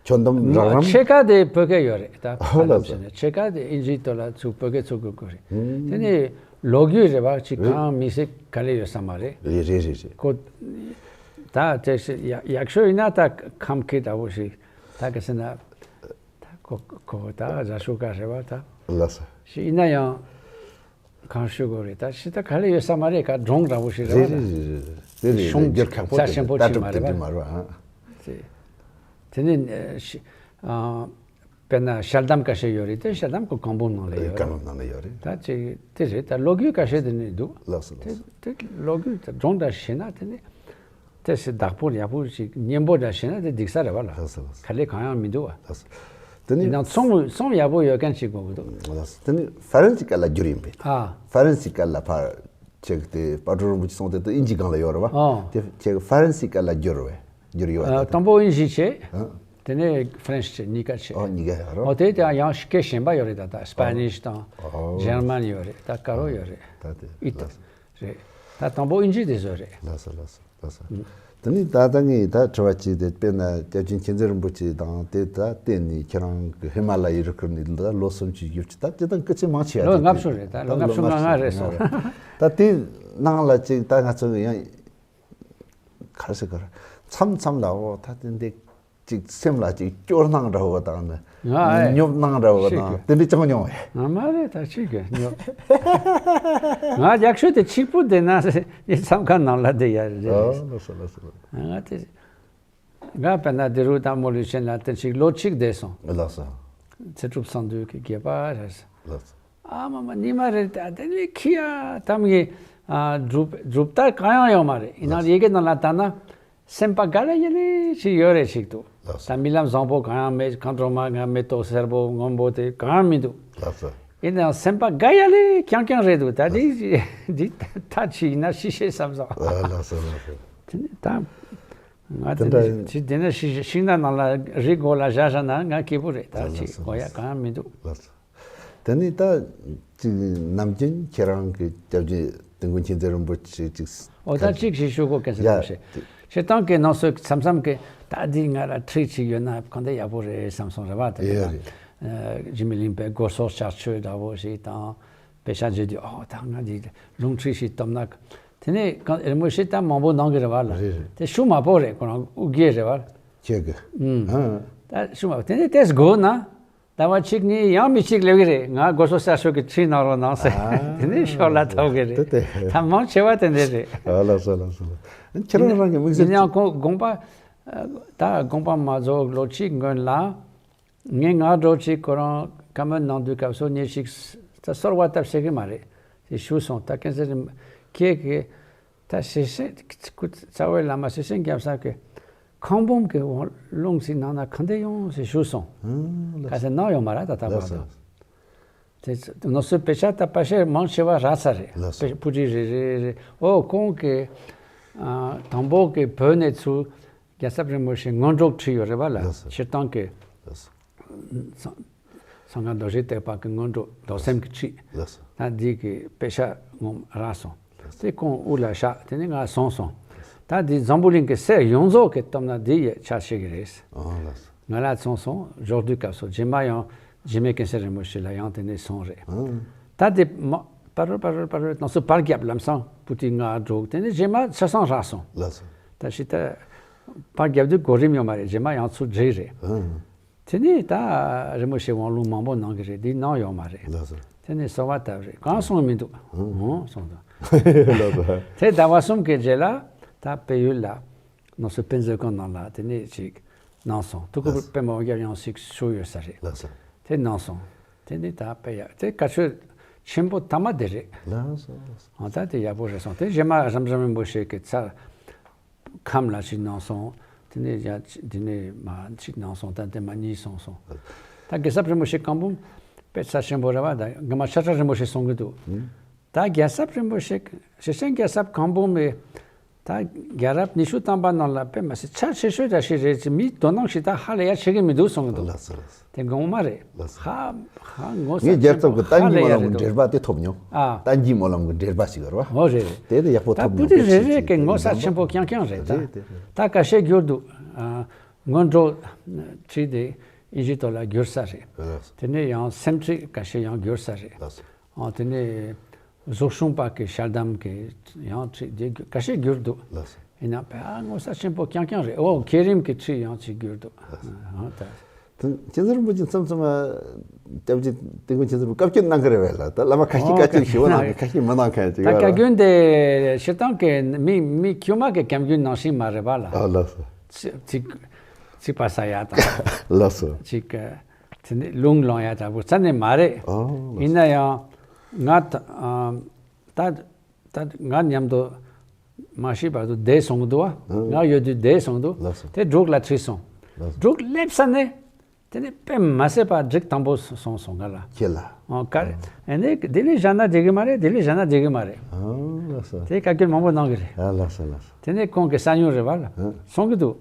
ཁྱོན་བསྡོམས་རགས་རམ། ཕྱེད་ཀ་དེ་བོད་སྐད་ཡོད་རེད་ད། ཨོ་ལགས་སོ། ཕྱེད་ཀ་དེ་དབྱིན་ཇིའི་ཐོག་ལ་ཚུགས་བོད་སྐད་ཚུགས་དགོས་ཀྱི་རེད། དེ་ནས་ལོ་རྒྱུས་རེད་བ་ཅིག་རེད། གང་མི་ཟེར་ག་ལེ་ཡོད་ས་མ་རེད། རེད་རེད་རེད་རེད། ཁོ་ད་དེ་ཡག་ཤོས་ཡིན་ན་ད་ཁམས་སྐད་འདྲ་བོ་ཞིག་ད་ག་ཟེར་ན། ད་ཁོ་ཁོ་ད་ར་ཤོ་ཀ་རེད་བ་ད། ལགས་སོ། ཞིག་ཡིན་ན་ཡང་། གང་ཞུ་དགོས་རེད་ད་ཞི་ད་ག་ལེ་ཡོད་ས་མ་རེད་ཀ་སྒྲུང་འདྲ་བོ་ཞིག་རེད་བ་ད། རེད་རེད་རེད། དེ་རེད་གཞུང་རྒྱུར་ཁག་པོ་རྩ་ཆེན་པོ་ཅིག་མ་རེད་བ། ལྟ་གྲུབ་དེ་འདྲ་མ་རེད་བ། དེ་དེ་ནི་ཨ་ཤི་ཨ་དཔེར་ན་ཞལ་གདམས་ཁ་ཤས་ཡོད་རེད་དེ་ཞལ་གདམས་ཁོ་གང་པོ་ནང་ལ་ཡོད་རེད། གང་པོ་ནང་ལ་ཡོད་རེད། ད་ཅིག་དེ་རེད་ད་ལོ་རྒྱུས་ཁ་ཤས་དེ་ནི་འདུག་ལགས་སོ་ལགས་སོ། དེ་ལོ་རྒྱུས་ད་སྒྲུང་འདྲ་ཞེ་ན་དེ་ནི། དེ་སི་བདག་པོ་ཡག་པོ་ཞིག་སྙན་པོ་འདྲ་བྱས་ན་དེ་འགྲིག་ས་རེད་བ་ལ། ལགས་སོ་ལགས་སོ། ག་ལེ་གང་ཡང་མི་འདུག་བ། ལགས་སོ། དེ་ནི་ཡིན་ནའང་རྩོམ་རྩོམ་ཡག་པོ་ཡོད་མཁན་ཞིག་དགོས་ཀྱི་འདུག་ལགས་སོ། དེ་ནི་ཧྥ་རན་སི་སྐད་ལ་བསྒྱུར་ཡིན་པས། ཨ། ཧྥ་རན་སི་སྐད་ལ་ཕར་ཆེག་དེ་དཔལ་སྤྲུལ་རིན་པོ་ཆེ་གསུང་དེ་དུ་དབྱིན་ཇི་སྒང་ལ་ཡོད་རེད་བ། ཨ། དེ་ཆེག་ཧྥ་རན་སི་སྐད་ལ་བསྒྱུར་བས་བསྒྱུར་ཡོད་བ། ཨ། ད་དང་པོ་དབྱིན་ཇི་བྱས། ཨ། དེ་ནས་ཧྥ་རན་སི་བྱས་གཉིས་ཀ་བྱས། ཨོ་གཉིས་ཀ་ཡོད་རེད། ཨོ་དེ་དེ་ཡང་སྐད་གཞན་པ་ཡོད་རེད་ད་ད་སྤ་ནིཤ་དང་ཨོ་འཇར་མན་ཡོད་རེད་ད་ཀ་རོ་ཡོད་རེད། ད་དེ་ཨི་ཏ་ལགས་སོ། རེད། ད་དང་པོ་དབྱིན་ཇི་དེ་བཟོས་རེད། ལགས་སོ་ལགས་སོ་ལགས་སོ། ཨུ། དེ་ནས་ད་ལྟ་ངས་ད་དྲི་བ་གཅིག་དེ་དཔེར་ན་སྐྱབས་རྗེ་མཁྱེན་བརྩེ་རིན་པོ་ཆེ་དང་དེ་ད་བརྟེན་ནས་ཁྱེད་རང་གི་ཧི་མ་ལ་ཡའི་རི་ཁུལ་ནས་ད་ལོ་སུམ་ཅུ་བཞི་བཅུ་ད་སྤྱིར་བཏང་སྐད་ཆ་མང་ཆེ་བ་ལོ་ལྔ་བཅུ་རེད་ད་ལོ་ལྔ་བཅུ་ང་ལྔ་རེད་སོང་། ད་དེ་ ནང་ལ་ཅིག་ད་ང་ཚོ་ཡང་ག་རེ་ཟེར་ག་རེ། མཚམས་མཚམས་ལ་འོ་ད་དེ་འདི་ཅིག་སེམས་ལ་ཅིག་སྐྱོ་སྣང་འདྲ་བོ་དང་ནི། ང་ཨེ་ཉོབ་སྣང་འདྲ་བོ་ཤེས་དང་གི། དེ་འདྲ་ཅང་མྱོང་བས། ང་མ་རེད་ད་ཅིག་གི་ཉོབ། ང་ཡག་ཤོས་དེ་གཅིག་པུ་དེ་ན་ངའི་མཚམས་ཁང་ནང་ལ་དེ་ཡ་རེད། ཨ་ལགས་སོ་ལགས་སོ། ང་དེ། ང་དཔེར་ན་དེ་རུ་དང་མོ་ལུས་ཆེན་ལ་དེ་ཅིག་ལོ་གཅིག་བསྡད་སོང་། ལགས་སོ། ཚེ་སྒྲུབ་གསང་འདུས་ཀྱི་དགེ་བ་རེད། ལགས་སོ། ཨ་མ་མ་ཉི་མ་རེ་ད་དེ་ནི་ཁི་ཡ་ཐམ་གི་ཨ་སྒྲུབ་སྒྲུབ་ད་གང་ཡང་ཡོད་མ་རེད། ཡིན་ནའང་ཡི་གེ་ནང་ལ་ལྟ་ན་སེམས་པ་དགའ་ལ་ཡ་ལི་ཞིག་ཡོད་རེད་ཞིག་འདུག། ལགས་སོ། ད་རྨི་ལམ་བཟང་པོ་གང་ཡང་མེད། གང་འགྲོ་མ་ང་མེ་ཏོག་སེར་པོ་སྔོན་པོ་དེ་གང་ཡང་མི་འདུག། ལགས་སོ། ཡིན་ནའང་སེམས་པ་དགའ་ཡ་ལི་རྐྱང་རྐྱང་རེད་འདུག། ད་འདི་འདི་ད་ཅི་ཡིན་ན་ཤི་ཤེས་བསམ་སོང་། ཨ་ལགས་སོ་ལགས་སོ། དེ་ནི་ད་ང་དེ་དེ་འདྲ་འདྲ་ཅི་དེ་ནི་ཤི་ཤིང་ནགས་ནང་ལ་རི་མགོ་ལ་བཞག་བཞག་ན་ང་སྐྱིད་པོ་རེད། ད་ལགས་ཅི་སོ་གོ་ཡ་ལགས་སོ། གང་ཡང་མི་འདུག། ལགས་སོ། དེ་ནི་ད་ཅིག་ནམ་རྒྱུན་ཁྱེད་རང་གི་སྐྱབས་རྗེ་དིལ་མགོ་མཁྱེན་བརྩེ་རིན་པོ་ཆེ་ཅིག། འོ་ད་ཅིག་ཞིག་ཞུ་དགོས་གལ་སྲིད་ཡ་ནམ་ཞེས། དེ་སྤྱིར་བཏང་གི་ནང་སོ་མཚམས་མཚམས་ཀྱི་ད་འདི་ང་ལ་ཁྲིད་ཅིག་ཡོད་ན་གང་ལྟར་ཡག་པོ་རེད་བསམ་སོང་རེད་བ། དེ་ཡོད་རེད། ཨ་འཇིགས་མེད་གླིང་པའི་སྒོ་གསོག་ལྕགས་ཆོས་འདྲ་བོ་ཞིག་དང་། དཔེ་ཆ་བརྗོད་དུས་ཨོ་ད་ང་འདི་ལུང་ཁྲིད་ཞིག་བཏབ་ན། དེ་ནས་གང་རི་མོ་ཞིག་ད་མང་པོ་གནང་གི་རེད་བ་ལ། རེད་རེད། དེ་ཤུགས་མ་པོ་རེད། ཁོ་རང་དབུ་རྒྱན་རེད་བ། ཁྱེད་ཀྱི། ཨུམ། ཨ། ད་ཤུགས་མ་པོ་དེ་ནས་ཏེས་དགོས་ན། ཟླ་བ་གཅིག་གཉིས་ཡང་མི་གཅིག་སླེབས་ཀྱི་རེད། ང་སྒོ་གསོག་ལྕགས་ཆོས་ཀྱི་ཁྲིད་གནང་རོགས་གནང་ཟེར། ཨ། དེ་ནས་ཤོག་ལ་ཐོབ་ཀྱི་རེད། དེ་དེ། ད་མང་ཆེ་བ་དེ་འདྲ་རེད། ཨ་ལགས་སོ་ལགས་སོ། ཁྱེད་རང་རང་གི་དམིགས་བསལ་ཡིན་ཡང་ཁོང་དགོངས་པ། ད་དགོངས་པ་མ་རྫོགས་ལོ་གཅིག་སྔོན་ལ། ངས་ང་འགྲོ་ཅིག་ཁོ་རང་བཀའ་མོལ་གནང་དུས་སྐབས་སུ་ཉེ་ཞིག་ད་གསོལ་བ་བཏབ་ཤེས་ཀྱི་མ་རེད་ཅེས་ཞུས་སོང་། ད་ཀན་སར་ཁྱེད་ཀྱིས་ད་ཞེ་ཤེས་སྐུ་རྩ་བའི་བླ་མ་ཞེ་ཤེས་རྒྱལ་ས་ཀྱི་ཁང་བུམ་གྱི་འོག་ལུང་ཞིག་གནང་ན་གང་འདྲ་ཡོང་ཞེས་ཞུས་སོང་། ཨང་། ལགས་ག་ཚོད་གནང་ཡོད་མ་རེད། ད་ལྟ་བར་དུ། ལགས་སོ། དེ་ནོར་སྲིད་དཔེ་ཆ་ད་པ་ཤེར་མང་ཆེ་བ་རག་ཚར་རེད། ལགས་སོ། དཔེ་པུ་ཏི་རེ་རེ་རེ། ཨོ་ཁོང་གི་ཨ་དང་པོ་གི་བོད་ནས་ཚུར་རྒྱལ་ཚབ་རིན་པོ་ཆེ་སྔོན་འགྲོ་ཁྲིད་ཡོད་རེད་བ་ལ། ལགས་སོ། སྤྱིར་བཏང་གི། ལགས་སོ། སངས་སངས་རྒྱས་རྡོ་རྗེ་ཐེག་པ་གི་སྔོན་འགྲོ་རྡོར་སེམས་ཀྱི་ཁྲིད། ལགས་སོ། ད་འདི་གི་དཔེ་ཆ་ངོམ་རག་སོང་། ལགས་སོ། དེ་ཁོང་དབུ་ལ་བཞག་དེ་ནས་ང་སོང་སོང་། ད་འདི་འཛམ་བུ་གླིང་གི་སྲས་ཡོངས་རྫོགས་ཀྱི་སྟོབས་ན་འདི་ཡི་ཆ་ཤེས་ཀྱི་རེད། ཨང་། ལགས་སོ། ང་ལ་སོང་སོང་འབྱོར་དུས་སྐབས་སུ་རྗེས་མ་ཡང་འཇིགས་མེད་ཀུན་གསལ་རིན་པོ་ཆེ་ལ་ཡང་དེ་ནས་སོང་རེད། ཨང་། ད་དེ་མ་པ་རོལ་པ་རོལ་པ་རོལ་ནང་སུ་བར་རྒྱབ་ལམ་སང་པུ་ཏི་ང་འགྲོ་དེ་ནས་རྗེས་མ་ཆ་ཚང་རག་སོང་། ལགས་སོ། ད་ཤི་ད་བར་རྒྱབ་དུས་གོ་རིམ་ཡོད་མ་རེད། རྗེས་མ་ཡང་ཚུར་འགྲིག་རེད། ཨང་། དེ་ནས་ད་རིན་པོ་ཆེ་དབང་ལུང་མང་པོ་གནང་གི་རེད། འདི་གནང་ཡོད་མ་རེད། ལགས་སོ། དེ་ནས་གསོལ་བ་བཏབ་རེད། གང་སོང་མི་འདུག། ཨང་། ཨང་སོང་འདུག། ལགས་སོ། དེ་ཟླ་བ་གསུམ་གྱི་རྗེས་ལ་ད་བལ་ཡུལ་ལ་ནང་སོ་དཔེ་མཛོད་ཁང་ནང་ལ་དེ་ནས་ཅིག་གནང་སོང་། ཐུགས་ཁུར། ལགས་སོ། པད་མ་དབང་རྒྱལ་ཡང་ཞིག་ཞུ་ཡོད་ས་རེད། ལགས་སོ། དེ་གནང་སོང་། དེ་ནས་ད་དཔེ་ཡག་དེ་བཀའ་ཆོས་ཆེན་པོ་ཐ་མ་དེ་རེད། ལགས་སོ། ཨང་། ད་དེ་ཡག་པོ་རེད་སོང་། དེ་རྗེས་མ་རབ་འབྱམས་རིན་པོ་ཆེ་གི་ཚར། ཁམས་ལ་ཞིག་གནང་སོང་། དེ་ནས་ཡ་འདི་ནས་མ་ཞིག་གནང་སོང་། ད་དེ་མ་གཉིས་སོང་སོང་། ད་རྒྱལ་ཚབ་རིན་པོ་ཆེ་གང་བུམ་དཔེ་རྩ་ཆེན་པོ་རེད་བ། ད་སྔ་མ་ཤ་ཁྲག་རིན་པོ་ཆེ་གསུང་གི་འདུག། ཨང་། ད་རྒྱལ་ཚབ་རིན་པོ་ཆེ་ཞེ་ཆེན་རྒྱལ་ཚབ་གང་བུམ་མི་ད་རྒྱལ་རབས་ཉི་ཤུ་ཐམ་པ་ནང་ལ་དཔེ་མ་སྲིད་ཆ་ཆེ་ཤོས་འདྲ་ཞིག་རེད་ཅེས་མིའི་དོ་སྣང་ཞིག་ད་ཧ་ལས་ཡ་བྱེད་ཀྱི་མི་འདུག་གསུང་གི་འདུག། ལགས་སོ་ལགས་སོ། དེ་དགོངས་མ་རེད། ལགས་སོ། ཧ་ཧ་ངོ་ངས་ས་རྒྱལ་ཚབ་ཀྱི་ཧ་ཏན་གྱི་ལས་ཡ་སྨོན་ལམ་རེད་གྱི་འདུག། འགྲེལ་པ་དེ་ཐོབ་མྱོང་། ཨ། ཏན་གྱི་སྨོན་ལམ་གྱི་འགྲེལ་པ་ཞིག་རེད་བ། འོ་རེད་རེད། དེ་དེ་ཡག་པོ་ད་ཐོབ་པུ་མྱོང་ཏི་རེ་རེ་གི་ངོ་ས་ཆེན་པོ་རྐྱང་རྐྱང་རེད་ད། རེད་རེད་རེད། ད་ཁ་ཤས་བསྒྱུར་འདུག། ཨ། སྔོན་འགྲོ་ཁྲིད་དེ་ཨིན་ཇི་ཐོག་ལ་བསྒྱུར་ས་རེད། རེད། དེ་ནས་ཡང་སེམས་ཁྲིད་ཁ་ཤས་ཡང་བསྒྱུར་ས་རེད། ལགས་སོ། ཨ། དེ་ནས་གཟུགས་སྲུང་པ་གི་ཞལ་གདམས་ཀྱི་ཡང་ཁྲིད་དེ་ཁ་ཤས་བསྒྱུར་འདུག། ལགས་སོ། ཡིན་ན་བས་ཨ་ངོ་ས་ཆེན་པོ་རྐྱང་རྐྱང་རེད། ཨོ་བསྐྱེད་རིམ་གྱི་ཁྲིད་ཡང་ཅིག་བསྒྱུར་འདུག། ཨ་ད། དེ་མཁྱེན་བརྩེ་རིན་པོ་ཆེ་མཚམས་མཚམས་སྐྱབས་རྗེ་དིལ་མགོ་མཁྱེན་བརྩེ་རིན་པོ་བཀའ་བཀྱོན་གནང་གི་རེད་བས་ལ། ད་བླ་མ་ཁ་ཤས་ཨོ་བཀའ་བཀྱོན་ཞུ་བ་གནང་གི། ཁ་ཤས་མི་གནང་མཁན་ཅིག་ད་ཡོད་བཀའ་ར། བཀྱོན་དེ་སྤྱིར་བཏང་གི་མི་མི་དཀྱུས་མ་གི་སྐྱབས་འགྲོ་ནང་བཞིན་མ་རེད་བ་ལ། ཨ་ལགས་སོ། ཚིག་ཚིག་ཚིག་པ་ཟ་ཡ་དང་། ལགས་སོ། ཅིག་དེ་ནས་རླུང་ལངས་ཡ་འདྲ་པོ་རྩ་ནས་མ་རེད། ཨོ་ལགས་སོ། ཡིན་ན་ཡང་ང་ད་ཨ་ད་ད་ང་མཉམ་དུ་མ་ཤི་བར་དུ་བསྡད་སོང་གི་འདུག་བ། ཨང་། ང་ཡོད་དུས་བསྡད་སོང་གི་འདུག། ལགས་སོ། དེ་འབྲུག་ལ་ཁྲིད་སོང་། ལགས་སོ། འབྲུག་སླེབས་ས་ནས་དེ་ནས་དཔེ་མ་སྲིད་པ་འགྲིག་དང་པོ་སོང་སོང་ང་ལ། ཁྱེད་ལ། ཨོ་ག་རེ། ཨ་ནི་ལྡི་ལི་བཞག་ན་འགྲིག་གི་མ་རེད། ལྡི་ལི་བཞག་ན་འགྲིག་གི་མ་རེད། ཨང་། ལགས་སོ། དེ་བཀའ་བཀྱོན་མང་པོ་གནང་གི་རེད། ཨ་ལགས་སོ་ལགས་སོ། དེ་ནས་ཁོང་གི་གསང་ཉུལ་རེད་བ་ལ། ཨང་། སོང་གི་འདུག།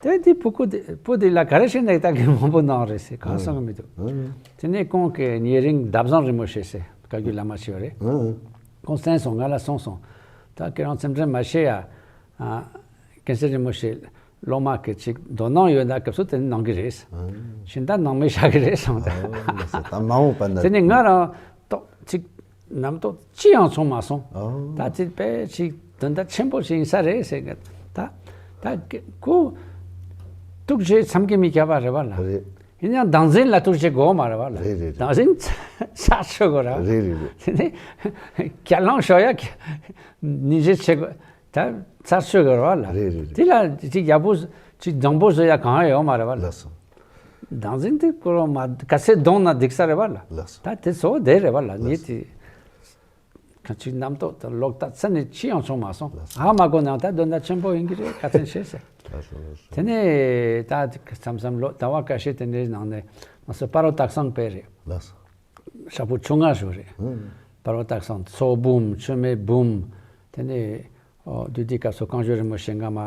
དེ་དེ་ཕྲུ་གུ་དེ་བུ་དེ་ལ་ག་རེ་བྱས་ནས་ད་གིན་མང་པོ་གནང་རེད་ཟེར་གང་གསུང་གི་མི་འདུག། ཨང་། དེ་ནས་ཁོང་གི་ཉེ་རིང་ཟླ་བཟང་རིན་པོ་ཆེ་ཟེར་བཀའ་བརྒྱུད་བླ་མ་ཆེ་བ་རེད། ཨང་། ཁོང་གསན་སོང་། ང་ལ་གསུངས་སོང་། ད་ཁྱེད་རང་སེམས་ཁྲལ་མ་བྱེད་ཡ། ཨ། ཀུན་གསལ་རིན་པོ་ཆེ་སློབ་མ་གི་ཅིག་དོ་སྣང་ཡོད་ན་སྐབས་སུ་དེ་ནི་གནང་གི་རེད། ཨང་། གཞན་དག་སྣང་མེད་བཞག་གི་རེད་གསུངས་ད། ཨང་། ད་མ་འོངས་པ་ན། དེ་ནས་ང་རང་ཏོག་ཅིག་ རྣམ་རྟོག་ཅི་ཡང་བྱུང་མ་སོང་། ཨོ། ད་དེ་དཔེ་ཅིག་དོན་དག་ཆེན་པོ་ཞིག་ཡིན་ས་རེད་ཟེར་གི། ད་ད་ཁོ་ཐུགས་རྗེ་བསམ་གྱིས་མི་ཁྱབ་པ་རེད་བ་ལ། རེད། ཡིན་ཡང་བདག་འཛིན་ལ་ཐུགས་རྗེ་དགོས་མ་རེད་བ་ལ། རེད་རེད་རེད། བདག་འཛིན་ཚར་ཆོད་དགོས་ར། རེད་རེད་རེད། དེ་ནས་ཁས་བླངས་ཞུ་ཡ་ནི་འཇིགས་ཆེ་དགོས། ད་ཚར་ཆོད་དགོས་རེད་བ་ལ། རེད་རེད་རེད། དེ་ལ་ཅིག་ཡག་པོ་ཅིག་འཇམ་པོ་བཟོ་ཡ་གང་ཡང་ཡོད་མ་རེད་བ་ལ། ལགས་སོ། བདག་འཛིན་དེ་ཁོ་རང་མ་ག་ཚད་གདོང་ན་འགྲིག་ས་རེད་བ་ལ། ལགས་སོ། ད་དེ་ཚོ་བདེ་རེད་བ་ལ། ལགས་སོ། ངས་དེ་གང་ཅིག་རྣམ་རྟོག་དང་ལོག་ལྟ་རྩ་ནས་ཅི་ཡང་བྱུང་མ་སོང་། ལགས་སོ། ཧ་མ་གོ་ནའང་ད་དོན་དག་ཆེན་པོ་ཡིན་གྱི་རེད། ཁ་ཚན་ཤེས་ཟེར། ལགས་སོ་ལགས་སོ། དེ་ནས་ད་མཚམས་མཚམས་ལོ་ཟླ་བ་ཁ་ཤས་དེ་འདྲའི་ནང་ནས་ང་ཚོ་སྤ་རོ་སྟག་ཚང་དཔེ་རེད། ལགས་སོ། ཞག་པོ་བཅོ་ལྔ་ཞིག་རེད། ཨང་། སྤ་རོ་སྟག་ཚང་མཚོ་འབུམ་མཆོད་མེ་འབུམ། དེ་ནས་ཨོ་དུས་དེ་སྐབས་སུ་གངས་ལྗོངས་རིན་པོ་ཆེ་སྔ་མ་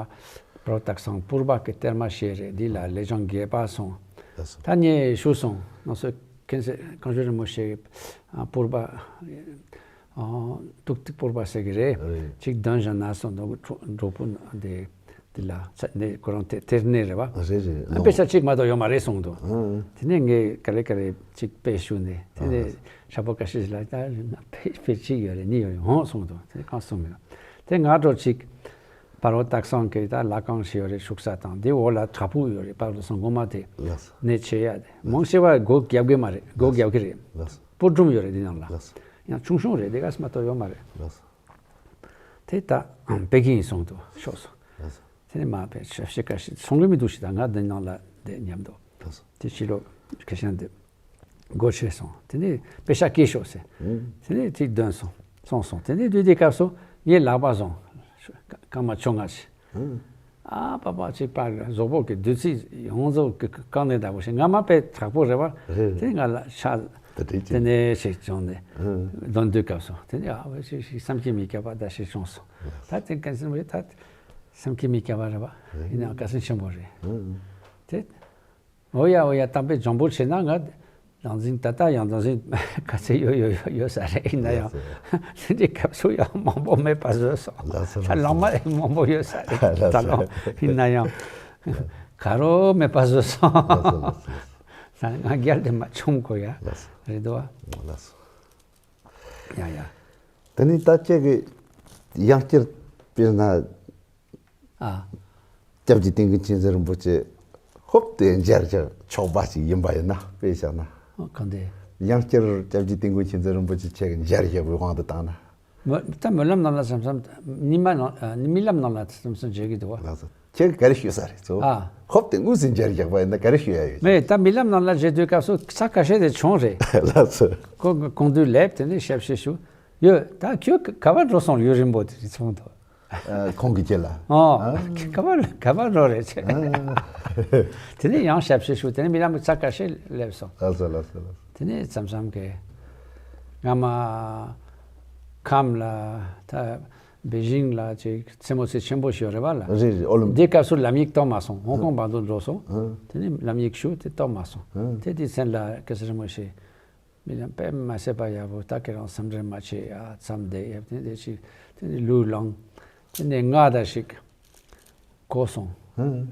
སྤ་རོ་སྟག་ཚང་པུར་པ་གི་གཏེར་མ་ཞིག་རེད། འདི་ལ་ལས་བྱང་རྒྱས་པ་སོང་། ལགས་སོ། ད་ངས་ཞུས་སོང་། ང་ཚོ་མཁན་ཟེར་གངས་ལྗོངས་རིན་པོ་ཆེ་ཨ་པུར་པ་ཨ་ཏུག་ཏུག་པུར་པ་ཟེར་གི་རེད། རེད། ཅིག་འདོན་བཞག་ན་སོང་། འགྲོ་འགྲོ་ཕུ་འདི་འདི་ལ་ཚ་ནས་ཁོ་རང་དེ་དེར་གནས་རེད་བ། རེད་རེད། ཨ་དཔེ་ཆ་གཅིག་མ་གཏོགས་ཡོད་མ་རེད་གསུངས་འདུག། ཨང་། དེ་ནས་ངས་ག་རེ་ག་རེ་གཅིག་དཔེ་ཞུས་ནས། དེ་ནས་ཨང་། ཞག་པོ་ཁ་ཤས་ལ་ད་དཔེ་དཔེ་གཅིག་ཡོད་རེད། གཉིས་ཡོད་རེད། འོང་གསུངས་འདུག། དེ་གང་གསུངས་མེད། དེ་ང་འགྲོ་གཅིག་སྤ་རོ་སྟག་ཚང་གི་ད་ལྷ་ཁང་ཞིག་ཡོད་རེད། བཞུགས་ས་དང་དེ་འོག་ལ་བྲག་ཕུག་ཡོད་རེད། སྤ་རོ་སྟག་ཚང་སྒོ་མ་དེ། ལགས་སོ། གནས་བྱེད་ཡ་དེ་མང་ཆེ་བ་སྒོ་བརྒྱབ་གི་མ་རེད། སྒོ་བརྒྱབ་གི་རེད། ལགས་སོ། སྤུ་སྒྲོམ་ཡོད་རེད་དེ་ནང་ལ། ལགས་སོ། ཡང་ཆུང་ཆུང་རེད། དེ་ག་ས་མ་གཏོགས་ཡོད་མ་རེད། ལགས་སོ། དེ་ད་དཔེ་གི་ཡིན་གསུངས་འདུག། ཤོག་སོང་། ལགས་སོ། དེ་ནས་མ་དཔེ་ཞབས་ཕྱི་ཁ་ཤས་སོང་གི་མི་འདུག་ཞེས། ད་ང་འདི་ནང་ལ་བསྡད་སྙམ་འདུག། ལགས་སོ། དེ་ཕྱི་ལོགས་ཁ་ཤས་འདི་སྒོ་ཕྱེ་སོང་། དེ་ནས་དཔེ་ཤག་སྐྱེལ་ཤོག་ཟེར། ཨང་། དེ་ནས་དེ་འདོན་སོང་། སོང་སོང་། དེ་ནས་དུས་དེ་སྐབས་སུ་ངའི་ལག་པ་བཟུང་། སྐར་མ་བཅོ་ལྔ་ཞིག། ཨང་། ཨ་པ་པ་ཅིག་པ་གཟུགས་པོ་གི་བདུད་རྩི་ཡོངས་རྫོགས་ཀྱི་བཀང་ནས་འདྲ་པོ་ཞིག། ང་མ་དཔེ་དྲག་པོ་རེད་བ། རེད་རེད། དེ་ང་ལ་ཤ་དེ་འདྲས་དེ་ཅིག་ནས་ཞིག་བྱུང་ནས། ཨང་། འདོན་དུས་སྐབས་སུ་དེ་ནས་ཨ་བ་ཞིག་ཞིག་བསམ་གྱིས་མི་ཁྱབ་པ་ད་ཞིག་བྱུང་སོང་། ད་དེ་ག་ཚོད་རེད། ད་བསམ་གྱིས་མི་ཁྱབ་པ་རེད་བ། རེད། ཡིན་ནའང་དཀའ་ཚེགས་ཆེན་པོ་རེད། ཨང་། དེ། འོ་ཡ་འོ་ཡ། གཏམ་དཔེ་འཇམ་པོ་བྱས་ན་ང་བདག་འཛིན་ད་ལྟ་ཡང་བདག་འཛིན་ག་ཚད་ཡོད་ཡོད་ཡོད་ཡོད་ས་རེད། ཡིན་ན་ཡང་ལགས་སོ། དེ་འདྲའི་སྐབས་སུ་ཡང་མང་པོ་མེད་པ་བཟོས་སོང་། ལགས་སོ། ད་ལགས་སོ། ལམ་མ་ཡང་མང་པོ་ཡོད་ས་རེད། ལགས་སོ། ད་ལོ་ཡིན་ན་ཡང་ག་རོ་མེད་པ་བཟོས་སོང་། ལགས་སོ་ལགས་སོ་ལགས་སོ། ད་ང་རྒྱལ་དེ་མ་ཆུང་གོ་ཡ། ལགས་སོ། རེད་དོ། ལགས་སོ། ཡ་ཡ། དེ་ནས་ད་ཁྱེད་ཀྱི་ཡང་བསྐྱར་དཔེར་ན། ཨ། སྐྱབས་རྗེ་དིལ་མགོ་མཁྱེན་བརྩེ་རིན་པོ་ཆེ་ཧོབ་སྟེ་མཇལ་རྒྱུ་ཆོག་པ་ཞིག་ཡིན་པ་ཡིན་ན། དཔེ་བཞག་ན། ཨ། གང་དེ། ཡང་བསྐྱར་སྐྱབས་རྗེ་དིལ་མགོ་མཁྱེན་བརྩེ་རིན་པོ་ཆེ་ཁྱེད་ཀྱི་མཇལ་རྒྱུ་གི་དབང་དུ་བཏང་ན། མ་ད་སྨོན་ལམ་ནང་ལ་མཚམས་མཚམས་རྨི་ལམ་ནང་ལ་མཚམས་མཚམས་མཇལ་གྱི་འདུག་བ། ལགས་སོ། ཁྱེད་ཀྱིས་ག་རེ་ཞུ་ས་རེད་ཚོ། ཨ། ཧོབ་སྟེ་དངོས་སུ་མཇལ་རྒྱུ་བ་ཡིན་ན་ག་རེ་ཞུ་ཡ་ཡོད། མེད། ད་རྨི་ལམ་ནང་ལ་མཇལ་དུས་སྐབས་སུ་ཚར་ཁ་ཤས་དེ་བྱུང་རེད། ལགས་སོ། ཁོ་གོང་དུ་སླེབས། དེ་ནས་ཞབས་ཕྱི་ཞུ་ཡོད། ད་ཁྱོད་ག་པར་འགྲོ་སོང་། ཡུན་རིང་པོ་དེ་རེད་སོང་འདུག། ཨ། ཁོང་གི་རྗེས་ལ། ཨོ། ཨ། ག་པར་ག་པར་འགྲོ་རེད་ཅེས། ཨ། དེ་ནས་ཡང་ཞབས་ཕྱི་ཞུ། དེ་ནས་རྨི་ལམ་གྱི་ཚར་ཁ་ཤས་སླེབས་སོང་། ལགས་སོ་ལགས་སོ་ལགས་སོ། དེ་ནས་མཚམས་མཚམས་ཀྱི་སྔ་མ་ཁམས་ལ་ད་བེ་ཞིང་ལ་ཅིག་རྩེད་མོ་རྩེ་ཆེན་པོ་ཞིག་ཡོད་རེད་བ་ལ། རེད་རེད། ཨོ་ལིམ། འདི་སྐབས་སུ་ལམ་ཡིག་རྟོགས་མ་སོང་། ཧོང་ཀོང་བར་དུ་འགྲོ་སོང་། ཨ། དེ་ནས་ལམ་ཡིག་ཞུ། དེ་རྟོགས་མ་སོང་། ཨ། དེ་དུས་ཚོད་ལ་སྐུ་ཚེ་རིང་མོ་ཞིག་རྨི་ལམ་དཔེ་མ་སྲིད་པ་ཡག་པོ། ད་ཁྱེད་རང་སེམས་ཁྲལ་མ་བྱེད་ཨ། མཚམས་བསྡད་ཡོད། དེ་དེ་ཞིག་དེ་ནས་ལུས་ལངས། དེ་ནས་རྔ་འདྲ་ཞིག་གོ་སོང་། ཧུམ།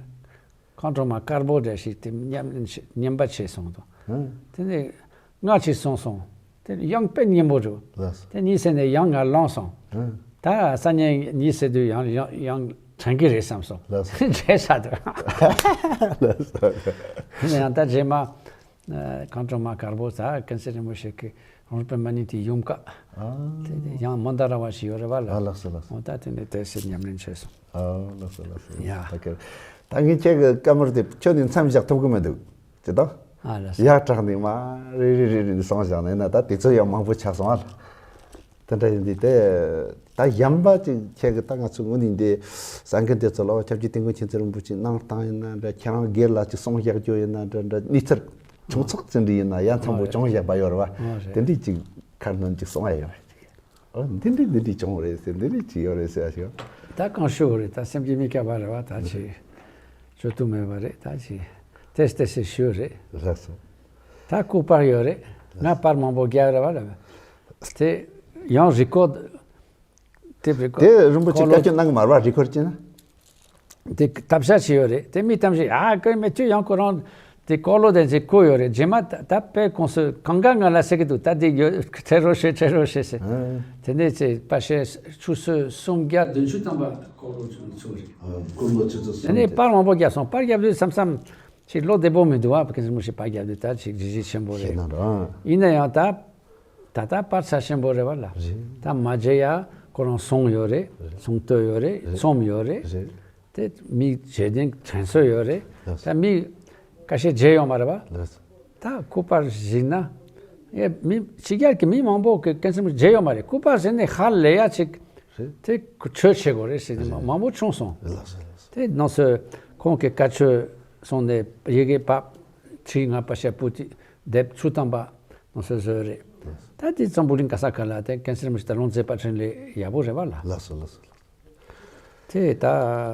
གངས་དྲོ་མ་དཀར་པོ་འདྲ་ཞིག་དེ་ཉམས་ལེན་བྱེད་ཉན་པ་བྱས་སོང་དང་། ཧུམ། དེ་ནས་རྔ་ཞིག་བཟུང་སོང་། དེ་ཡང་དཔེ་སྙན་པོ་འདུག། ལགས་སོ། དེ་གཉིད་སད་ནས་ཡང་ང་ལངས་སོང་། ཧུམ། ད་སང་ཉིན་གཉིད་སད་དུས་ཡང་ཡང་ཡང་དྲན་གྱི་རེད་བསམ་སོང་། ལགས་སོ། བྱས་ས་དུ། ལགས་སོ། དེ་ནས་ཡང་ད་རྗེས་མ། ཨ། གངས་དྲོ་མ་དཀར་པོ་ད་ཀུན་གསལ་རིན་པོ་ཆེ་གི་རོང་པའི་མ་ཎི་དེ་ཡུམ་ཀ། ཨ། དེ་དེ་ཡང་མན་དཱ་ར་བ་ཞིག་ཡོད་རེད་བ་ལ། ཨ། ལགས་སོ་ལགས་སོ། འོ་ད་དེ་ནས་དེ་སེ་ཉམས་ལེན་བྱས་སོང་། ཨ། ལགས་སོ་ལགས་སོ། ཡ། ད་ག་ད་ངས་ཁྱེད་ཀྱི་བཀའ་མོལ་དེ་ཁྱོན་ནས་མཚམས་བཞག་ཐུབ་ཀྱི་མི་འདུག་ཅི་ད། ཨ། ལགས་སོ། ཡར་དྲགས་ནས་མར་རེ་རེ་རེ་རེ་སོང་བཞག་ནས་ན་ད་དེ་ཚོ་ཡང་མང་པོ་ཆགས་སོང་ཨ། དེ་འདྲ་ཡིན་དུས་དེ་ད་གཞན་པ་ཅིག་ཁྱེད་ཀྱི་ད་ང་ཚོ་དངོས་གནས་འདི་གསར་འགོད་དེ་ཚོ་ལ་སྐྱབས་རྗེ་དིལ་མགོ་མཁྱེན་བརྩེ་རིན་པོ་ཆེ་གནང་སྟངས་ཡིན་ན་འདྲ། ཁྱེད་རང་སྒེར་ལ་ཅིག་གསུང་བཞག་རྒྱུ་ཡིན་ན་འདྲ་འདྲ། གནས་ཚུལ་ཆུང་ཚགས་ཅིག་འདྲ་ཡིན་ན་ཡ་མཚན་པོ་ཨོ་རེད། བྱུང་བཞག་པ་ཡོད་རེད་བ། ཨོ་རེད། དེ་འདྲའི་ཅིག་ཁ་སྣོན་ཅིག་གསུང་ཡ་ཡོད་རེད། ཨོ་འདི་འདྲའི་འདི་འདྲའི་བྱུང་རེད་ཟེར། འདི་འདྲའི་ཅིག་ཡོད་རེད་ཟེར་ཡ་ཞིག། ད་གང་ཞུ་རེད། ད་སེམས་ཀྱི་མི་ཁྱབ་པ་རེད་བ། ད་ཅིག་བཅོས་ཐུབ་མེད་པ་རེད། ད་ཅིག་ཏེས་ཏེས་ཞུ་རེད། ལགས་སོ། ད་སྐུ་པར་ཡོད་རེད། ང་པར་མང་པོ་རྒྱག་རེད་བ་ལ། དེ་ཡང་རི་ཀོར་ཌི། དེབ་རི་ཀོར་ཌི། དེ་རིན་པོ་ཆེ་བཀའ་བཀྱོན་གནང་གི་མ་རེད་བ། རི་ཀོར་ཌི་བྱས་ན། དེ་ཐབས་ཤ་ཆེ་ཡོད་རེད། དེ་མི་ཐམས་ཅད་ཨ་ཀོ་མེ་ཁྱོད་ཡང་ཁོ་རང་ དེ་འཁོར་ལོ་དེ་ཚོ་བརྐོས་ཡོད་རེད། རྗེས་མ་ད་ད་དཔེ་གོང་སུ་གང་ག་ང་ལ་ཟེར་གི་འདུག་ད་དེ་ཡོད་ཁྲེ་རོ་ཤེ་ཁྲེ་རོ་ཤེ་ཟེར། ཨ། དེ་ནས་ཚེ་པ་ཤེ་ཆུ་ཚོད་སུམ་བརྒྱ་བདུན་ཅུ་ཐམ་པ་འཁོར་ལོ་ཚོ་ཚོ་རེད། ཨ། འཁོར་ལོ་ཆུ་ཚོད་དེ་གསུམ་ནས་དེ། པར་མང་པོ་བརྒྱབ་སོང་། པར་བརྒྱབ་དུས་བསམ་བསམ་ཅིག་བློ་བདེ་པོ་མི་འདུག་ཨ། ཀན་སུ་རིན་པོ་ཆེ་པར་བརྒྱབ་དུས་ད་ཅིག་ཇི་ཞིག་ཆེན་པོ་རེད། ཤེས་ན་ར། ཡིན་ན་ཡང་ད་ད་ལྟ་པར་ཚ་ཆེན་པོ་རེད་བ་ལ། རེད། ད་མ་བརྗེད་ཡ་ཁོ་རང་སོང་ཡོད་རེད། རེད། སོང་བསྡད་ཡོད་རེད། རེད། རྩོམ་ཡོད་རེད། རེད། དེ་མི་བརྗེད་དེ་དྲན་གསོ་ཡོད་རེད། ལགས་སོ། ད་མི་ཁ་ཤས་བརྗེད་ཡོད་མ་རེད་པ། ལགས་སོ། ད་སྐུ་པར་གཟིགས་ན། ཨེ་མི་ཕྱི་རྒྱལ་གྱི་མི་མང་པོ་གི་ཀན་སུ་རིན་པོ་ཆེ་བརྗེད་ཡོད་མ་རེད། སྐུ་པར་ཟེར་ནས་ཧ་ལས་ཡ་ཅིག་རེད། དེ་ཆོས་བྱེད་དགོས་རེད་ཟེར་ནས་ལགས་སོ། མང་པོ་བྱུང་སོང་། ལགས་སོ། ལགས་སོ། དེ་ནང་སོ་ཁོང་གི་བཀའ་ཆོས་སོང་ནས་ཡི་གེ་པ་ཁྲི་ལྔ་པ་ཤ་པུ་ཏི་དེབ་བཅུ་ཐམ་པ་ནང་སོ་བཟོས་རེད། ལགས་སོ། ད་དེ་འཛམ་བུ་གླིང་ག་ས་ག་ལ་དེ་ཀན་སུ་རིན་པོ་ཆེ་ད་ལུང་རྩེ་པར་འཕྲིན་ལས་ཡག་པོ་རེད་བ་ལ། ལགས་སོ། ལགས་སོ། དེ་ད་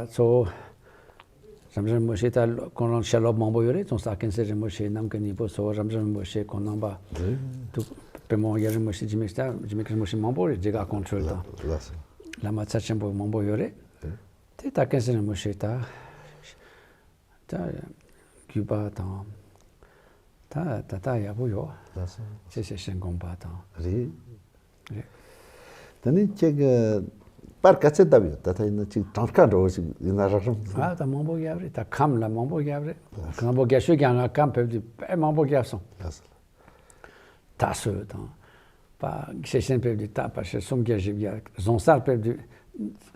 གཙོ་བོ་རབ་འབྱམས་རིན་པོ་ཆེ་ད་ཁོང་རང་ཞལ་སློབ་མང་པོ་ཡོད་རེད། ཙོང་ས་ཀན་སུ་རིན་པོ་ཆེ་རྣམ་མཁྱེན་ཉི་ཕུ་ཚོ་རབ་འབྱམས་རིན་པོ་ཆེ་ཁོང་རྣམ་པ་རེད། འདུག་པད་མ་དབང་རྒྱལ་རིན་པོ་ཆེ་འཇིགས་མེད་ད་འཇིགས་མེད་རིན་པོ་ཆེ་མང་པོ་རེད། རྗེ་ག་ཀོང་སྤྲུལ་དང་། ལགས་སོ། བླ་མ་ཚ་ཆེན་པོ་མང་པོ་ཡོད་རེད། རེད། དེ་ད་ཀན་སུ་རིན་པོ་ཆེ་ད་ད་རྒྱུད་པ་དང་ད་ད་ད་ཡག་པོ་ཡོད། ལགས་སོ། ཅེས་བཤད་ཤེས་དགོངས་པ་དང་། རེད། རེད། དེ་ནས་ཁྱེད་ཀྱི་པར་ག་ཚད་བཏབ་ཡོད། ད་ལྟ་ཡིན་ན་ཅིག་གྲངས་ཀ་འདྲ་བོ་ཞིག་ཡིན་ན་རག་རམ། ཨ་ད་མང་པོ་བརྒྱབ་རེད། ད་ཁམས་ལ་མང་པོ་བརྒྱབ་རེད། ལགས་སོ། མང་པོ་བརྒྱབ་ཤོས་ཀྱང་ང་ཁམས་ཕེབས་དུས་དཔེ་མང་པོ་བརྒྱབ་སོང་། ལགས་སོ། ད་སོ་དང་། པ་ཤེས་ཤེས་ཕེབས་དུས་ད་པ་ཤེས་སུམ་བརྒྱ་བཞི་བརྒྱ། རྫོང་སར་ཕེབས་དུས་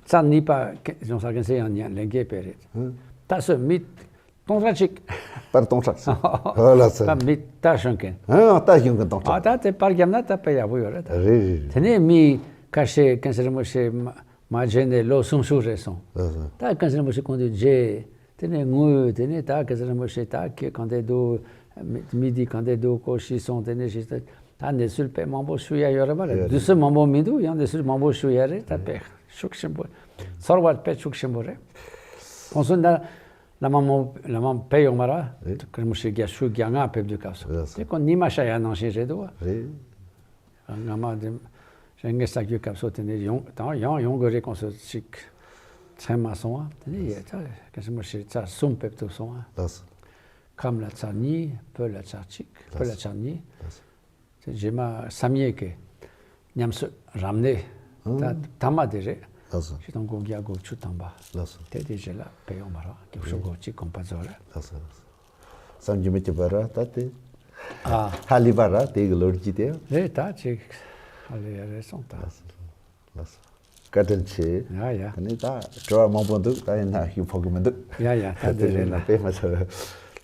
རྩ་གཉིས་པ་རྫོང་སར་ཀན་སུ་ཡང་ཉན་ལེན་གྱི་དཔེ་རེད། ཧུམ། ད་སོ་མི་སྟོང་ཕྲག་གཅིག་པར་སྟོང་ཕྲག་ཅིག་ཧོ་ལ་ཚ། ད་མི་ལྟ་ཤོང་མཁན། ཨ་ལྟ་ཤོང་མཁན་སྟོང་ཕྲག་ཨ་ད་དེ་པར་བརྒྱབ་ན་ད་དཔེ་ཡག་པོ་ཡོད་རེད་ད། རེད་རེད་རེད། དེ་ནས་མི་ཁ་ཤས་ཀན་སུ་རིན་པོ་ཆེ་མ་མ་མཇལ་ནས་ལོ་སུམ་ཅུ་རེད་སོང་། ལགས་སོ། ད་ཀན་སུ་རིན་པོ་ཆེ་སྐུ་མདུན་མཇལ། དེ་ནས་ངུས། དེ་ནས་ད་ཀན་སུ་རིན་པོ་ཆེ་ད་ཁྱེད་གང་དེ་འདུག་མི་མི་འདི་གང་དེ་འདུག་ཁོ་ཤི་སོང་། དེ་ནས་ཤི་སོང་། ད་གནས་ཚུལ་དཔེ་མང་པོ་ཞུ་ཡ་ཡོད་རེད་པ་ལ། ཡོད་རེད། དུས་ཚོད་མང་པོ་མི་འདུག་ཡང་གནས་ཚུལ་མང་པོ་ཞུ་ཡ་རེད། ད་དཔེ་ཤུགས་ཆེན་པོ་ཚོར་བ་དཔེ་ཤུགས་ཆེན་པོ་རེད། ཁོང་ཚོ་ད་བླ་མ་མོ་བླ་མ་ཕེབས་ཡོང་མ་ར། རེད། ཀན་སུ་རིན་པོ་ཆེ་བརྒྱ་ཤུ་བརྒྱ་ལྔ་ཕེབས་དུས་སྐབས་སུ། རེད། དེ་ཁོ་ཉི་མ་ཤར་ཡ་ནང་བཞིན་རེད་འདུག་བ། རེད། སྔ་མ་དེ་ངས་ས་རྒྱུའི་སྐབས་སུ་དེ་ནས་ཡོང་དང་ཡང་ཡོང་དགོས་རེད། ཁོང་ཚོ་ཅིག་ཚང་མ་སོང་བ། དེ་ནས་ཡ་ད་ཀན་སུ་རིན་པོ་ཆེ་ཚར་གསུམ་ཕེབས་ཐུབ་སོང་བ། ལགས་སོ། ཁམས་ལ་ཚར་གཉིས། བོད་ལ་ཚར་གཅིག་བོད་ལ་ཚར་གཉིས། ལགས་སོ། དེ་རྗེས་མ་བསམ་ཡས་ཀྱི་ཉམས་གསོ་རབ་གནས། ད་ཨང་། ཐ་མ་དེ་རེད། ལགས་སོ། ཆིག་སྟོང་དགུ་བརྒྱ་དགུ་བཅུ་ཐམ་པ། ལགས་སོ། དེ་དེ་རྗེས་ལ་ཕེབས་ཡོང་མ་ར་རྒྱུགས་ཤོག་སྒོ་གཅིག་དགོངས་པ་རྫོགས་རེད། ལགས་སོ་ལགས་སོ། བསམ་རྒྱུ་མི་སྐྱིད་པ་ར་ད་དེ། ཨ། ཧ་ལས་པ་ར་དེ་གི་ལོ་རྒྱུས་དེ། རེད་ད་ཅིག་ཧ་ལས་ཡ་རེད་སོང་ད། ལགས་སོ། ལགས་སོ། བཀའ་དྲིན་ཆེ། ཡ་ཡ། དེ་ནས་ད་དྲི་བ་མང་པོ་འདུག་ད་ཡིན་ན་ཞུ་ཕོད་གི་མི་འདུག་ཡ་ཡ་ད་དེ་དེ་རེད་རེད་ན་ལ། དཔེ་མ་ཚར་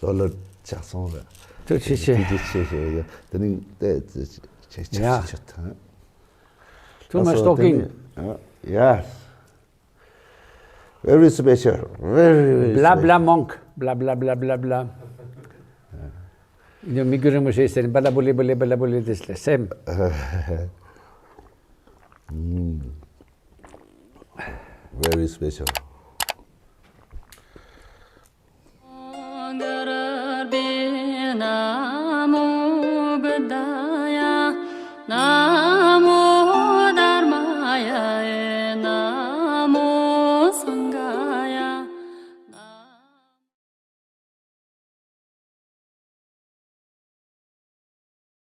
ལོ་ལོ་ཆགས་སོང་ར། ཐུགས་རྗེ་ཆེ། ཐུགས་རྗེ་ཆེ་ཞུ་ཡ། དེ་ནས་དེ་ཆེ་ཆེ་ཡ། ཆེ་ཆེ་ཐང་། Too much talking. Yeah. Very special. Very, very Blah, special. Blah, monk. Blah, blah, blah, blah, blah. You know, Migurimo says, "Bala buli, buli, bala buli, this the same." Mm. Very special.